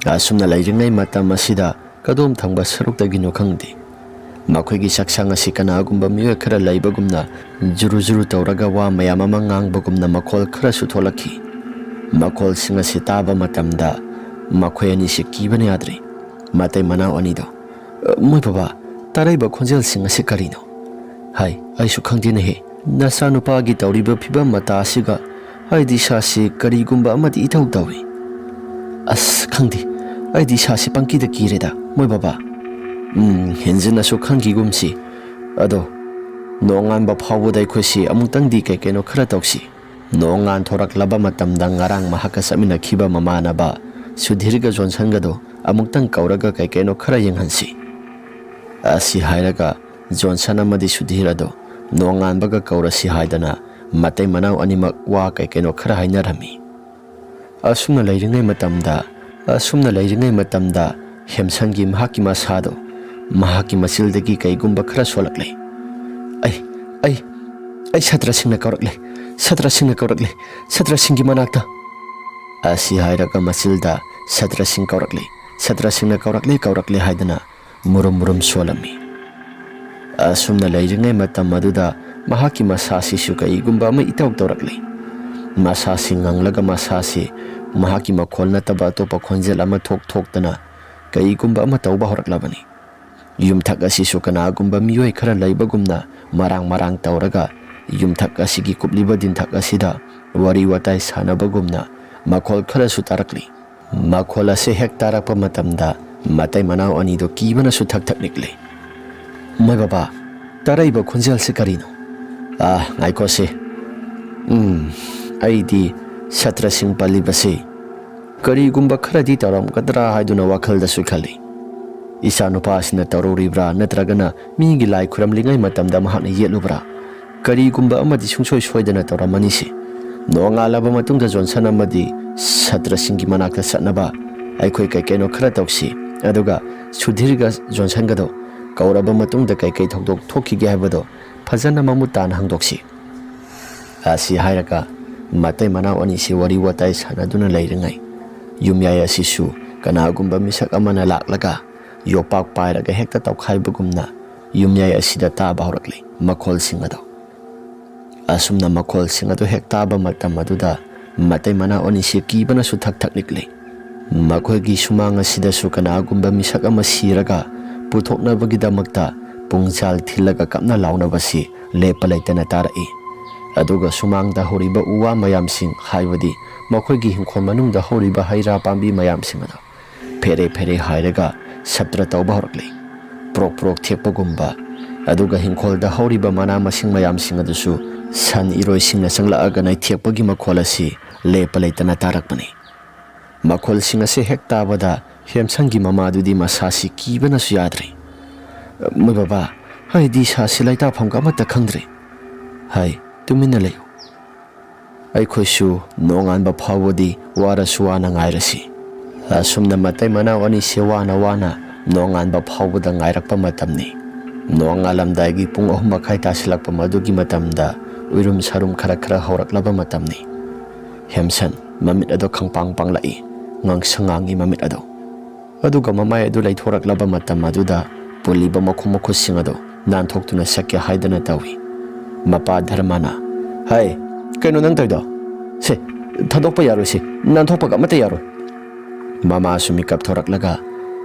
ꯑꯁꯨꯝꯅ ꯂꯩꯔꯤꯉꯩ ꯃꯇꯝ ꯑꯁꯤꯗ ꯀꯗꯣꯝ ꯊꯪꯕ ꯁꯔꯨꯛꯇꯒꯤꯅꯣ ꯈꯪꯗꯦ, ꯃꯈꯣꯏꯒꯤ ꯆꯥꯛꯁꯪ ꯑꯁꯤ ꯀꯅꯥꯒꯨꯝꯕ ꯃꯤꯑꯣꯏ ꯈꯔ ꯂꯩꯕꯒꯨꯝꯅ ꯖꯨꯔꯨ ꯖꯨꯔꯨ ꯇꯧꯔꯒ ꯋꯥ ꯃꯌꯥꯝ ꯑꯃ ꯉꯥꯡꯕꯒꯨꯝꯅ ꯃꯈꯣꯜ ꯈꯔꯁꯨ ꯊꯣꯛꯂꯛꯈꯤ꯫ ꯃꯈꯣꯜꯁꯤꯡ ꯑꯁꯤ ꯇꯥꯕ ꯃꯇꯝꯗ ꯃꯈꯣꯏ ꯑꯅꯤꯁꯤ ꯀꯤꯕꯅ ꯌꯥꯗ꯭ꯔꯦ꯫ ꯃꯇꯩ ꯃꯅꯥꯎ ꯑꯅꯤꯗꯣ, "ꯑ, ꯃꯣꯏ ꯕꯕꯥ, ꯇꯥꯔꯛꯏꯕ ꯈꯣꯟꯖꯦꯜꯁꯤꯡ ꯑꯁꯤ ꯀꯔꯤꯅꯣ?" ꯍꯥꯏ, "ꯑꯩꯁꯨ ꯈꯪꯗꯦꯅꯦꯍꯦ꯫ ꯅꯆꯥꯅꯨꯄꯥꯒꯤ ꯇꯧꯔꯤꯕ ꯐꯤꯕꯝ ꯃꯇꯥ ꯑꯁꯤꯒ ꯑꯩꯗꯤ ꯏꯁꯥꯁꯤ ꯀꯔꯤꯒꯨꯝꯕ ꯑꯃꯗꯤ ꯏꯇꯧ ꯇꯧꯏ꯫ ꯑꯁ, ꯈꯪꯗꯦ, ꯑꯩꯗꯤ ꯏꯁꯥꯁꯤ ꯄꯪꯀꯤꯗ ꯀꯤꯔꯦꯗ, ꯃꯣꯏ ꯕꯕꯥ꯫ ꯎꯝ, ꯍꯦꯟꯖꯤꯟꯅꯁꯨ ꯈꯪꯈꯤꯒꯨꯝꯁꯤ꯫ ꯑꯗꯣ, ꯅꯣꯡꯉꯥꯟꯕ ꯐꯥꯎꯕꯗ ꯑꯩꯈꯣꯏꯁꯤ ꯑꯃꯨꯛꯇꯪꯗꯤ ꯀꯩ ꯀꯩꯅꯣ ꯈꯔ ꯇꯧꯁꯤ꯫ ꯅꯣꯡꯉꯥꯟ ꯊꯣꯔꯛꯂꯕ ꯃꯇꯝꯗ ꯉꯔꯥꯡ ꯃꯍꯥꯛꯀ ꯆꯠꯃꯤꯟꯅꯈꯤꯕ ꯃꯃꯥꯟꯅꯕ ꯁꯨꯙꯤꯔꯒ ꯖꯣꯟꯁꯟꯒꯗꯣ ꯑꯃꯨꯛꯇꯪ ꯀꯧꯔꯒ ꯀꯩ ꯀꯩꯅꯣ ꯈꯔ ꯌꯦꯡꯍꯟꯁꯤ꯫ ꯑꯁꯤ ꯍꯥꯏꯔꯒ ꯖꯣꯟꯁꯟ ꯑꯃꯗꯤ ꯁꯨꯙꯤꯔ ꯑꯗꯣ ꯅꯣꯡꯉꯥꯟꯕꯒ ꯀꯧꯔꯁꯤ ꯍꯥꯏꯗꯅ ꯃꯇꯩ ꯃꯅꯥꯎ ꯑꯅꯤꯃꯛ ꯋꯥ ꯀꯩ ꯀꯩꯅꯣ ꯈꯔ ꯍꯥꯏꯅꯔꯝꯃꯤ꯫ ꯑꯁꯨꯝꯅ ꯂꯩꯔꯤꯉꯩ ꯃꯇꯝꯗ, ꯑꯁꯨꯝꯅ ꯂꯩꯔꯤꯉꯩ ꯃꯇꯝꯗ ꯍꯦꯝꯁꯟꯒꯤ ꯃꯍꯥꯛꯀꯤ ꯃꯁꯥꯗꯣ ꯃꯍꯥꯛꯀꯤ ꯃꯆꯤꯜꯗꯒꯤ ꯀꯩꯒꯨꯝꯕ ꯈꯔ ꯁꯣꯜꯂꯛꯂꯦ꯫ "ꯑꯩ, ꯑꯩ, ꯑꯩ ꯁꯥꯇ꯭ꯔꯁꯤꯡꯅ ꯀꯧꯔꯛꯂꯦ, ꯁꯥꯇ꯭ꯔꯁꯤꯡꯅ ꯀꯧꯔꯛꯂꯦ, ꯁꯥꯇ꯭ꯔꯁꯤꯡꯒꯤ ꯃꯅꯥꯛꯇ!" ꯑꯁꯤ ꯍꯥꯏꯔꯒ ꯃꯆꯤꯜꯗ "ꯁꯥꯇ꯭ꯔꯁꯤꯡ ꯀꯧꯔꯛꯂꯦ, ꯁꯥꯇ꯭ꯔꯁꯤꯡꯅ ꯀꯧꯔꯛꯂꯦ, ꯀꯧꯔꯛꯂꯦ" ꯍꯥꯏꯗꯅ ꯃꯨꯔꯨꯝ ꯃꯨꯔꯨꯝ ꯁꯣꯜꯂꯝꯃꯤ꯫ ꯑꯁꯨꯝꯅ ꯂꯩꯔꯤꯉꯩ ꯃꯇꯝ ꯑꯗꯨꯗ ꯃꯍꯥꯛꯀꯤ ꯃꯁꯥꯁꯤꯁꯨ ꯀꯩꯒꯨꯝꯕ ꯑꯃ ꯏꯇꯧ ꯇꯧꯔꯛꯂꯤ꯫ ꯃꯁꯥꯁꯤ ꯉꯪꯂꯒ ꯃꯁꯥꯁꯤ ꯃꯍꯥꯛꯀꯤ ꯃꯈꯣꯜ ꯅꯠꯇꯕ ꯑꯇꯣꯞꯄ ꯈꯣꯟꯖꯦꯜ ꯑꯃ ꯊꯣꯛ ꯊꯣꯛꯇꯅ ꯀꯩꯒꯨꯝꯕ ꯑꯃ ꯇꯧꯕ ꯍꯧꯔꯛꯂꯕꯅꯤ꯫ ꯌꯨꯝꯊꯛ ꯑꯁꯤꯁꯨ ꯀꯅꯥꯒꯨꯝꯕ ꯃꯤꯑꯣꯏ ꯈꯔ ꯂꯩꯕꯒꯨꯝꯅ ꯃꯔꯥꯡ ꯃꯔꯥꯡ ꯇꯧꯔꯒ ꯌꯨꯝꯊꯛ ꯑꯁꯤꯒꯤ ꯀꯨꯞꯂꯤꯕ ꯗꯤꯟꯊꯛ ꯑꯁꯤꯗ ꯋꯥꯔꯤ ꯋꯥꯇꯥꯏ ꯁꯥꯟꯅꯕꯒꯨꯝꯅ ꯃꯈꯣꯜ ꯈꯔꯁꯨ ꯇꯥꯔꯛꯂꯤ꯫ ꯃꯈꯣꯜ ꯑꯁꯤ ꯍꯦꯛ ꯇꯥꯔꯛꯄ ꯃꯇꯝꯗ ꯃꯇꯩ ꯃꯅꯥꯎ ꯑꯅꯤꯗꯨ ꯀꯤꯕꯅꯁꯨ ꯊꯛ ꯊꯛ ꯅꯤꯛꯂꯤ꯫ "ꯃꯣꯏ ꯕꯕꯥ, ꯇꯥꯔꯛꯏꯕ ꯈꯣꯟꯖꯦꯜꯁꯤ ꯀꯔꯤꯅꯣ? ꯑꯥ, ꯉꯥꯏꯈꯣꯁꯦ꯫ ꯎꯝ, ꯑꯩꯗꯤ ꯁꯥꯇ꯭ꯔꯁꯤꯡ ꯄꯜꯂꯤꯕꯁꯤ ꯀꯔꯤꯒꯨꯝꯕ ꯈꯔꯗꯤ ꯇꯧꯔꯝꯒꯗ꯭ꯔꯥ ꯍꯥꯏꯗꯨꯅ ꯋꯥꯈꯜꯗꯁꯨ ꯈꯜꯂꯤ꯫ ꯏꯆꯥ ꯅꯨꯄꯥ ꯑꯁꯤꯅ ꯇꯧꯔꯨꯔꯤꯕ꯭ꯔꯥ ꯅꯠꯇ꯭ꯔꯒꯅ ꯃꯤꯒꯤ ꯂꯥꯏ ꯈꯨꯔꯝꯂꯤꯉꯩ ꯃꯇꯝꯗ ꯃꯍꯥꯛꯅ ꯌꯦꯠꯂꯨꯕ꯭ꯔꯥ? ꯀꯔꯤꯒꯨꯝꯕ ꯑꯃꯗꯤ ꯁꯨꯡꯁꯣꯏ ꯁꯣꯏꯗꯅ ꯇꯧꯔꯝꯃꯅꯤꯁꯦ꯫ ꯅꯣꯡꯉꯥꯜꯂꯕ ꯃꯇꯨꯡꯗ ꯖꯣꯟꯁꯟ ꯑꯃꯗꯤ ꯁꯥꯇ꯭ꯔꯁꯤꯡꯒꯤ ꯃꯅꯥꯛꯇ ꯆꯠꯅꯕ ꯑꯩꯈꯣꯏ ꯀꯩ ꯀꯩꯅꯣ ꯈꯔ ꯇꯧꯁꯤ, ꯑꯗꯨꯒ ꯁꯨꯙꯤꯔꯒ ꯖꯣꯟꯁꯟꯒꯗꯣ ꯀꯧꯔꯕ ꯃꯇꯨꯡꯗ ꯀꯩ ꯀꯩ ꯊꯧꯗꯣꯛ ꯊꯣꯛꯈꯤꯒꯦ ꯍꯥꯏꯕꯗꯣ ꯐꯖꯅ ꯃꯃꯨꯠ ꯇꯥꯅ ꯍꯪꯗꯣꯛꯁꯤ"꯫ ꯑꯁꯤ ꯍꯥꯏꯔꯒ ꯃꯇꯩ ꯃꯅꯥꯎ ꯑꯅꯤꯁꯤ ꯋꯥꯔꯤ ꯋꯥꯇꯥꯏ ꯁꯥꯟꯅꯗꯨꯅ ꯂꯩꯔꯤꯉꯩ, ꯌꯨꯝꯌꯥꯏ ꯑꯁꯤꯁꯨ ꯀꯅꯥꯒꯨꯝꯕ ꯃꯤꯁꯛ ꯑꯃꯅ ꯂꯥꯛꯂꯒ ꯌꯣꯄꯥꯛ ꯄꯥꯏꯔꯒ ꯍꯦꯛꯇ ꯇꯧꯈꯥꯏꯕꯒꯨꯝꯅ ꯌꯨꯝꯌꯥꯏ ꯑꯁꯤꯗ ꯇꯥꯕ ꯍꯧꯔꯛꯂꯤ ꯃꯈꯣꯜꯁꯤꯡ ꯑꯗꯨ꯫ ꯑꯁꯨꯝꯅ ꯃꯈꯣꯜꯁꯤꯡ ꯑꯗꯨ ꯍꯦꯛ ꯇꯥꯕ ꯃꯇꯝ ꯑꯗꯨꯗ ꯃꯇꯩ ꯃꯅꯥꯎ ꯑꯅꯤꯁꯤ ꯀꯤꯕꯅꯁꯨ ꯊꯛ ꯊꯛ ꯅꯤꯛꯂꯤ꯫ ꯃꯈꯣꯏꯒꯤ ꯁꯨꯃꯥꯡ ꯑꯁꯤꯗꯁꯨ ꯀꯅꯥꯒꯨꯝꯕ ꯃꯤꯁꯛ ꯑꯃ ꯁꯤꯔꯒ ꯄꯨꯊꯣꯛꯅꯕꯒꯤꯗꯃꯛꯇ ꯄꯨꯡꯖꯥꯜ ꯊꯤꯜꯂꯒ ꯀꯞꯅ ꯂꯥꯎꯅꯕꯁꯤ ꯂꯦꯞꯄ ꯂꯩꯇꯅ ꯇꯥꯔꯛꯏ꯫ ꯑꯗꯨꯒ ꯁꯨꯃꯥꯡꯗ ꯍꯧꯔꯤꯕ ꯎ ꯋꯥ ꯃꯌꯥꯝꯁꯤꯡ, ꯍꯥꯏꯕꯗꯤ ꯃꯈꯣꯏꯒꯤ ꯏꯪꯈꯣꯜ ꯃꯅꯨꯡꯗ ꯍꯧꯔꯤꯕ ꯍꯩ ꯔꯥ ꯄꯥꯝꯕꯤ ꯃꯌꯥꯝꯁꯤꯡ ꯑꯗꯨ ꯐꯦꯔꯦ ꯐꯦꯔꯦ ꯍꯥꯏꯔꯒ ꯁꯞꯇ꯭ꯔ ꯇꯧꯕ ꯍꯧꯔꯛꯂꯤ꯫ ꯄ꯭ꯔꯣꯛ ꯄ꯭ꯔꯣꯛ ꯊꯦꯛꯄꯒꯨꯝꯕ, ꯑꯗꯨꯒ ꯏꯪꯈꯣꯜꯗ ꯍꯧꯔꯤꯕ ꯃꯅꯥ ꯃꯁꯤꯡ ꯃꯌꯥꯝꯁꯤꯡ ꯑꯗꯨꯁꯨ ꯁꯟ ꯏꯔꯣꯏꯁꯤꯡꯅ ꯆꯪꯂꯛꯑꯒ ꯅꯩꯊꯦꯛꯄꯒꯤ ꯃꯈꯣꯜ ꯑꯁꯤ ꯂꯦꯞꯄ ꯂꯩꯇꯅ ꯇꯥꯔꯛꯄꯅꯤ꯫ ꯃꯈꯣꯜꯁꯤꯡ ꯑꯁꯤ ꯍꯦꯛ ꯇꯥꯕꯗ ꯍꯦꯝꯁꯟꯒꯤ ꯃꯃꯥꯗꯨꯗꯤ ꯃꯁꯥꯁꯤ ꯀꯤꯕꯅꯁꯨ ꯌꯥꯗ꯭ꯔꯦ꯫ "ꯃꯣꯏ ꯕꯕꯥ, ꯍꯥꯏꯗꯤ ꯁꯥꯁꯤ ꯂꯩꯇꯥꯐꯝꯒ ꯑꯃꯠꯇ ꯈꯪꯗ꯭ꯔꯦ꯫ ꯍꯥꯏ, ꯇꯨꯃꯤꯟꯅ ꯂꯩꯌꯨ꯫ ꯑꯩꯈꯣꯏꯁꯨ ꯅꯣꯡꯉꯥꯟꯕ ꯐꯥꯎꯕꯗꯤ ꯋꯥꯔꯁꯨ ꯋꯥꯅ ꯉꯥꯏꯔꯁꯤ꯫" ꯑꯁꯨꯝꯅ ꯃꯇꯩ ꯃꯅꯥꯎ ꯑꯅꯤꯁꯦ ꯋꯥꯅ ꯋꯥꯅ ꯅꯣꯡꯉꯥꯟꯕ ꯐꯥꯎꯕꯗ ꯉꯥꯏꯔꯛꯄ ꯃꯇꯝꯅꯤ꯫ ꯅꯣꯡꯉꯥꯜꯂꯝꯗꯥꯏꯒꯤ ꯄꯨꯡ ꯑꯍꯨꯝ ꯃꯈꯥꯏ ꯇꯥꯁꯤꯜꯂꯛꯄ ꯃꯗꯨꯒꯤ ꯃꯇꯝꯗ ꯎꯏꯔꯨꯝ ꯁꯥꯔꯨꯝ ꯈꯔ ꯈꯔ ꯍꯧꯔꯛꯂꯕ ꯃꯇꯝꯅꯤ꯫ ꯍꯦꯝꯁꯟ ꯃꯃꯤꯠ ꯑꯗꯣ ꯈꯪꯄꯥꯡ ꯄꯥꯡꯂꯛꯏ, ꯉꯥꯡꯁꯪ ꯉꯥꯡꯏ ꯃꯃꯤꯠ ꯑꯗꯣ꯫ ꯑꯗꯨꯒ ꯃꯃꯥꯏ ꯑꯗꯨ ꯂꯩꯊꯣꯔꯛꯂꯕ ꯃꯇꯝ ꯑꯗꯨꯗ ꯄꯨꯜꯂꯤꯕ ꯃꯈꯨꯠ ꯃꯈꯨꯠꯁꯤꯡ ꯑꯗꯨ ꯅꯥꯟꯊꯣꯛꯇꯨꯅ ꯁꯛꯀꯦ ꯍꯥꯏꯗꯅ ꯇꯧꯏ꯫ ꯃꯄꯥ ꯙꯔꯃꯅ, "ꯍꯥꯏ, ꯀꯩꯅꯣ ꯅꯪ ꯇꯧꯔꯤꯗꯣ? ꯁꯦ, ꯊꯥꯗꯣꯛꯄ ꯌꯥꯔꯣꯏ ꯁꯦ, ꯅꯥꯟꯊꯣꯛꯄꯒ ꯑꯃꯠꯇ ꯌꯥꯔꯣꯏ꯫" ꯃꯃꯥꯁꯨ ꯃꯤꯀꯞ ꯊꯣꯔꯛꯂꯒ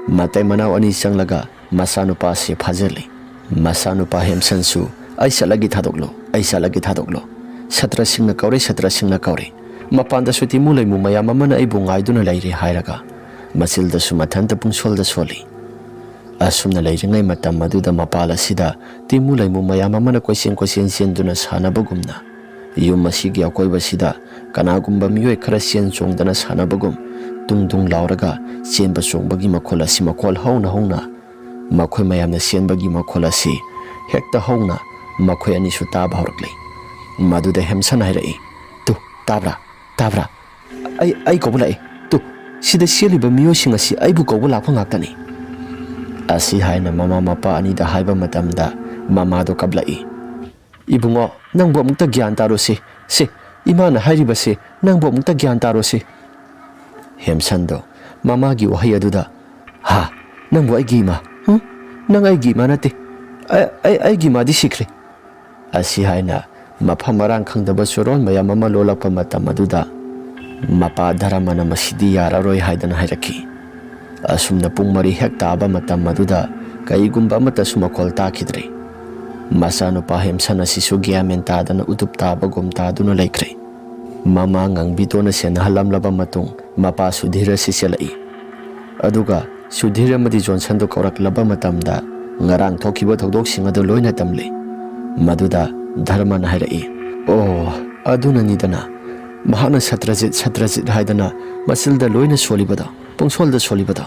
ꯃꯇꯩ ꯃꯅꯥꯎ ꯑꯅꯤ ꯆꯪꯂꯒ ꯃꯆꯥꯅꯨꯄꯥꯁꯦ ꯐꯥꯖꯤꯜꯂꯤ꯫ ꯃꯆꯥꯅꯨꯄꯥ ꯍꯦꯝꯁꯟꯁꯨ, "ꯑꯩ ꯆꯠꯂꯒꯦ ꯊꯥꯗꯣꯛꯂꯣ, ꯑꯩ ꯆꯠꯂꯒꯦ ꯊꯥꯗꯣꯛꯂꯣ꯫ ꯁꯥꯇ꯭ꯔꯁꯤꯡꯅ ꯀꯧꯔꯦ, ꯁꯥꯇ꯭ꯔꯁꯤꯡꯅ ꯀꯧꯔꯦ꯫ ꯃꯄꯥꯟꯗꯁꯨ ꯇꯤꯃꯨ ꯂꯩꯃꯨ ꯃꯌꯥꯝ ꯑꯃꯅ ꯑꯩꯕꯨ ꯉꯥꯏꯗꯨꯅ ꯂꯩꯔꯦ" ꯍꯥꯏꯔꯒ ꯃꯆꯤꯜꯗꯁꯨ ꯃꯊꯟꯇ ꯄꯨꯡꯁꯣꯜꯗ ꯁꯣꯜꯂꯤ꯫ ꯑꯁꯨꯝꯅ ꯂꯩꯔꯤꯉꯩ ꯃꯇꯝ ꯑꯗꯨꯗ ꯃꯄꯥꯜ ꯑꯁꯤꯗ ꯇꯤꯃꯨ ꯂꯩꯃꯨ ꯃꯌꯥꯝ ꯑꯃꯅ ꯀꯣꯏꯆꯦꯟ ꯀꯣꯏꯆꯦꯟ ꯆꯦꯟꯗꯨꯅ ꯁꯥꯟꯅꯕꯒꯨꯝꯅ, ꯌꯨꯝ ꯑꯁꯤꯒꯤ ꯑꯀꯣꯏꯕꯁꯤꯗ ꯀꯅꯥꯒꯨꯝꯕ ꯃꯤꯑꯣꯏ ꯈꯔ ꯆꯦꯟ ꯆꯣꯡꯗꯅ ꯁꯥꯟꯅꯕꯒꯨꯝ, ꯇꯨꯡ ꯇꯨꯡ ꯂꯥꯎꯔꯒ ꯆꯦꯟꯕ ꯆꯣꯡꯕꯒꯤ ꯃꯈꯣꯜ ꯑꯁꯤ ꯃꯈꯣꯜ ꯍꯧꯅ ꯍꯧꯅ ꯃꯈꯣꯏ ꯃꯌꯥꯝꯅ ꯆꯦꯟꯕꯒꯤ ꯃꯈꯣꯜ ꯑꯁꯤ ꯍꯦꯛꯇ ꯍꯧꯅ ꯃꯈꯣꯏ ꯑꯅꯤꯁꯨ ꯇꯥꯕ ꯍꯧꯔꯛꯂꯦ꯫ ꯃꯗꯨꯗ ꯍꯦꯝꯁꯟ ꯍꯥꯏꯔꯛꯏ, "ꯇꯨ, ꯇꯥꯕ꯭ꯔꯥ? ꯇꯥꯕ꯭ꯔꯥ? ꯑꯩ, ꯑꯩ ꯀꯧꯕ ꯂꯥꯛꯑꯦ꯫ ꯇꯨ, ꯁꯤꯗ ꯆꯦꯜꯂꯤꯕ ꯃꯤꯑꯣꯏꯁꯤꯡ ꯑꯁꯤ ꯑꯩꯕꯨ ꯀꯧꯕ ꯂꯥꯛꯄ ꯉꯥꯛꯇꯅꯤ꯫" ꯑꯁꯤ ꯍꯥꯏꯅ ꯃꯃꯥ ꯃꯄꯥ ꯑꯅꯤꯗ ꯍꯥꯏꯕ ꯃꯇꯝꯗ ꯃꯃꯥꯗꯣ ꯀꯞꯂꯛꯏ꯫ "ꯏꯕꯨꯡꯉꯣ, ꯅꯪꯕꯨ ꯑꯃꯨꯛꯇ ꯒ꯭ꯌꯥꯟ ꯇꯥꯔꯣꯁꯦ꯫ ꯁꯦ, ꯏꯃꯥꯅ ꯍꯥꯏꯔꯤꯕꯁꯦ ꯅꯪꯕꯨ ꯑꯃꯨꯛꯇ ꯒ꯭ꯌꯥꯟ ꯇꯥꯔꯣꯁꯦ꯫" ꯍꯦꯝꯁꯟꯗꯣ ꯃꯃꯥꯒꯤ ꯋꯥꯍꯩ ꯑꯗꯨꯗ, "ꯍꯥ? ꯅꯪꯕꯨ ꯑꯩꯒꯤ ꯏꯃꯥ? ꯍꯨꯝ? ꯅꯪ ꯑꯩꯒꯤ ꯏꯃꯥ ꯅꯠꯇꯦ꯫ ꯑꯩ, ꯑꯩ, ꯑꯩꯒꯤ ꯏꯃꯥꯗꯤ ꯁꯤꯈ꯭ꯔꯦ꯫" ꯑꯁꯤ ꯍꯥꯏꯅ ꯃꯐꯝ ꯃꯔꯥꯡ ꯈꯪꯗꯕ ꯆꯣꯔꯣꯟ ꯃꯌꯥꯝ ꯑꯃ ꯂꯣꯜꯂꯛꯄ ꯃꯇꯝ ꯑꯗꯨꯗ ꯃꯄꯥ ꯙꯔꯃꯅ ꯃꯁꯤꯗꯤ ꯌꯥꯔꯔꯣꯏ ꯍꯥꯏꯗꯅ ꯍꯥꯏꯔꯛꯈꯤ꯫ ꯑꯁꯨꯝꯅ ꯄꯨꯡ ꯃꯔꯤ ꯍꯦꯛ ꯇꯥꯕ ꯃꯇꯝ ꯑꯗꯨꯗ ꯀꯔꯤꯒꯨꯝꯕ ꯑꯃꯠꯇꯁꯨ ꯃꯈꯣꯜ ꯇꯥꯈꯤꯗ꯭ꯔꯦ꯫ ꯃꯆꯥꯅꯨꯄꯥ ꯍꯦꯝꯁꯟ ꯑꯁꯤꯁꯨ ꯒ꯭ꯌꯥꯟ ꯃꯦꯟ ꯇꯥꯗꯅ ꯎꯇꯨꯞ ꯇꯥꯕꯒꯨꯝ ꯇꯥꯗꯨꯅ ꯂꯩꯈ꯭ꯔꯦ꯫ ꯃꯃꯥ ꯉꯪꯕꯤꯇꯣꯟꯅ ꯁꯦꯟꯅꯍꯜꯂꯝꯂꯕ ꯃꯇꯨꯡ ꯃꯄꯥ ꯁꯨꯙꯤꯔ ꯑꯁꯤ ꯆꯦꯜꯂꯛꯏ꯫ ꯑꯗꯨꯒ ꯁꯨꯙꯤꯔ ꯑꯃꯗꯤ ꯖꯣꯟꯁꯟꯗꯨ ꯀꯧꯔꯛꯂꯕ ꯃꯇꯝꯗ ꯉꯔꯥꯡ ꯊꯣꯛꯈꯤꯕ ꯊꯧꯗꯣꯛꯁꯤꯡ ꯑꯗꯨ ꯂꯣꯏꯅ ꯇꯝꯂꯤ꯫ ꯃꯗꯨꯗ ꯙꯔꯃꯅ ꯍꯥꯏꯔꯛꯏ, "ꯑꯣ, ꯑꯗꯨꯅꯅꯤꯗꯅ ꯃꯍꯥꯛꯅ ꯁꯇ꯭ꯔꯖꯤꯠ, ꯁꯇ꯭ꯔꯖꯤꯠ ꯍꯥꯏꯗꯅ ꯃꯆꯤꯜꯗ ꯂꯣꯏꯅ ꯁꯣꯜꯂꯤꯕꯗꯣ, ꯄꯨꯡꯁꯣꯜꯗ ꯁꯣꯜꯂꯤꯕꯗꯣ꯫"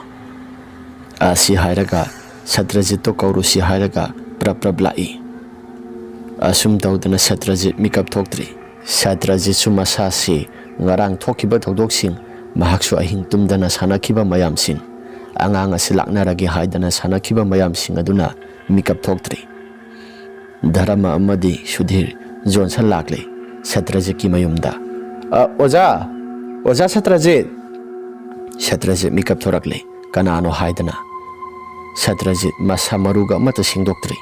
ꯑꯁꯤ ꯍꯥꯏꯔꯒ ꯁꯇ꯭ꯔꯖꯤꯠꯇꯣ ꯀꯧꯔꯨꯁꯤ ꯍꯥꯏꯔꯒ ꯄ꯭ꯔꯞ ꯄ꯭ꯔꯞ ꯂꯥꯛꯏ꯫ ꯑꯁꯨꯝ ꯇꯧꯗꯅ ꯁꯇ꯭ꯔꯖꯤꯠ ꯃꯤꯀꯞ ꯊꯣꯛꯇ꯭ꯔꯤ꯫ ꯁꯇ꯭ꯔꯖꯤꯠꯁꯨ ꯃꯁꯥꯁꯤ ꯉꯔꯥꯡ ꯊꯣꯛꯈꯤꯕ ꯊꯧꯗꯣꯛꯁꯤꯡ, ꯃꯍꯥꯛꯁꯨ ꯑꯍꯤꯡ ꯇꯨꯝꯗꯅ ꯁꯥꯟꯅꯈꯤꯕ ꯃꯌꯥꯝꯁꯤꯡ, ꯑꯉꯥꯡ ꯑꯁꯤ ꯂꯥꯛꯅꯔꯒꯦ ꯍꯥꯏꯗꯅ ꯁꯥꯟꯅꯈꯤꯕ ꯃꯌꯥꯝꯁꯤꯡ ꯑꯗꯨꯅ ꯃꯤꯀꯞ ꯊꯣꯛꯇ꯭ꯔꯤ꯫ ꯙꯔꯃ ꯑꯃꯗꯤ ꯁꯨꯙꯤꯔ, ꯖꯣꯟꯁꯟ ꯂꯥꯛꯂꯦ ꯁꯇ꯭ꯔꯖꯤꯠꯀꯤ ꯃꯌꯨꯝꯗ꯫ "ꯑ, ꯑꯣꯖꯥ! ꯑꯣꯖꯥ ꯁꯇ꯭ꯔꯖꯤꯠ!" ꯁꯇ꯭ꯔꯖꯤꯠ ꯃꯤꯀꯞ ꯊꯣꯔꯛꯂꯦ꯫ ꯀꯅꯥꯅꯣ ꯍꯥꯏꯗꯅ꯫ ꯁꯇ꯭ꯔꯖꯤꯠ ꯃꯁꯥ ꯃꯔꯨꯒ ꯑꯃꯠꯇ ꯁꯦꯡꯗꯣꯛꯇ꯭ꯔꯤ꯫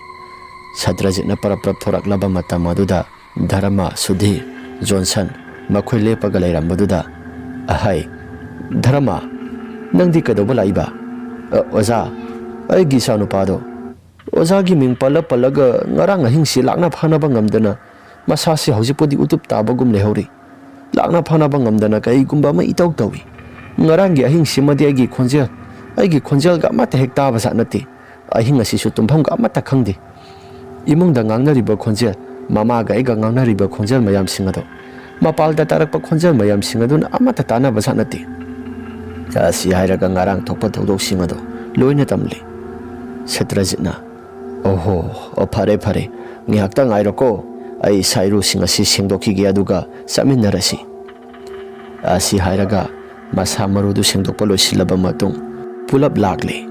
ꯁꯇ꯭ꯔꯖꯤꯠꯅ ꯄꯔꯞ ꯄꯔꯞ ꯊꯣꯔꯛꯂꯕ ꯃꯇꯝ ꯑꯗꯨꯗ ꯙꯔꯃ, ꯁꯨꯙꯤꯔ, ꯖꯣꯟꯁꯟ ꯃꯈꯣꯏ ꯂꯦꯞꯄꯒ ꯂꯩꯔꯝꯕꯗꯨꯗ, "ꯑꯍꯩ, ꯙꯔꯃ, ꯅꯪꯗꯤ ꯀꯩꯗꯧꯕ ꯂꯥꯛꯏꯕ?" "ꯑ, ꯑꯣꯖꯥ, ꯑꯩꯒꯤ ꯏꯆꯥꯅꯨꯄꯥꯗꯣ ꯑꯣꯖꯥꯒꯤ ꯃꯤꯡ ꯄꯜꯂ ꯄꯜꯂꯒ ꯉꯔꯥꯡ ꯑꯍꯤꯡꯁꯤ ꯂꯥꯛꯅ ꯐꯥꯅꯕ ꯉꯝꯗꯅ ꯃꯁꯥꯁꯤ ꯍꯧꯖꯤꯛꯄꯨꯗꯤ ꯎꯇꯨꯞ ꯇꯥꯕꯒꯨꯝ ꯂꯩꯍꯧꯔꯤ꯫ ꯂꯥꯛꯅ ꯐꯥꯅꯕ ꯉꯝꯗꯅ ꯀꯔꯤꯒꯨꯝꯕ ꯑꯃ ꯏꯇꯧ ꯇꯧꯏ꯫ ꯉꯔꯥꯡꯒꯤ ꯑꯍꯤꯡꯁꯤꯃꯗꯤ ꯑꯩꯒꯤ ꯈꯣꯟꯖꯦꯜ, ꯑꯩꯒꯤ ꯈꯣꯟꯖꯦꯜꯒ ꯑꯃꯠꯇ ꯍꯦꯛ ꯇꯥꯕ ꯖꯥꯠ ꯅꯠꯇꯦ꯫ ꯑꯍꯤꯡ ꯑꯁꯤꯁꯨ ꯇꯨꯝꯐꯝꯒ ꯑꯃꯠꯇ ꯈꯪꯗꯦ꯫ ꯏꯃꯨꯡꯗ ꯉꯥꯡꯅꯔꯤꯕ ꯈꯣꯟꯖꯦꯜ, ꯃꯃꯥꯒ ꯑꯩꯒ ꯉꯥꯡꯅꯔꯤꯕ ꯈꯣꯟꯖꯦꯜ ꯃꯌꯥꯝꯁꯤꯡ ꯑꯗꯣ, ꯃꯄꯥꯜꯗ ꯇꯥꯔꯛꯄ ꯈꯣꯟꯖꯦꯜ ꯃꯌꯥꯝꯁꯤꯡ ꯑꯗꯨꯅ ꯑꯃꯠꯇ ꯇꯥꯅꯕ ꯖꯥꯠ ꯅꯠꯇꯦ꯫" ꯑꯁꯤ ꯍꯥꯏꯔꯒ ꯉꯔꯥꯡ ꯊꯣꯛꯄ ꯊꯧꯗꯣꯛꯁꯤꯡ ꯑꯗꯣ ꯂꯣꯏꯅ ꯇꯝꯂꯤ꯫ ꯁꯇ꯭ꯔꯖꯤꯠꯅ, "ꯑꯣꯍꯣ, ꯑꯣ, ꯐꯔꯦ, ꯐꯔꯦ, ꯉꯥꯏꯍꯥꯛꯇ ꯉꯥꯏꯔꯣꯀꯣ, ꯑꯩ ꯏꯁꯥ ꯏꯔꯨꯁꯤꯡ ꯑꯁꯤ ꯁꯦꯡꯗꯣꯛꯈꯤꯒꯦ, ꯑꯗꯨꯒ ꯆꯠꯃꯤꯟꯅꯔꯁꯤ꯫" ꯑꯁꯤ ꯍꯥꯏꯔꯒ ꯃꯁꯥ ꯃꯔꯨꯗꯨ ꯁꯦꯡꯗꯣꯛꯄ ꯂꯣꯏꯁꯤꯜꯂꯕ ꯃꯇꯨꯡ ꯄꯨꯂꯞ ꯂꯥꯛꯂꯦ꯫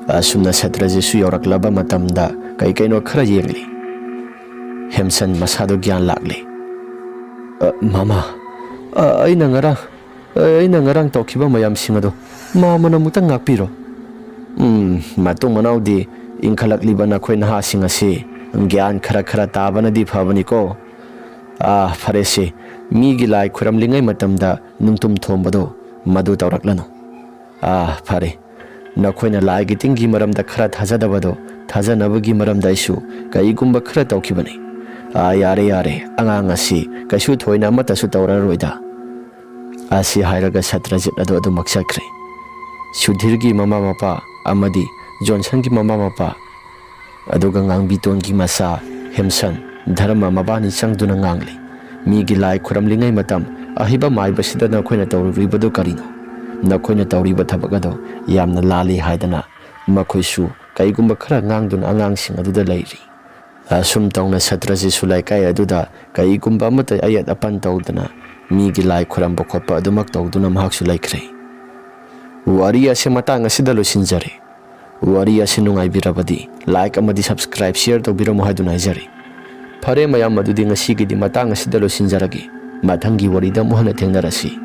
ꯑꯁꯨꯝꯅ ꯁꯇ꯭ꯔꯖꯤꯠꯁꯨ ꯌꯧꯔꯛꯂꯕ ꯃꯇꯝꯗ ꯀꯩ ꯀꯩꯅꯣ ꯈꯔ ꯌꯦꯡꯂꯤ꯫ ꯍꯦꯝꯁꯟ ꯃꯁꯥꯗꯣ ꯒ꯭ꯌꯥꯟ ꯂꯥꯛꯂꯦ꯫ "ꯑ, ꯃꯃꯥ, ꯑ, ꯑꯩꯅ ꯉꯔꯥꯡ, ꯑ, ꯑꯩꯅ ꯉꯔꯥꯡ ꯇꯧꯈꯤꯕ ꯃꯌꯥꯝꯁꯤꯡ ꯑꯗꯣ ꯃꯃꯥꯅ ꯑꯃꯨꯛꯇꯪ ꯉꯥꯛꯄꯤꯔꯣ꯫" "ꯎꯝ, ꯃꯇꯨꯡ ꯃꯅꯥꯎꯗꯤ ꯏꯟꯈꯠꯂꯛꯂꯤꯕ ꯅꯈꯣꯏ ꯅꯍꯥꯁꯤꯡ ꯑꯁꯤ ꯒ꯭ꯌꯥꯟ ꯈꯔ ꯈꯔ ꯇꯥꯕꯅꯗꯤ ꯐꯕꯅꯤꯀꯣ꯫ ꯑꯥ, ꯐꯔꯦꯁꯦ, ꯃꯤꯒꯤ ꯂꯥꯏ ꯈꯨꯔꯝꯂꯤꯉꯩ ꯃꯇꯝꯗ ꯅꯨꯡꯇꯨꯝ ꯊꯣꯝꯕꯗꯣ ꯃꯗꯨ ꯇꯧꯔꯛꯂꯅꯨ꯫ ꯑꯥ, ꯐꯔꯦ, ꯅꯈꯣꯏꯅ ꯂꯥꯏꯒꯤ ꯇꯤꯟꯒꯤ ꯃꯔꯝꯗ ꯈꯔ ꯊꯥꯖꯗꯕꯗꯣ ꯊꯥꯖꯅꯕꯒꯤ ꯃꯔꯝꯗ ꯑꯩꯁꯨ ꯀꯩꯒꯨꯝꯕ ꯈꯔ ꯇꯧꯈꯤꯕꯅꯤ꯫ "ꯑꯥ, ꯌꯥꯔꯦ, ꯌꯥꯔꯦ, ꯑꯉꯥꯡ ꯑꯁꯤ ꯀꯩꯁꯨ ꯊꯣꯏꯅ ꯑꯃꯠꯇꯁꯨ ꯇꯧꯔꯔꯣꯏꯗ," ꯑꯁꯤ ꯍꯥꯏꯔꯒ ꯁꯇ꯭ꯔꯖꯤꯠ ꯑꯗꯨ ꯑꯗꯨꯃꯛ ꯆꯠꯈ꯭ꯔꯦ꯫ ꯁꯨꯙꯤꯔꯒꯤ ꯃꯃꯥ ꯃꯄꯥ ꯑꯃꯗꯤ ꯖꯣꯟꯁꯟꯒꯤ ꯃꯃꯥ ꯃꯄꯥ, ꯑꯗꯨꯒ ꯉꯥꯡꯕꯤꯇꯣꯟꯒꯤ ꯃꯆꯥ ꯍꯦꯝꯁꯟ, ꯙꯔꯃ ꯃꯕꯥꯅꯤ ꯆꯪꯗꯨꯅ ꯉꯥꯡꯂꯤ꯫ "ꯃꯤꯒꯤ ꯂꯥꯏ ꯈꯨꯔꯝꯂꯤꯉꯩ ꯃꯇꯝ ꯑꯍꯩꯕ ꯃꯥꯏꯕꯁꯤꯗ ꯅꯈꯣꯏꯅ ꯇꯧꯔꯨꯔꯤꯕꯗꯨ ꯀꯔꯤꯅꯣ? ꯅꯈꯣꯏꯅ ꯇꯧꯔꯤꯕ ꯊꯕꯛ ꯑꯗꯨ ꯌꯥꯝꯅ ꯂꯥꯜꯂꯤ" ꯍꯥꯏꯗꯅ ꯃꯈꯣꯏꯁꯨ ꯀꯩꯒꯨꯝꯕ ꯈꯔ ꯉꯥꯡꯗꯨꯅ ꯑꯉꯥꯡꯁꯤꯡ ꯑꯗꯨꯗ ꯂꯩꯔꯤ꯫ ꯑꯁꯨꯝ ꯇꯧꯅ ꯁꯇ꯭ꯔꯖꯤꯠꯁꯨ ꯂꯩꯀꯥꯏ ꯑꯗꯨꯗ ꯀꯩꯒꯨꯝꯕ ꯑꯃꯠꯇ ꯑꯌꯦꯠ ꯑꯄꯟ ꯇꯧꯗꯅ ꯃꯤꯒꯤ ꯂꯥꯏ ꯈꯨꯔꯝꯕ ꯈꯣꯠꯄ ꯑꯗꯨꯃꯛ ꯇꯧꯗꯨꯅ ꯃꯍꯥꯛꯁꯨ ꯂꯩꯈ꯭ꯔꯦ꯫ ꯋꯥꯔꯤ ꯑꯁꯤ ꯃꯇꯥꯡ ꯑꯁꯤꯗ ꯂꯣꯏꯁꯤꯟꯖꯔꯦ꯫ ꯋꯥꯔꯤ ꯑꯁꯤ ꯅꯨꯡꯉꯥꯏꯕꯤꯔꯕꯗꯤ like ꯑꯃꯗꯤ subscribe, share ꯇꯧꯕꯤꯔꯝꯃꯨ ꯍꯥꯏꯗꯨꯅ ꯍꯥꯏꯖꯔꯤ꯫ ꯐꯔꯦ ꯃꯌꯥꯝ, ꯑꯗꯨꯗꯤ ꯉꯁꯤꯒꯤꯗꯤ ꯃꯇꯥꯡ ꯑꯁꯤꯗ ꯂꯣꯏꯁꯤꯟꯖꯔꯒꯦ꯫ ꯃꯊꯪꯒꯤ ꯋꯥꯔꯤꯗ ꯑꯃꯨꯛ ꯍꯟꯅ ꯊꯦꯡꯅꯔꯁꯤ꯫